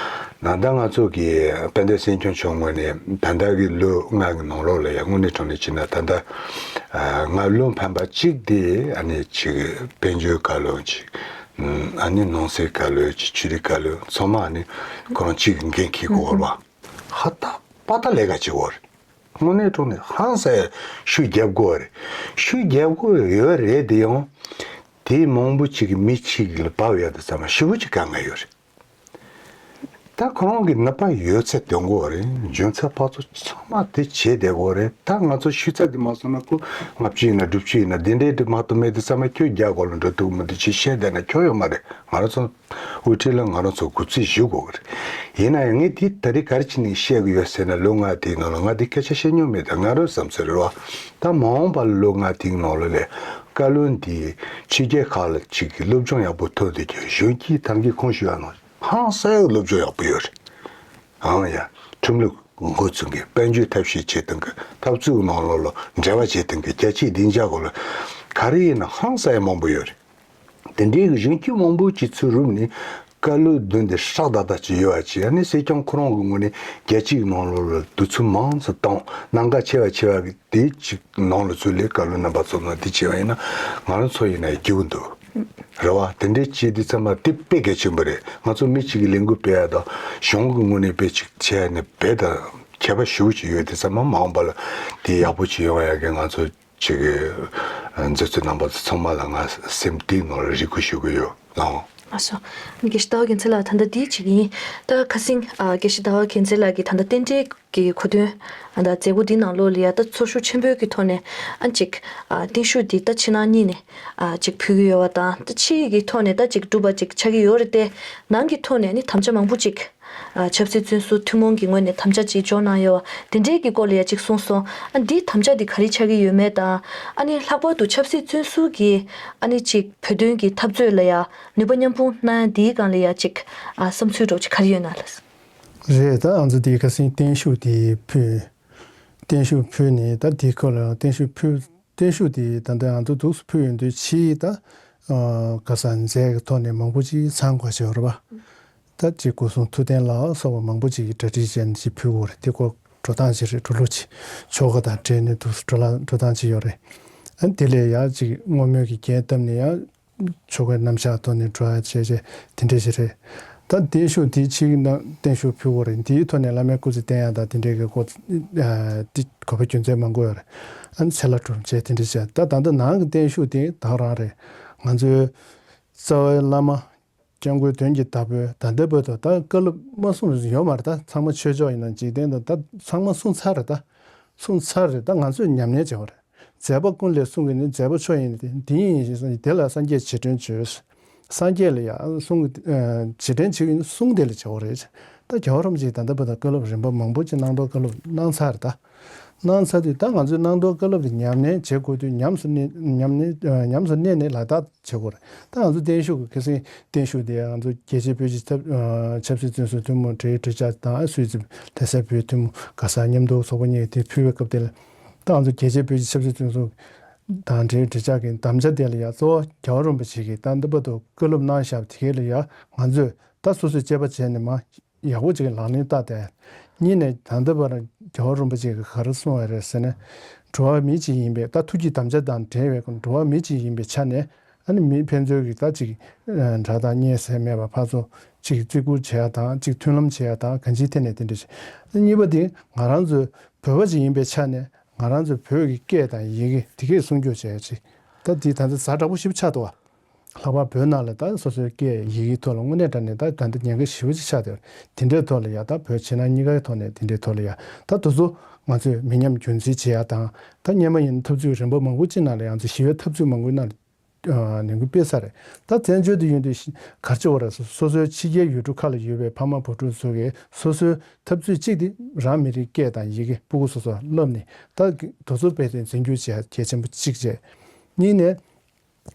ད་ལྟ་ང་ཚོ་གི་དཔལ་ལྡན་སྲིད་སྐྱོང་མཆོག་ངོས་ནས་ད་ལྟ་གི་ལོ་ལྔ་གི་ནང་ལོགས་ལ་ཡ་དངོས་གནས་དྲང་གནས་བྱས་ན་ད་ལྟ་ང་བློ་ཕམ་པ་གཅིག་དེ་ཨ་ནི་ཅིག་དཔལ་འབྱོར་བཀའ་བློན་ཅིག་ཨ་ནི་ནང་སྲིད་བཀའ་བློན་ཅིག་ཆོས་རིག་བཀའ་བློན་ཚང་མ་ཨ་ནི་ཁོ་རང་གཅིག་གི་འགན་འཁྱེར་དགོས་པ་ཧ་ད་པ་ད་ལས་ཀ་བྱེད་དགོས་རེད། དངོས་གནས་དྲང་གནས་ཧང་སང་ཤུགས་རྒྱབ་དགོས་རེད། ཤུགས་རྒྱབ་དགོས་ཡོད་རེད་དེ་ཡང་དེ་མང་པོ་ཅིག་གི་མི་གཅིག་ལ་བབས་ཡོད་དེ་ཚང་མ་ཞེ་པོ་ཅིག་དཀའ་ངལ་ཡོད་རེད། ད་ཁོ་རང་གི་ནུས་པ་ཡོད་ཚད་འདོན་དགོས་རེད། འཇོན་ཚད་ཕར་ཚུར་ཚང་མ་དེ་བྱས་བསྡད་དགོས་རེད། ད་ང་ཚོ་ཤུལ་ཚད་དེ་མ་སོང་ན་ཁོ་ལྔ་བཅུ་ཡིན་ན་དྲུག་ཅུ་ཡིན་ན་དེ་འདྲའི་དེ་མ་གཏོགས་མེད་དེ་ཚང་མ་ཁྱོད་རྒྱ་གོ་ལ་འགྲོ་ཐུབ་མི་འདུག་ཅེས་བཤད་བསྡད་ན་ཁྱོད་ཡོད་མ་རེད། ང་རང་ཚོ་དབུ་ཁྲིད་ལ་ང་རང་ཚོ་གུས་བརྩི་ཞུ་དགོས་ཀྱི་རེད། ཡིན་ན་ཡང་ངས་དེ་ད་རེས་ག་རེ་བྱས་ནས་བཤད་ཀྱི་ཡོད་ཟེར་ན་ལོ་ལྔ་དེའི་ནང་ལ་ང་དེ་སྐད་ཆ་བཤད་མྱོང་མེད། ད་ང་རང་བསམ་ཚུལ་རེད་བ། ད་མ་འོངས་པ་ལ་ལོ་ལྔ་དེའི་ནང་ལ་ལས་བཀའ་བློན་དེ་ཕྱི་རྒྱལ་ཁག་ལ་ཅིག་གི་སློབ་སྦྱོང་ཡག་པོ་ཐོབ་བསྡད་ཀྱི་གཞོན་སྐྱེས་ཐམས་ཅད་ཁོང་ཞུ་བ་ནང་ཧང་སང་སློབ་སྦྱོང་ཡག་པོ་ཡོད་རེད། ཨང་ཡ། ཁྲིམས་ལུགས་འགོ་འཛུགས་མཁན་དཔལ་འབྱོར་ཐབས་ཤེས་བྱེད་སྟངས་ཀྱི་འཐབ་རྩོད་ནང་ལོགས་ལ་འབྲེལ་བ་བྱེད་སྟངས་ཀྱི་རྒྱལ་སྤྱིའི་སྡིངས་ཆ་སྐོར་ལ་ག་རེ་ཡིན་ན་ཧང་སང་ཡ་མང་པོ་ཡོད་རེད། དེ་འདྲའི་གཞོན་སྐྱེས་མང་པོ་ཅིག་ཚུར་རུབ་ནས་བཀའ་བློན་མདུན་དེ་ཧྲག་ཏག་ཏག་ཅིག་ཡོད་པ་ཅིག་ཨ་ནི་སྲིད་སྐྱོང་ཁོ་རང་གི་ངོས་ནས་རྒྱལ་སྤྱིའི་ནང་ལོགས་ལ་དུས་ཚོད་མང་ཙམ་བཏང་གནད་འགག་ཆེ་བ་ཆེ་བ་གི་དེ་ཅིག་ནང་ལ་ཚུར་ལས་བཀའ་བློན་རྣམ་པ་ཚོ་ནང་དེ་བྱས་པ་ཡིན་ན་ང་རང་ཚོ་ཡིན་ན་རྒྱུག་འདུག་རེད་བ། དེ་འདྲའི་ཅིག་དེ་ཚང་མ་དེ་དཔེ་གལ་ཆེན་པོ་རེད། ང་ཚོ་མི་གཅིག་གི་ལས་འགུལ་སྤེལ་ཡ་དང་གཞུང་གི་ངོས་ནས་དཔེ་ཅིག་བྱས་ནས་དཔེ་དང་ཁྱད་པར་ཞེ་པོ་ཅིག་ཡོད། དེ་ཚང་མ་མ་འོངས་པ་ལ་དེ་ཡག་པོ་ཅིག་ཡོང་ཡ་གི་ང་ཚོ་ཅིག་གི་མཛད་གཙོ་རྣམ་པ་ཚོ་ཚང་མ་ལ་ང་སེམས་གཏིང་ནང་ལ་རེ་སྐུལ་ཞུ་གི་ཡོད་ལགས། ཨ་སོ། དགེ་བཤེས་ཟླ་བ་རྒྱལ་མཚན་ལགས་ད་ལྟ་འདི་ཅིག་ཡིན། ད་ཁ་སང་ཨ་དགེ་བཤེས་ཟླ་བ་རྒྱལ་མཚན་ལགས་ཀྱིས་ད་ལྟ་རྟེན་འབྲེལ་གྱི་གོ་སྟོན་ཨ་ད་མཛད་སྒོ་འདི་ནང་ལོགས་ལ་ཡ་ད་ཚོར་ཤུགས་ཆེན་པོའི་གི་ཐོག་ནས་ཨ་ཅིག་ཨ་བརྟན་བཞུགས་འདི་ད་ཕྱི་ནང་གཉིས་ནས་ཨ་ཅིག་ཕུལ་གི་ཡོད་པ་དང་ད་ཕྱི་ཡི་གི་ཐོག་ནས་ད་ཅིག་གྲུབ་པ་ཅིག་ཆགས་ཀྱི་ཡོད་རེད་དེ། ནང་གི་ཐོག་ནས་ནི་དམ་བཅའ་མང་པོ་ཅིག་ཨ་ཆབ་སྲིད་བཙོན་ཟུར་ཐུན་མོང་གི་ངོས་ནས་དམ་བཅའ་ཅིག་འཇོག་གནང་ཡོད་པ་དེ་འདྲའི་གི་སྐོར་ལ་ཡ་ཅིག་གསུངས་སོང་། ཨ་འདིའི་དམ་བཅའ་འདི་ག་རེ་ཆགས་ཀྱི་ཡོད་མེད་དང་ཨ་ནི་ལྷག་པར་དུ་ཆབ་སྲིད་བཙོན་ཟུར་གྱི་ཨ་ནི་ཅིག་བོད་དོན་གྱི་འཐབ་རྩོད་ལ་ཡ་ནུས་པ་མཉམ་སྤུངས་གནང་ཡ་འདིའི་སྒང་ལ་ཡ་ཅིག་ཨ་བསམ་ཚུལ་འདྲ་བོ་ཅིག་ག་རེ་ཡོད་ན་ལགས། རེད། ད་ང་ཚོ་འདི་ཁ་སང་བརྟན་བཞུགས་དེ་ཕུལ། བརྟན་བཞུགས་ཕུལ་ནས་ད་དེ་ཁོ་ལ་བརྟན་བཞུགས་ཕུལ། བརྟན་བཞུགས་དེ་ད་ལྟ་ང་ཚོ་འདུག་སེ་ཕུལ་ཡོང་དུས་ཕྱིའི་ད་ཨ་ག་ས་མཛད་ཀྱི་ཐོག་ནས་མང་པོ་ཅིག་ཚང་དགོས་ཞེས་པ་རེད་པ། ད་ཅིག་སྐུ་གསུང་ཐུགས་རྟེན་ལ་སོགས་པ་མང་པོ་ཅིག་གིས་གྲ་སྒྲིག་བྱས་ནས་ཅིག་ཕུལ་དགོས་རེད། དེ་ཁོ་འགྲོ་སྟངས་ཅིག་རེད། འགྲོ་ལུགས་ཅིག་ཆོ་ག་དང་འབྲེལ་ནས་འདུག་སེ་འགྲོ་ལ་འགྲོ་སྟངས་ཅིག་ཡོད་རེད། ཨ་དེ་ལས་ཡང་ཅིག་བསྔོ་སྨོན་གྱི་རྒྱན་བཏབ་ནས་ཡང་ཆོ་གའི་རྣམ་གཞག་ཐོག་ནས་འགྲོ་ཡ་བྱས་བྱས་དེ་འདྲ་ཞིག་རེད། ད་བརྟན་བཞུགས་དེ་ཕྱིའི་ནང་བརྟན་བཞུགས་ཕུལ་དགོས་རེད། འདིའི་ཐོག་ནས་བླ་མའི་སྐུ་ཚེ་བརྟན་ཡ་དང་དེ་འདྲའི་གི་སྐོར་ཨ་དེ་གོ་བ་རྒྱུ་མཚན་མང་པོ་ཡོད་རེད། ཨ་ནི་ཚེ་ལ་གྲུབ་བྱས་དེ་འདྲ་བྱས། ད་ད་ལྟ་ནང་གི་བརྟན་བཞུགས་དེ་ད་ག་རང་རེད། ང་ཚོའི་རྩ་བའི་བླ་མ་སྐྱབས་མགོན་དོན་གྱི་བདག་པོས་ད་ལྟ་བར་དུ་ད་བཀའ་སློབ་མ་གསུངས་ཡོད་མ་རེད། ད་ཚང་མ་ཆོས་ཕྱོགས་ཡིན་ན་འཇིག་རྟེན་དང་ད་ཚང་མ་གསུངས་ཚར་རེད། ད་གསུངས་ཚར་རེད། ད་ང་ཚོས་ཉམས་ལེན་བྱེད་དགོས་རེད། མཛད་པ་ཀུན་ལས་གསུང་གི་ནི་མཛད་པ་མཆོག་ཡིན་ཏེ། འདི་ཉིད་ཡིན་ཞེས་གསུངས་ཀྱི། དེ་ལ་སངས་རྒྱས་རྗེས་དྲན་བརྗོད། སངས་རྒྱས་ལ་ཡང་གསུང་གི་ཨ་རྗེས་དྲན་བྱེད་ཀྱི་ནི་གསུང་དེ་ལ་བྱེད་དགོས་རེད། ད་རྒྱལ་བ་རིན་པོ་ཆེས་ད་ལྟ་བར་དུ་བཀའ་སློབ་རིམ་པ་མང་པོ་ཅིག་གནང་ཐོག་བཀའ་སློབ་གནང་ཚར་རེད། ད་གནང་ཚར་དུས་ད་ང་ཚོས་གནང་ཐོག་བཀའ་སློབ་དེ་ཉམས་ལེན་བྱེད་དགོས་དུས་ཉམས་སུ་གནས་ཉམས་ལེན་ཉམས་སུ་གནས་ནས་ལག་བསྟར་བྱེད་དགོས་རེད། ད་ང་ཚོ་བརྟན་བཞུགས་ཀྱི་ཁ་སང་བརྟན་བཞུགས་དེ་ང་ཚོ་རྒྱལ་གཅེས་བོད་གཅེས་ཐབས་ཆབ་སྲིད་བཙོན་ཟུར་ཐུན་མོང་འབྲེལ་ཡོད་གྲོས་འཆར་དང་སུད་སི་ལྷ་ས་བོད་ཐུན་མོང་ག་ས་མཉམ་དུ་ཚོགས་པ་གཉིས་དེ་ཕུལ་བའི་སྐབས་དེ་ལ་ད་ང་ཚོ་རྒྱལ་གཅེས་བོད་གཅེས་ཆབ་སྲིད་བཙོན་ཟུར་དང་འབྲེལ་ཡོད་གྲོས་འཆར་གྱི་དམ་བཅའ་དེ་ལ་ཡང་གཙོ་བོ་རྒྱལ་བ་རིན་པོ་ཆེ་གིས་ད་ལྟ་བར་དུ་བཀའ་སློབ་གནང་བཞག་པ་དེ་གས་ལ་ཡང་ང་ཚོས་ད་སོ་སོས་དཔྱད་པ་བྱས་ནས་མ་ཡག་པོ་ཅིག་ལག་ལེན་བསྟར་ཏེ། གཉིས་ནས་ད་ལྟ་བར་རྒྱལ་བ་རིན་པོ་ཆེ་གིས་ག་རེ་གསུངས་པ་རེད་ཟེར་ན། འགྲོ་བ་མི་གཅིག་ཡིན་པའི་ད་ཐུགས་ཀྱི་དམ་བཅའ་དང་འབྲེལ་བའི་འགྲོ་བ་མི་གཅིག་ཡིན་པའི་ཆ་ནས་ཨ་ནི་མི་ཕན་ཚུན་གྱི་ད་ཅིག་དགྲ་དང་གཉེན་ཟེར་མེད་པ་ཕར་ཚུར་ཅིག་བརྩི་བཀུར་བྱེད་ཡ་དང་ཅིག་མཐུན་ལམ་བྱེད་ཡ་དང་གང་ཅིའི་ཐད་ནས་དེ་འདྲ་བྱེད། གཉིས་པ་དེ་ང་རང་ཚོའི་བོད་པ་ཅིག་ཡིན་པའི་ཆ་ནས་ང་རང་ཚོའི་བོད་ཀྱི་སྐད་དང་ཡི་གེ་དེ་གས་སྲུང་སྐྱོབ་བྱེད་ཡ་ཅིག་ད་དེ་ད་ལྟ་ཛ་དྲག་པོ་ཞེ་པོ་ཆགས་འདུག་བ། ལྷག་པར་བོད་ནང་ལ་ད་སོ་སོའི་སྐད་ཡི་གེའི་ཐོག་ལ་དངོས་གནས་དྲང་གནས་ད་ད་ལྟ་ཉེན་ཁ་ཞེ་པོ་ཅིག་ཆགས་བསྡད་པ་དེ་འདྲའི་ཐོག་ལ་ཡ་ད་བོད་ཕྱི་ནང་གཉིས་ཀའི་ཐོག་ནས་དེ་འདྲའི་ཐོག་ལ་ཡ་ད་དེ་ཚོ་ང་ཚོས་མི་ཉམས་རྒྱུན་འཛིན་བྱེད་ཡ་དང་ད་སྔོན་མ་ཡིན་ན་འཐབ་རྩོད་རིམ་པ་མང་པོ་ཅིག་ནང་ལ་ཡང་ཚོ་ཞི་བའི་འཐབ་རྩོད་མང་པོའི་ནང་ལ་ལས་འགུལ་སྤེལ་ས་རེད། ད་བཙན་བྱོལ་དུ་ཡོད་དུས་ག་རེ་བྱེད་དགོས་རེད། སོ་སོའི་ཕྱི་རྒྱལ་ཡུལ་གྲུ་ཁག་ལ་ཡོད་པའི་ཕ་མ་བུ་ཕྲུག་ཚོ་གིས་སོ་སོའི་འཐབ་རྩོད་གཅིག་དེ་རང་མི་རིགས་སྐད་དང་ཡི་གེ་སྤུ་གུ་སོ་སོར་བསླབས་ནས་ད་དེ་ཚོ་སྤེལ་ཏེ་འཛིན་སྐྱོང་བྱེད་ཡ་གལ་ཆེན་པོ་གཅིག་བྱས། གཉིས་ནས།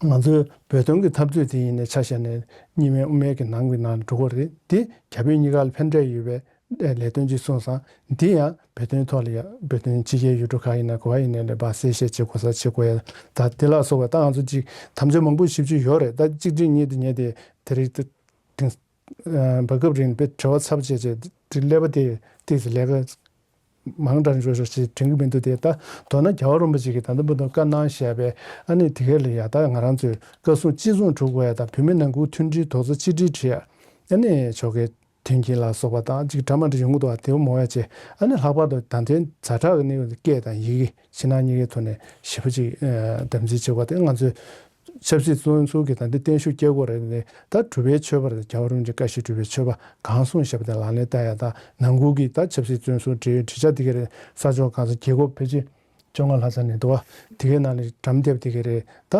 ང་ཚོའི་བོད་དོན་གྱི་འཐབ་རྩོད་དེ་ཡིན་ནའི་ཆ་བཞག་ནས་གཉིས་སྨན་དབུ་མའི་གི་ནང་གི་ནང་ལ་འགྲོ་གི་རེད། དེ་རྒྱ་བོད་གཉིས་ཀ་ལ་ཕན་འབྲས་ཡོད་པའི་ལས་དོན་ཅིག་གསུངས་སོང་། འདི་ཡང་བོད་དོན་ཐོག་ལ་ཡ་བོད་དོན་ཕྱི་རྒྱལ་ཡུལ་གྲུ་ག་ཡིན་ན་ག་བ་ཡིན་ནའི་ལས་པ་གསལ་བཤད་བྱེད་དགོས་ས་བྱེད་དགོས་ཡ་ད་དེ་ལ་སོགས་པ་ད་ང་ཚོ་ཅིག་དམ་བཅའ་མང་པོ་ཞིབ་ཞིབ་ཡོད་རེད། ད་གཅིག་དྲིལ་གཉིས་དེ་ཉེ་དེ་དེ་རིགས་དེ་བར་སྐབས་རིང་དཔེ་བྲེལ་བ་ཚ་པོ་བྱས་བྱས་དེ་ཀླད་པ་དེ་ཏིག་ཙམ་ལས་ཀ་མང་དྲགས་འགྲོ་ཤོག་ཅེས་དྲན་གྱི་མི་འདུག་དེ་ད་མདོར་ན་རྒྱལ་བ་རིན་པོ་ཆེ་གིས་ད་ལྟ་བར་དུ་བཀའ་གནང་བཞག་པའི་ཨ་ནི་དེ་གའི་ལ་ཡ་ད་ང་རང་ཚོས་བཀའ་གསུང་གཅིག་མཚུངས་སྒྲུབ་དགོས་ཡ་དང་བོད་མི་ནང་ཁུལ་མཐུན་སྒྲིལ་རྡོག་རྩ་གཅིག་སྒྲིལ་བྱེད་ཡ་ཨ་ནི་ཆོལ་ཁའི་མཐུན་རྐྱེན་ལ་སོགས་པ་དང་ཅིག་འདྲ་མ་འདྲ་ཡོང་གི་འདུག་བ། དེ་བ་མོ་ཡ་བྱས་ཨ་ནི་ལྷག་པར་དུ་ད་ལྟའི་ཛ་དྲག་གི་གནས་བབ་སྐད་དང་ཡི་གེ་ཕྱི་ནང་གཉིས་ཀའི་ཐོག་ནས་ཞེ་པོ་ཅིག་དམ་འཛིན་བྱེད་དགོས་པ་དེ་ང་ཚོས་ཆབ་སྲིད་བཙོན་ཟུར་གྱི་ད་ལྟ་བརྟན་བཞུགས་སྐྱེལ་དགོས་རེད་ནས་ད་གྲུབ་པའི་ཆོས་པ་རེད། རྒྱལ་བ་རིན་པོ་ཆེ་བཀའ་བཞིན་སྒྲུབ་པའི་ཆོས་པ་གང་གསུངས་བཞག་པ་དེ་ལག་ལེན་བསྟར་ཡ་དང་ནང་ཁུལ་གྱི་ད་ཆབ་སྲིད་བཙོན་ཟུར་འབྲེལ་ཡོད་གྲོས་འཆར་དེ་ག་རེད། ས་ཕྱོགས་གང་ས་རྒྱལ་ཁབ་ཕལ་ཆེར་བཅོ་ལྔ་ལྷག་ཙམ་ནས་འདུག་བ། དེ་གའི་ནང་ནས་འགྲམ་འདེབས་དེ་ག་རེད། ད་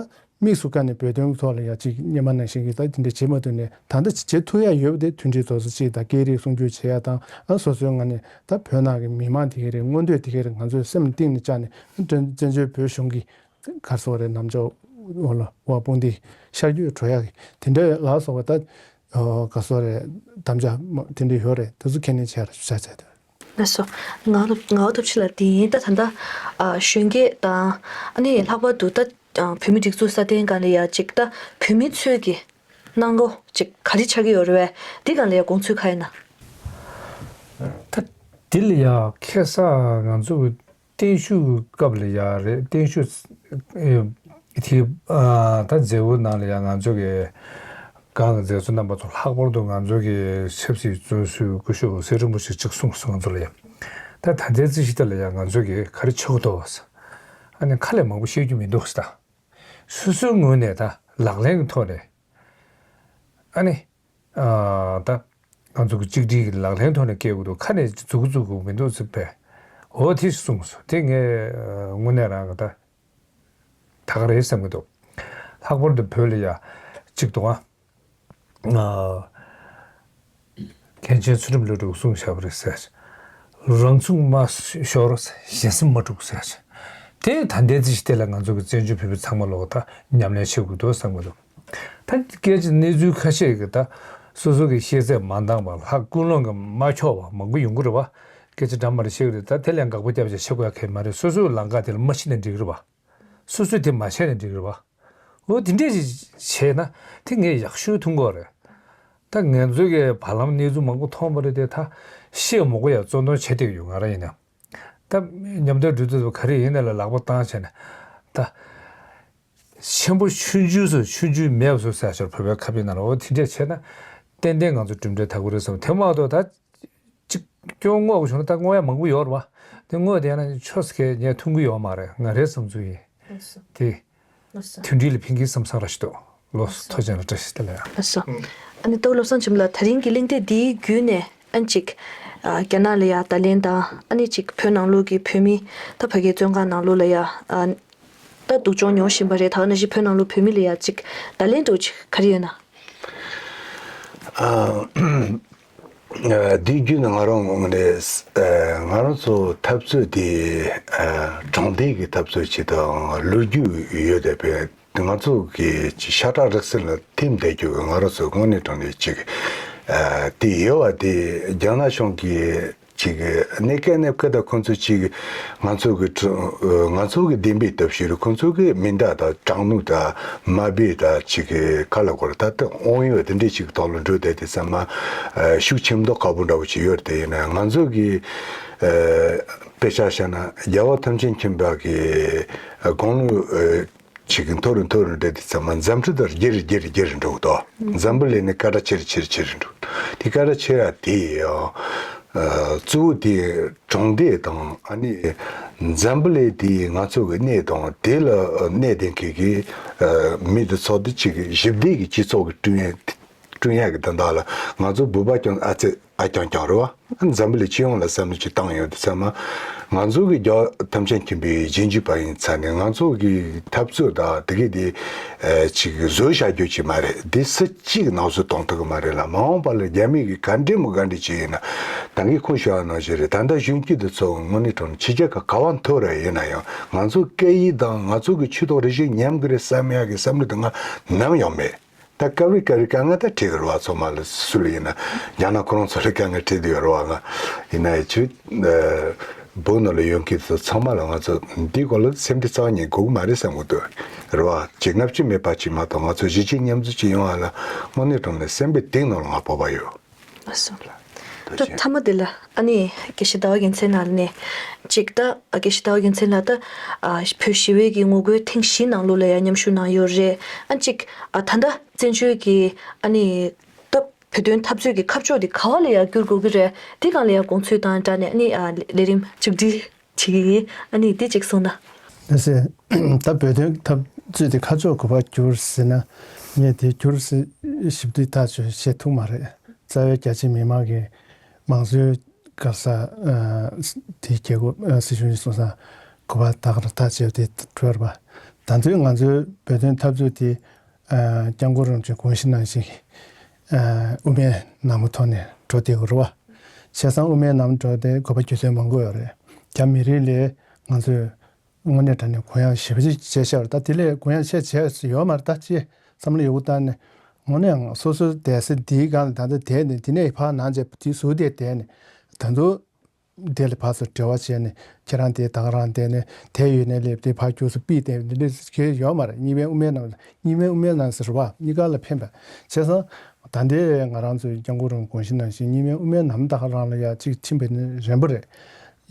དམིགས་སུ་བཀར་ནས་བོད་དོན་གྱི་ཐོག་ལ་ཡ་གཅིག་སྔོན་མ་ནང་བཞིན་གྱི་ད་དེ་འདྲ་བྱེད་མ་ཐུབ་ནས་ད་ལྟ་བྱེད་ཐུབ་ཡ་ཡོད་པ་དེ་མཐུན་སྒྲིལ་རྡོག་རྩ་གཅིག་དང་སྐད་རིགས་སྲུང་སྐྱོབ་བྱེད་ཡ་དང་ཨ་སོ་སོའི་ངོས་ནས་ད་བོད་ནང་གི་མི་མང་དེ་ག་རེད། མངོན་འདོད་དེ་ག་རེད། ང་ཚོའི་སེམས་གཏིང་ནས་བཅངས་ནས་བཙན་བཙན་བྱོལ་བོད་གཞུང་གི་ག་རེ་ཟེར་དགོས་རེད། ནམ་ཕྱོགས་འོག་ལ་དབང་དཔུང་སྡེ་ཤར་བསྐྱོད་འགྲོ་ཡག་གི་དེ་འདྲ་ལ་སོགས་པ་ད་ག་རེ་ཟེར་དགོས་རེད། དམ་བཅའ་དེ་འདྲ་ཡོད་རེད། དེ་ཚོ་ཁས་ལེན་བྱས་ར་བྱ་བྱས་ཏེ། ལགས་སོ། ང་ང་འོ་ཐབས་ཆེ་ལ་དེ་ཡིན་ད་ད་ལྟ་གཞོན་སྐྱེས་དང་ཨ་ནི་ལྷག་པར་དུ་ད་བོད་མི་སྒྲིག་འཛུགས་སྲ་བརྟན་སྒང་ལ་ཡ་ཅིག་ད་བོད་མི་ཚོས་ཀྱི་གནང་སྒོ་ཅིག་ག་རེ་ཆགས་ཀྱི་ཡོད་རེད་བས། འདི་སྒང་ལ་ཡ་དགོངས་ཚུལ་ག་ཡིན་ན། ད་འདི་ལ་ཡ་ཁ་སང་ང་ཚོ་གི་བརྟན་བཞུགས་སྐབས་ལ་ཡ་རེད། བརྟན་བཞུགས་ཨེ་དེ་ཨ་ད་མཛད་སྒོ་ནང་ལ་ཡ་ང་ཚོ་གི་གང་གི་མཛད་གཙོ་རྣམ་པ་ཚོ་ལྷག་པར་དུ་ང་ཚོ་གི་ཆབ་སྲིད་བཙོན་ཟུར་སྐུ་ཞབས་ཚེ་རིང་པོ་ཆེ་གཅིག་གསུངས་སོང་། ང་ཚོ་ལ་ཡ་ད་ད་ལྟའི་རྩིས་གཞི་ལྟར་ལ་ཡ་ང་ཚོ་གི་ག་རེ་ཆགས་འདུག་བ། ཨ་ནི་ཁ་ལས་མང་པོ་བཤད་རྒྱུ་མི་འདུག་ཟེར། ད་སོ་སོའི་ངོས་ནས་ད་ལག་ལེན་གྱི་ཐོག་ནས་ཨ་ནི། ཨ་ད་ང་ཚོ་གི་གཅིག་སྒྲིལ་གྱི་ལག་ལེན་ཐོག་ནས་སྐྱེལ་དགོས་འདུག་ཁ་ནས་འཛུགས་འཛུགས་དགོས་མི་འདུག་ཟེར་བས། འོ་དེ་གསུངས་སོང་། དེ་ངས་དངོས་གནས་རང་གི་ད་ད་ག་རེད་བསམ་གྱི་འདུག་ལྷག་པར་དུ་བོད་ལ་ཡ་གཅིག་འདུག་ཨ། མཁན་ཆེན་ཚུལ་ཁྲིམས་བློ་གྲོས་གསུངས་བཞག་པ་རེད་ཟེར། རང་ཚུགས་མ་ཤོར་གཞན་སེམས་མ་དཀྲུག་ཟེར། དེ་ད་ལྟའི་རྩིས་གཞི་དེ་ལ་ང་ཚོ་གི་བཙན་བྱོལ་བོད་མི་ཚང་མ་ལོག་ད་ཉམས་ལེན་བྱེད་དགོས་འདུག་བསམ་གྱི་འདུག་ད་སྐད་ཆ་གནས་ཚུལ་ཁ་ཤས་ཀྱི་ད་སོ་སོ་གི་ཤེས་ཚད་མ་འདང་བ་ལྷག་ཀུན་སློང་གི་མ་འཁྱོག་པ་མང་པོ་ཡོང་གི་རེད་བ། སྐད་ཆ་འདྲ་མ་འདྲ་བཤད་ཀྱི་རེད། ད་དེ་ལས་དགག་པ་བརྒྱབ་བྱས་བྱེད་དགོས་ཡ་གང་ཡང་མ་རེད། སོ་སོའི་ལམ་ཁ་དེ་ལ་མ་ཕྱིན་ན་འགྲིག་གི་རེད་བ། སོ་སོས་དེ་མ་བྱས་ན་འགྲིག་གི་རེད་བ། འོ་དེ་འདྲས་ཅིག་བྱས་ན་དེ་ངས་ཡག་ཤོས་མཐོང་གི་རེད། ད་ང་ཚོས་ཀྱི་བར་ལམ་གནས་ཚུལ་མང་པོ་མཐོང་བ་རེད་དེ་ད་བཤད་མི་དགོས་ཡ་གཙོ་འདོན་བྱེད་བསྡད་ཡོད། ང་རང་ཡིན་ན་ད་མཉམ་དུ་འགྲོ་དུས་ག་རེ་ཡིན་ན་ལ་ལག་པ་བཏང་བྱས་ན་ད། ཆེན་པོ་ཆུང་ཆུང་སུ་ཆུང་ཆུང་མེད་པ་སུ་ཟེར་ཞོར་བོད་པའི་ཁ་དཔེ་ནང་ལ་འོ་དེ་འདྲས་བྱས་ན་ཏན་ཏན་ང་ཚོ་གྲུབ་འབྲས་ཐོབ་ཀྱི་རེད་བསམ། དེ་མ་གཏོགས་ད་ཅིག་སྐྱོ་དངོས་པོ་བྱུང་ན་ད་དངོས་ཡ་མང་པོ་ཡོད་རེད་བ། དེ་དངོས་དེ་ཡང་ན་ཆོས་སྐད་ངས་མཐོང་གི་ཡོད་མ་རེད། ང་རེད་བསམ་ཚུལ་ཡིན། ལགས་སོ། དེ་ལགས་སོ། མཐུན་སྒྲིལ་ལ་ཕན་གྱི་བསམ་བསམ་ར་ཞིག་འདུག་ལོ་ལགས་སོ། ཐུགས་རྗེ་ཆེ་ལ་བཀྲ་ཤིས་བདེ་ལེགས། ལགས་སོ། ཨ་ནི་སྟོབས་བློ་བཟང་འཆི་མེད་ལགས་ད་རིང་གི་གླེང་སྟེགས་འདིའི་བརྒྱུད་ནས་ཨ་ནི་ཅིག་ཨ་རྒྱ་ནག་ལ་ཡ་བརྡ་ལན་དང་ཨ་ནི་ཅིག་བོད་ནང་ལོགས་ཀྱི་བོད་མི་ད་ཕ་གིའི་བཙོན་ཁང་ནང་ལོགས་ལ་ཡ་ཨ་ད་སྡུག་སྦྱོང་མྱོང་བཞིན་པ་རེད། ད་ག་ནང་བཞིན་བོད་ནང་ལོགས་བོད་མི་ལ་ཡ་ཅིག་བརྡ་ལན་འདྲ་བོ་ཅིག་ག་རེ་ཡོད་ན། ཨ། ཨ། དེའི་བརྒྱུད་ནས་ང་རང་ངོས་ནས། ཨ། ང་རང་ཚོ་འཐབ་རྩོད་དེ། ཨ། དྲང་བདེན་གྱི་འཐབ་རྩོད་ཅིག་དང་ལོ་རྒྱུས་ཡོད་བསྡད་པའི། ང་ཚོ་གི་ཅིག་ཤ་ཁྲག་རུས་གསེབ་ལ་ཐིམ་བསྡད་རྒྱུ་གི་ང་རང་ཚོ་དངོས་གནས་དྲང་གནས་ཅིག་ཨ། དེ་ཡོད་པ་དེ་རྒྱ་ནག་གཞུང་གིས་ཅིག་གནས་སྐབས་ནས་སྐབས་དང་ཁོང་ཚོ་ཅིག་ང་ཚོ་གི་ཁྲི། ང་ཚོ་གི་བདེན་པའི་སྟོབས་ཤུགས་རེད། ཁོང་ཚོ་གི་མེ་མདའ་དང་དྲག་སྣུམ་དང་དམག་དཔོན་དང་ཅིག་ག་ལ་གོ་ར་ད་ལྟ་དབང་ཡོད་དེ་འདྲས་ཅིག་ཐོག་ལ་འགྲོ་བསྡད་དེ་ཚང་མ། ཨ། ཤུགས་ཆེན་པོ་དཀར་པོ་འདྲ་བོ་ཅིག་ཡོད་རེད། དེ་ཡིན་ན་ང་ཚོ་གི། ཨ། དཔེ་ཆ་བཞག་ན་རྒྱལ་བ་ཐམས་ཅད་མཁྱེན་པ་གི་དགུང་ལོ། ཨ། ཅིག་གི་མཐོ་རུ་མཐོ་རུ་འགྲོ་དུས་ཙམ་མ་འཛམ་ཐང་དུ་རྒྱས་རུ་རྒྱས་རུ་རྒྱས་རུ་འགྲོ་གི་འདུག་འཛམ་བུ་གླིང་ནི་སྐད་གྲགས་ཆེ་རུ་ཆེ་རུ་ཆེ་རུ་འགྲོ། དེ་སྐད་གྲགས་ཆེ་ཡ་དེ་ཡང་། ཨ། གཙོ་བོ་དེ་དྲང་བདེན་དང་། ཨ་ནི་འཛམ་བུ་གླིང་དེ་ང་ཚོ་གི་གནས་དང་དེ་ལ་གནས་དེ་མཁན་གྱི། ཨ། མི་དེ་ཚོ་དེ་ཅིག་གི་ཞི་བདེ་གི་སྤྱི་ཚོགས་ཀྱི་བསྐྲུན་ཡ། བསྐྲུན་ཡག་གི་དོན་དག་ལ་ང་ཚོ་བོད་པ་ཀྱང་ཨ་ཙི་ཨ་རྐྱང་རྐྱང་རེད་བ། འཛམ་བུ་གླིང་སྤྱི་ཡོངས་ལ་བསམ་བློ་ཅིག་བཏང་ཡོང་དུས་ཙམ་མ། ང་ཚོ་གི་རྒྱལ་བ་ཐམས་ཅད་མཁྱེན་པའི་རྗེས་འཇུག་པ་ཡིན་ཙང་ནས་ང་ཚོ་གི་འཐབ་རྩོད་དང་དེ་གི་དེ། ཨ། ཅིག་བཟོས་བཞག་རྒྱུ་ཅིག་མ་རེད། དེ་སུ་གཅིག་ནག་བཟོ་གཏོང་ཐུབ་ཀྱི་མ་རེད་ལ། མ་འོངས་པ་ལ་རྒྱ་མི་གི་ག་འདྲས་མོ་ག་འདྲས་ཅིག་ཡིན་ན། ད་གིན་ཁོང་ཞུ་བ་ནང་བཞིན་རེད། ད་ལྟ་གཞོན་སྐྱེས་དེ་ཚོ་དངོས་གནས་དྲང་གནས་ཕྱི་རྒྱལ་ཁག་ག་བ་འཐོར་རེ་ཡིན་ན་ཡང་ང་ཚོ་སྐད་ཡིག་དང་ང་ཚོ་གི་ཆོས་ཐོག་རིག་གཞུང་ཉམས་ཀྱི་རེད་བསམ་ཡག་གི་བསམ་བློ་དེ་ང་ནམ་ཡང་མེད། ད་སྐབས་རེ་སྐབས་རེ་དཀའ་ངལ་ད་འཕྲད་ཀྱི་རེད་བ། ཚང་མ་ལ་སུ་ལ་ཡིན་ན། རྒྱ་ནག་ཁོ་རང་ཚོ་ལ་དཀའ་ངལ་འཕྲད་བསྡད་ཡོད་རེད་བ། ང་ཡིན་ན་ཡང་ཆུ། ཨ། བོད་ནང་ལ་ཡོད་མཁན་ཚོ་ཚང་མ་ལ་ང་ཚོ་འདིའི་སྐོར་ལ་སེམས་ཁྲལ་རྩ་བ་ཉིད་དགོས་ཀྱི་མ་རེད་བསམ་གྱི་འདུག་རེད་བ། ཅིག་ལྔ་བཅུ་མེད་པ་ཅིག་མ་གཏོགས་ང་ཚོ་གཞིས་བྱེས་མཉམ་འཛོམས་ཅིག་ཡོང་བ་ལ་དངོས་གནས་དྲང་གནས་སེམས་པའི་གཏིང་ནང་ལ་ང་སྤོབས་པ་ཡོད། ལགས་སོ། ད་ཐོག་མ་དེ་ལ་ཨ་ནི་དགེ་བཤེས་ཟླ་བ་རྒྱལ་མཚན་ནང་ནས་ཅིག་ད་དགེ་བཤེས་ཟླ་བ་རྒྱལ་མཚན་ལགས་ད་ཨ་བོད་ཞི་བའི་གི་ངོ་རྒོལ་ཐེངས་བཞི་ནང་ལོགས་ལ་ཡང་མཉམ་ཞུགས་གནང་ཡོད་རེད། ཨ་ཅིག་ཨ་ད་ལྟ་བཙན་བྱོལ་གི་ཨ་ནི་ད་བོད་དོན་འཐབ་རྩོད་ཀྱི་ཁ་ཕྱོགས་དེ་ག་བ་ལ་ཡང་བསྒྱུར་དགོས་ཀྱི་རེད། དེ་སྒང་ལ་ཡང་དགོངས་ཚུལ་དང་སྦྲགས་ནས་ཨ་ནི་ཨ་ལས་རིམ་ཅིག་འདི་བྱེད་ཀྱི་ཡིན། ཨ་ནི་དེ་ཅིག་གསུངས་ན། ལགས་སེ། ད་བོད་དོན་འཐབ་རྩོད་དེ་ཁ་ཕྱོགས་ག་བ་བསྒྱུར་ཟེར་ན། ངས་དེ་བསྒྱུར་ཟེར་ཞིབ་ཏུ་ཐག་གཅོད་བྱེད་ཐུབ་མ་རེད། རྩ་བའི་རྒྱ་ཆེ་མི་མང་གི་མང་གཙོའི་ག་ས། ཨ། དེའི་རྒྱལ་ཁབ། ཨ། སྲིད་གཞུང་གི་སོང་ས་ག་བ་ད་ག་རང་ཐག་བཅད་དེ་གྲོལ་བ། ད་དུང་ང་ཚོའི་བོད་དོན་འཐབ་རྩོད་དེ། ཨ། སྐྱབས་མགོན་རིན་པོ་ཆེ་དགོངས་གཞི་ནང་བཞིན་གྱི། ཨ། དབུ་མའི་ནང་མ་ཐོག་ནས་འགྲོ་བསྡད་ཡོད་རེད་བ། བྱས་ཙང་དབུ་མའི་ནང་འགྲོ་དེ་དགོས་པ་རྒྱུ་མཚན་མང་པོ་ཡོད་རེད། རྒྱ་མི་རིགས་ལ་ང་ཚོས་དངོས་གནས་དྲང་གནས་གུ་ཡངས་ཞེ་པོ་ཅིག་བྱས་ཤག་རེད། ད་དེ་ལས་གུ་ཡངས་བྱས་བྱས་ཡོད་མ་རེད། ད་ཅི་བསམ་བློ་ཡོད་གི་བཏང་ནས་དངོས་གནས་ཡང་སོ་སོའི་བསྡད་ས་འདིའི་སྒང་ལ་ད་ལྟ་བསྡད་ནས་དེ་ནས་ཕར་ནང་བྱས་དེ་ཟུར་དེ་བསྡད་ནས་ད་དུང་དེ་ལ་ཕར་ཚུར་འབྲེལ་བ་བྱས་ནས་ཁྱེད་རང་དེ་ད་ག་རང་བསྡད་ནས་དེ་ཡོད་ནས་སླེབས་དེ་ཕར་རྒྱུགས་སུ་ཕུད་དེ་འདི་འདྲ་ཁྱེད་ཡོད་མ་རེད། གཉིས་པའི་དབུ་མའི་ནང་གཉིས་པའི་དབུ་མའི་ནང་ཟེར་བ་གཉིས་ཀ་ལ་ཕན་པ་བྱས་ཙང་ད་ལྟའི་ང་རང་ཚོའི་སྐྱབས་མགོན་རིན་པོ་དགོངས་གཞི་ནང་བཞིན་གཉིས་པའི་དབུ་མའི་ནང་ད་ག་རང་ལ་ཡ་གཅིག་ཕྱིན་པའི་ནི་རན་པོ་རེད།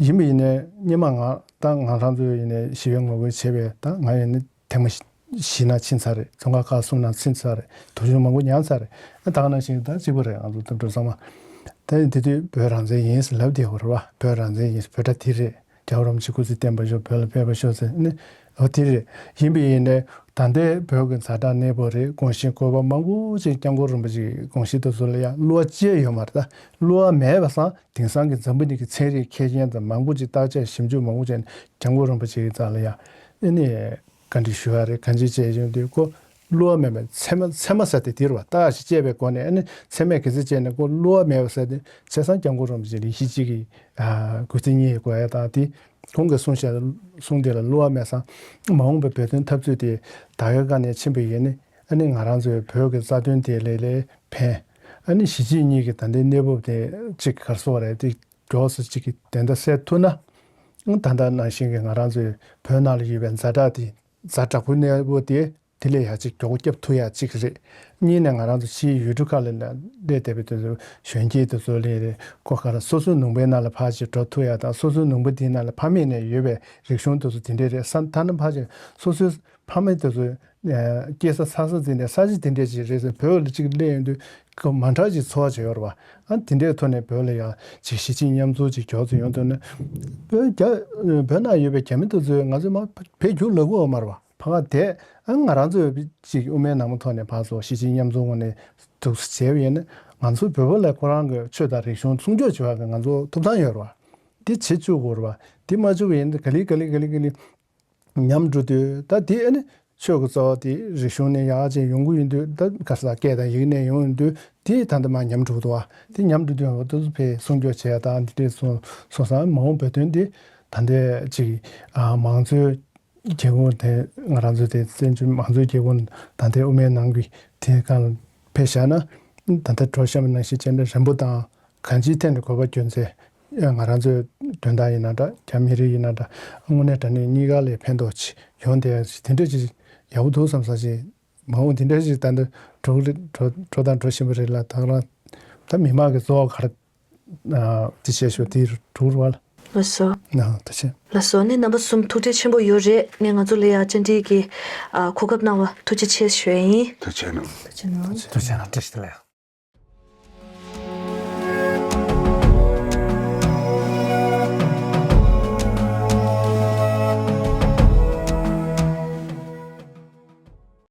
ཡིན་པ་ཡིན་ནའི་སྔོན་མ་ང་ད་ང་རང་ཚོ་ཡིན་ནའི་ཞི་བའི་ངོ་རྒོལ་བྱས་པའི་ད་ང་ཡིན་ནའི་ཐེངས་མ་བཞི་ན་ཕྱིན་ཚར་རེད། རྫོང་ཁག་ཁག་གསུམ་ནང་ཕྱིན་ཚར་རེད། དུག་སྦྱོང་མང་པོ་མྱངས་ཚར་རེད། ད་ག་ནང་བཞིན་ད་གཅིག་པ་རེད། ང་ཚོ་འཐབ་གྲོགས་ཚང་མ་ད་དེ་དུས་བོད་རང་བཙན་ཡིན་ཟེར་ལབ་བསྡད་ཡོད་རེད་བ། བོད་རང་བཙན་ཡིན་ཟེར་བོད་སྒྲ་དེ་རེད། རྒྱལ་བ་རིན་པོ་ཆེ་སྐུ་ཚེ་བརྟན་པར་ཤོག་བོད་ལ་ཕན་པར་ཤོག་ཟེར་ནི་འོ་དེ་རེད། ཡིན་པ་ཡིན་ནའི་ད་ལྟའི་བོད་ཀྱི་ཛ་དྲག་གནས་བབ་རེད། དགོངས་གཞི་བཀོད་པ་མང་པོ་ཅིག་སྐྱབས་མགོན་རིན་པོ་ཆེའི་དགོངས་གཞི་དེ་ཚོ་ལ་ཡང་བསླུ་བ་ཅི་ཡང་ཡོད་མ་རེད། ད་བསླུ་བ་མེད་པ་སང་དེང་སང་གི་འཛམ་བུ་གླིང་གི་ཚན་རིག་མཁས་ཅན་དང་མང་པོ་ཅིག་བརྟག་དཔྱད་ཞིབ་འཇུག་མང་པོ་བྱས་ནས་སྐྱབས་མགོན་རིན་པོ་ཆེའི་རྩ་ལ་ཡང་ཨེ་ནི་བཀའ་འདྲི་ཞུ་ཡ་རེད། བཀའ་འདྲི་བྱས་ཡོང་དུས་ཁོ་བསླུ་བ་མེད་པའི་ཚད་མ་ཚད་མ་ཟེར་དེ་དེ་རེད་བ། བརྟག་ཞིབ་བྱས་པའི་སྒོ་ནས་ཨེ་ནི་ཚད་མས་ག་ཚོད་བྱས་ནས་ཁོ་བསླུ་བ་མེད་པ་ཟེར་དེ་བྱས་ཙང་སྐྱབས་མགོན་རིན་པོ་ཆེ་ལ་ཡིད་ཆེས་ཀྱི་ཨ་དགོས་ཚུལ་རྙེད་དགོས་ཡ་དང་དེ། ཁོང་གིས་གསུངས་བཞག་གསུང་དེ་ལ་བསླུ་བ་མེད་ཙང་མ་འོངས་པའི་བོད་དོན་འཐབ་རྩོད་དེ་ད་གའི་སྒང་ནས་ཕྱིན་པ་ཡིན་ནི་ཨ་ནི་ང་རང་ཚོའི་བོད་ཀྱི་རྩ་དོན་དེ་ལས་ལས་ཕན། ཨ་ནི་གཞིས་བྱེས་གཉིས་ཀྱི་ད་ལྟའི་གནས་བབ་དེ་གཅིག་ག་རེ་ཟེར་དགོས་རེད། དེ་མགྱོགས་སུ་གཅིག་གི་བདེན་མཐའ་གསལ་ཐུབ་ན་ད་ལྟ་ནང་བཞིན་གྱི་ང་རང་ཚོའི་བོད་ནང་ལ་ཡོད་པའི་ཛ་དྲག་དེ་ཛ་དྲག་པོའི་གནས་བབ་དེ་དེ་ལས་ཡར་ཅིག་མགྱོགས་པོ་བསྐྱབ་ཐུབ་ཡ་གཅིག་རེད། གཉིས་ནས་ང་རང་ཚོ་ཕྱིའི་ཡུལ་གྲུ་ཁག་ལ་སླེབས་བསྡད་པའི་དེ་ཚོ་གཞོན་སྐྱེས་དེ་ཚོ་ལ་རེད། ཁོ་ག་རེ་སོ་སོའི་ནང་པའི་ནང་ལ་ཕར་ཅིག་འགྲོ་ཐུབ་ཡ་དང་སོ་སོའི་ནང་པ་དེའི་ནང་ལ་ཕ་མེས་ནས་ཡོད་པའི་རིག་གཞུང་དེ་ཚོ་དེ་འདྲས་རེད། ས་ཐ་ན་ཕར་ཅིག་སོ་སོའི་ཕ་མེས་དེ་ཚོ་སྐྱེས་ས་འཚར་ས་འཛིན་ནས་ས་གཞི་དེ་འདྲས་ཅིག་རེད་ཟེར་བོད་ལ་ཅིག་སླེབས་ཡོང་དུས་ཁོ་མ་འདྲ་ཅིག་ཚོར་བ་ཅིག་ཡོད་རེད་བ། ཨ་དེ་འདྲས་ཐོག་ནས་བོད་ལ་ཡ་ཅིག་གཞིས་བྱེས་མཉམ་འཛོམས་ཅིག་མགྱོགས་ཚོད་ཡོང་ཐུབ་ན་བོད་རྒྱ་བོད་ནང་ཡོད་པའི་རྒྱ་མི་དེ་ཚོས་ང་ཚོས་མ་བས་རྒྱུགས་ལབ་ཀྱི་ཡོད་མ་རེད་བ། ཕ་ག་དེ་ཨ་ང་རང་ཚོའི་ཅིག་དབུ་མའི་ནང་མ་ཐོག་ནས་ཕར་ཚུར་གཞིས་བྱེས་མཉམ་འཛོམས་ངོས་ནས་འདུག་སེ་བྱས་པ་ཡིན་ན་ང་ཚོ་བོད་པ་ལ་ཁོ་རང་གི་ཆོས་དང་རིག་གཞུང་སྲུང་སྐྱོབ་བྱེད་པ་གི་ང་ཚོ་ཐོབ་ཐང་ཡོད་རེད་བ། དེ་བྱེད་བཅུག་དགོས་རེད་བ། དེ་མ་བཅུག་པ་ཡིན་ན་ག་ལེ་ག་ལེ་ག་ལེ་ག་ལེ་ཉམས་འགྲོ་དུས་ད་དེ་ཨ་ནི་ ཆོས་ཀྱི་རྩ་བ་དེ་རིག་གཞུང་ནས་ཡར་ཅིག་ཡོང་གི་ཡོད་དུས། ད་ག་ས་སྐད་དང་ཡིག་ནས་ཡོང་ཡོད་དུས། དེ་ད་ལྟ་མར་ཉམས་འགྲོ་གི་འདུག་བ། དེ་ཉམས་འགྲོ་དུས་འོ་དེ་ཚོ་ཕར་སྲུང་སྐྱོབ་བྱེད་ཡ་དང་འདི་འདྲས་སོང་སོང་ཙང་། མ་འོངས་བོད་དོན་འདི་ད་ལྟ་ཅིག་ཨ་མང་གཙོའི་རྒྱལ་ཁོངས་དེ། ང་རང་ཚོ་དེ་བཙན་བྱོལ་མང་གཙོའི་རྒྱལ་ཁོངས་ད་ལྟའི་དབུ་མའི་ནང་གི་དེ་སྒང་ལ་ཕར་བཞག་ན། ད་ལྟ་གྲོགས་བཤད་པ་ནང་བཞིན་བྱས་ན་རན་པོ་དང་། གང་ཅིའི་ཐད་ནས་དགོས་པ་རྒྱུ་མཚན། ང་རང་ཚོའི་དོན་དག་ཡིན་ན་འདྲ། རྒྱ་མི་རིགས་ཡིན་ན་འདྲ། དངོས་གནས་དྲང་གནས་གཉིས་ཀ་ལ་ཕན་ཐོགས་ཅིག་ཡོང་བསྡད་ཡ་ཅིག་དེ་འདྲ་ཅིག་ཡག་པོ་འདུག་བསམ་ས་ཅིག་མ་འོངས་དེ་འདྲ་ཞིག་ད་ལྟ་འགྲོ་གི་རེད། འགྲོ་འགྲོ་དང་འགྲོ་བཞིན་པ་རེད་ལ། ད་རང་ད་མི་མང་གི་གཙོ་བོ་ག་རེ་ཨ་དེ་བྱས་ཤོག་དེ་འགྲོ་རུ་བ་ལ། ལགས་སོ། ཨ་ཐུགས་རྗེ་ཆེ། ལགས་སོ། ནི་རྣམ་པ་གསུམ་ཐུགས་རྗེ་ཆེན་པོ་ཡོད་རེད། ནི་ང་ཚོ་ལ་ཡ་བཅར་འདྲི་གི་ཨ་གོ་སྐབས་གནང་བ་ཐུགས་རྗེ་ཆེ་ཞུ་ཡ་ཡིན། ཐུགས་རྗེ་གནང་། ཐུགས་རྗེ་གནང་། ཐུགས་རྗེ་གནང་། བཀྲ་ཤིས་བདེ་ལེགས།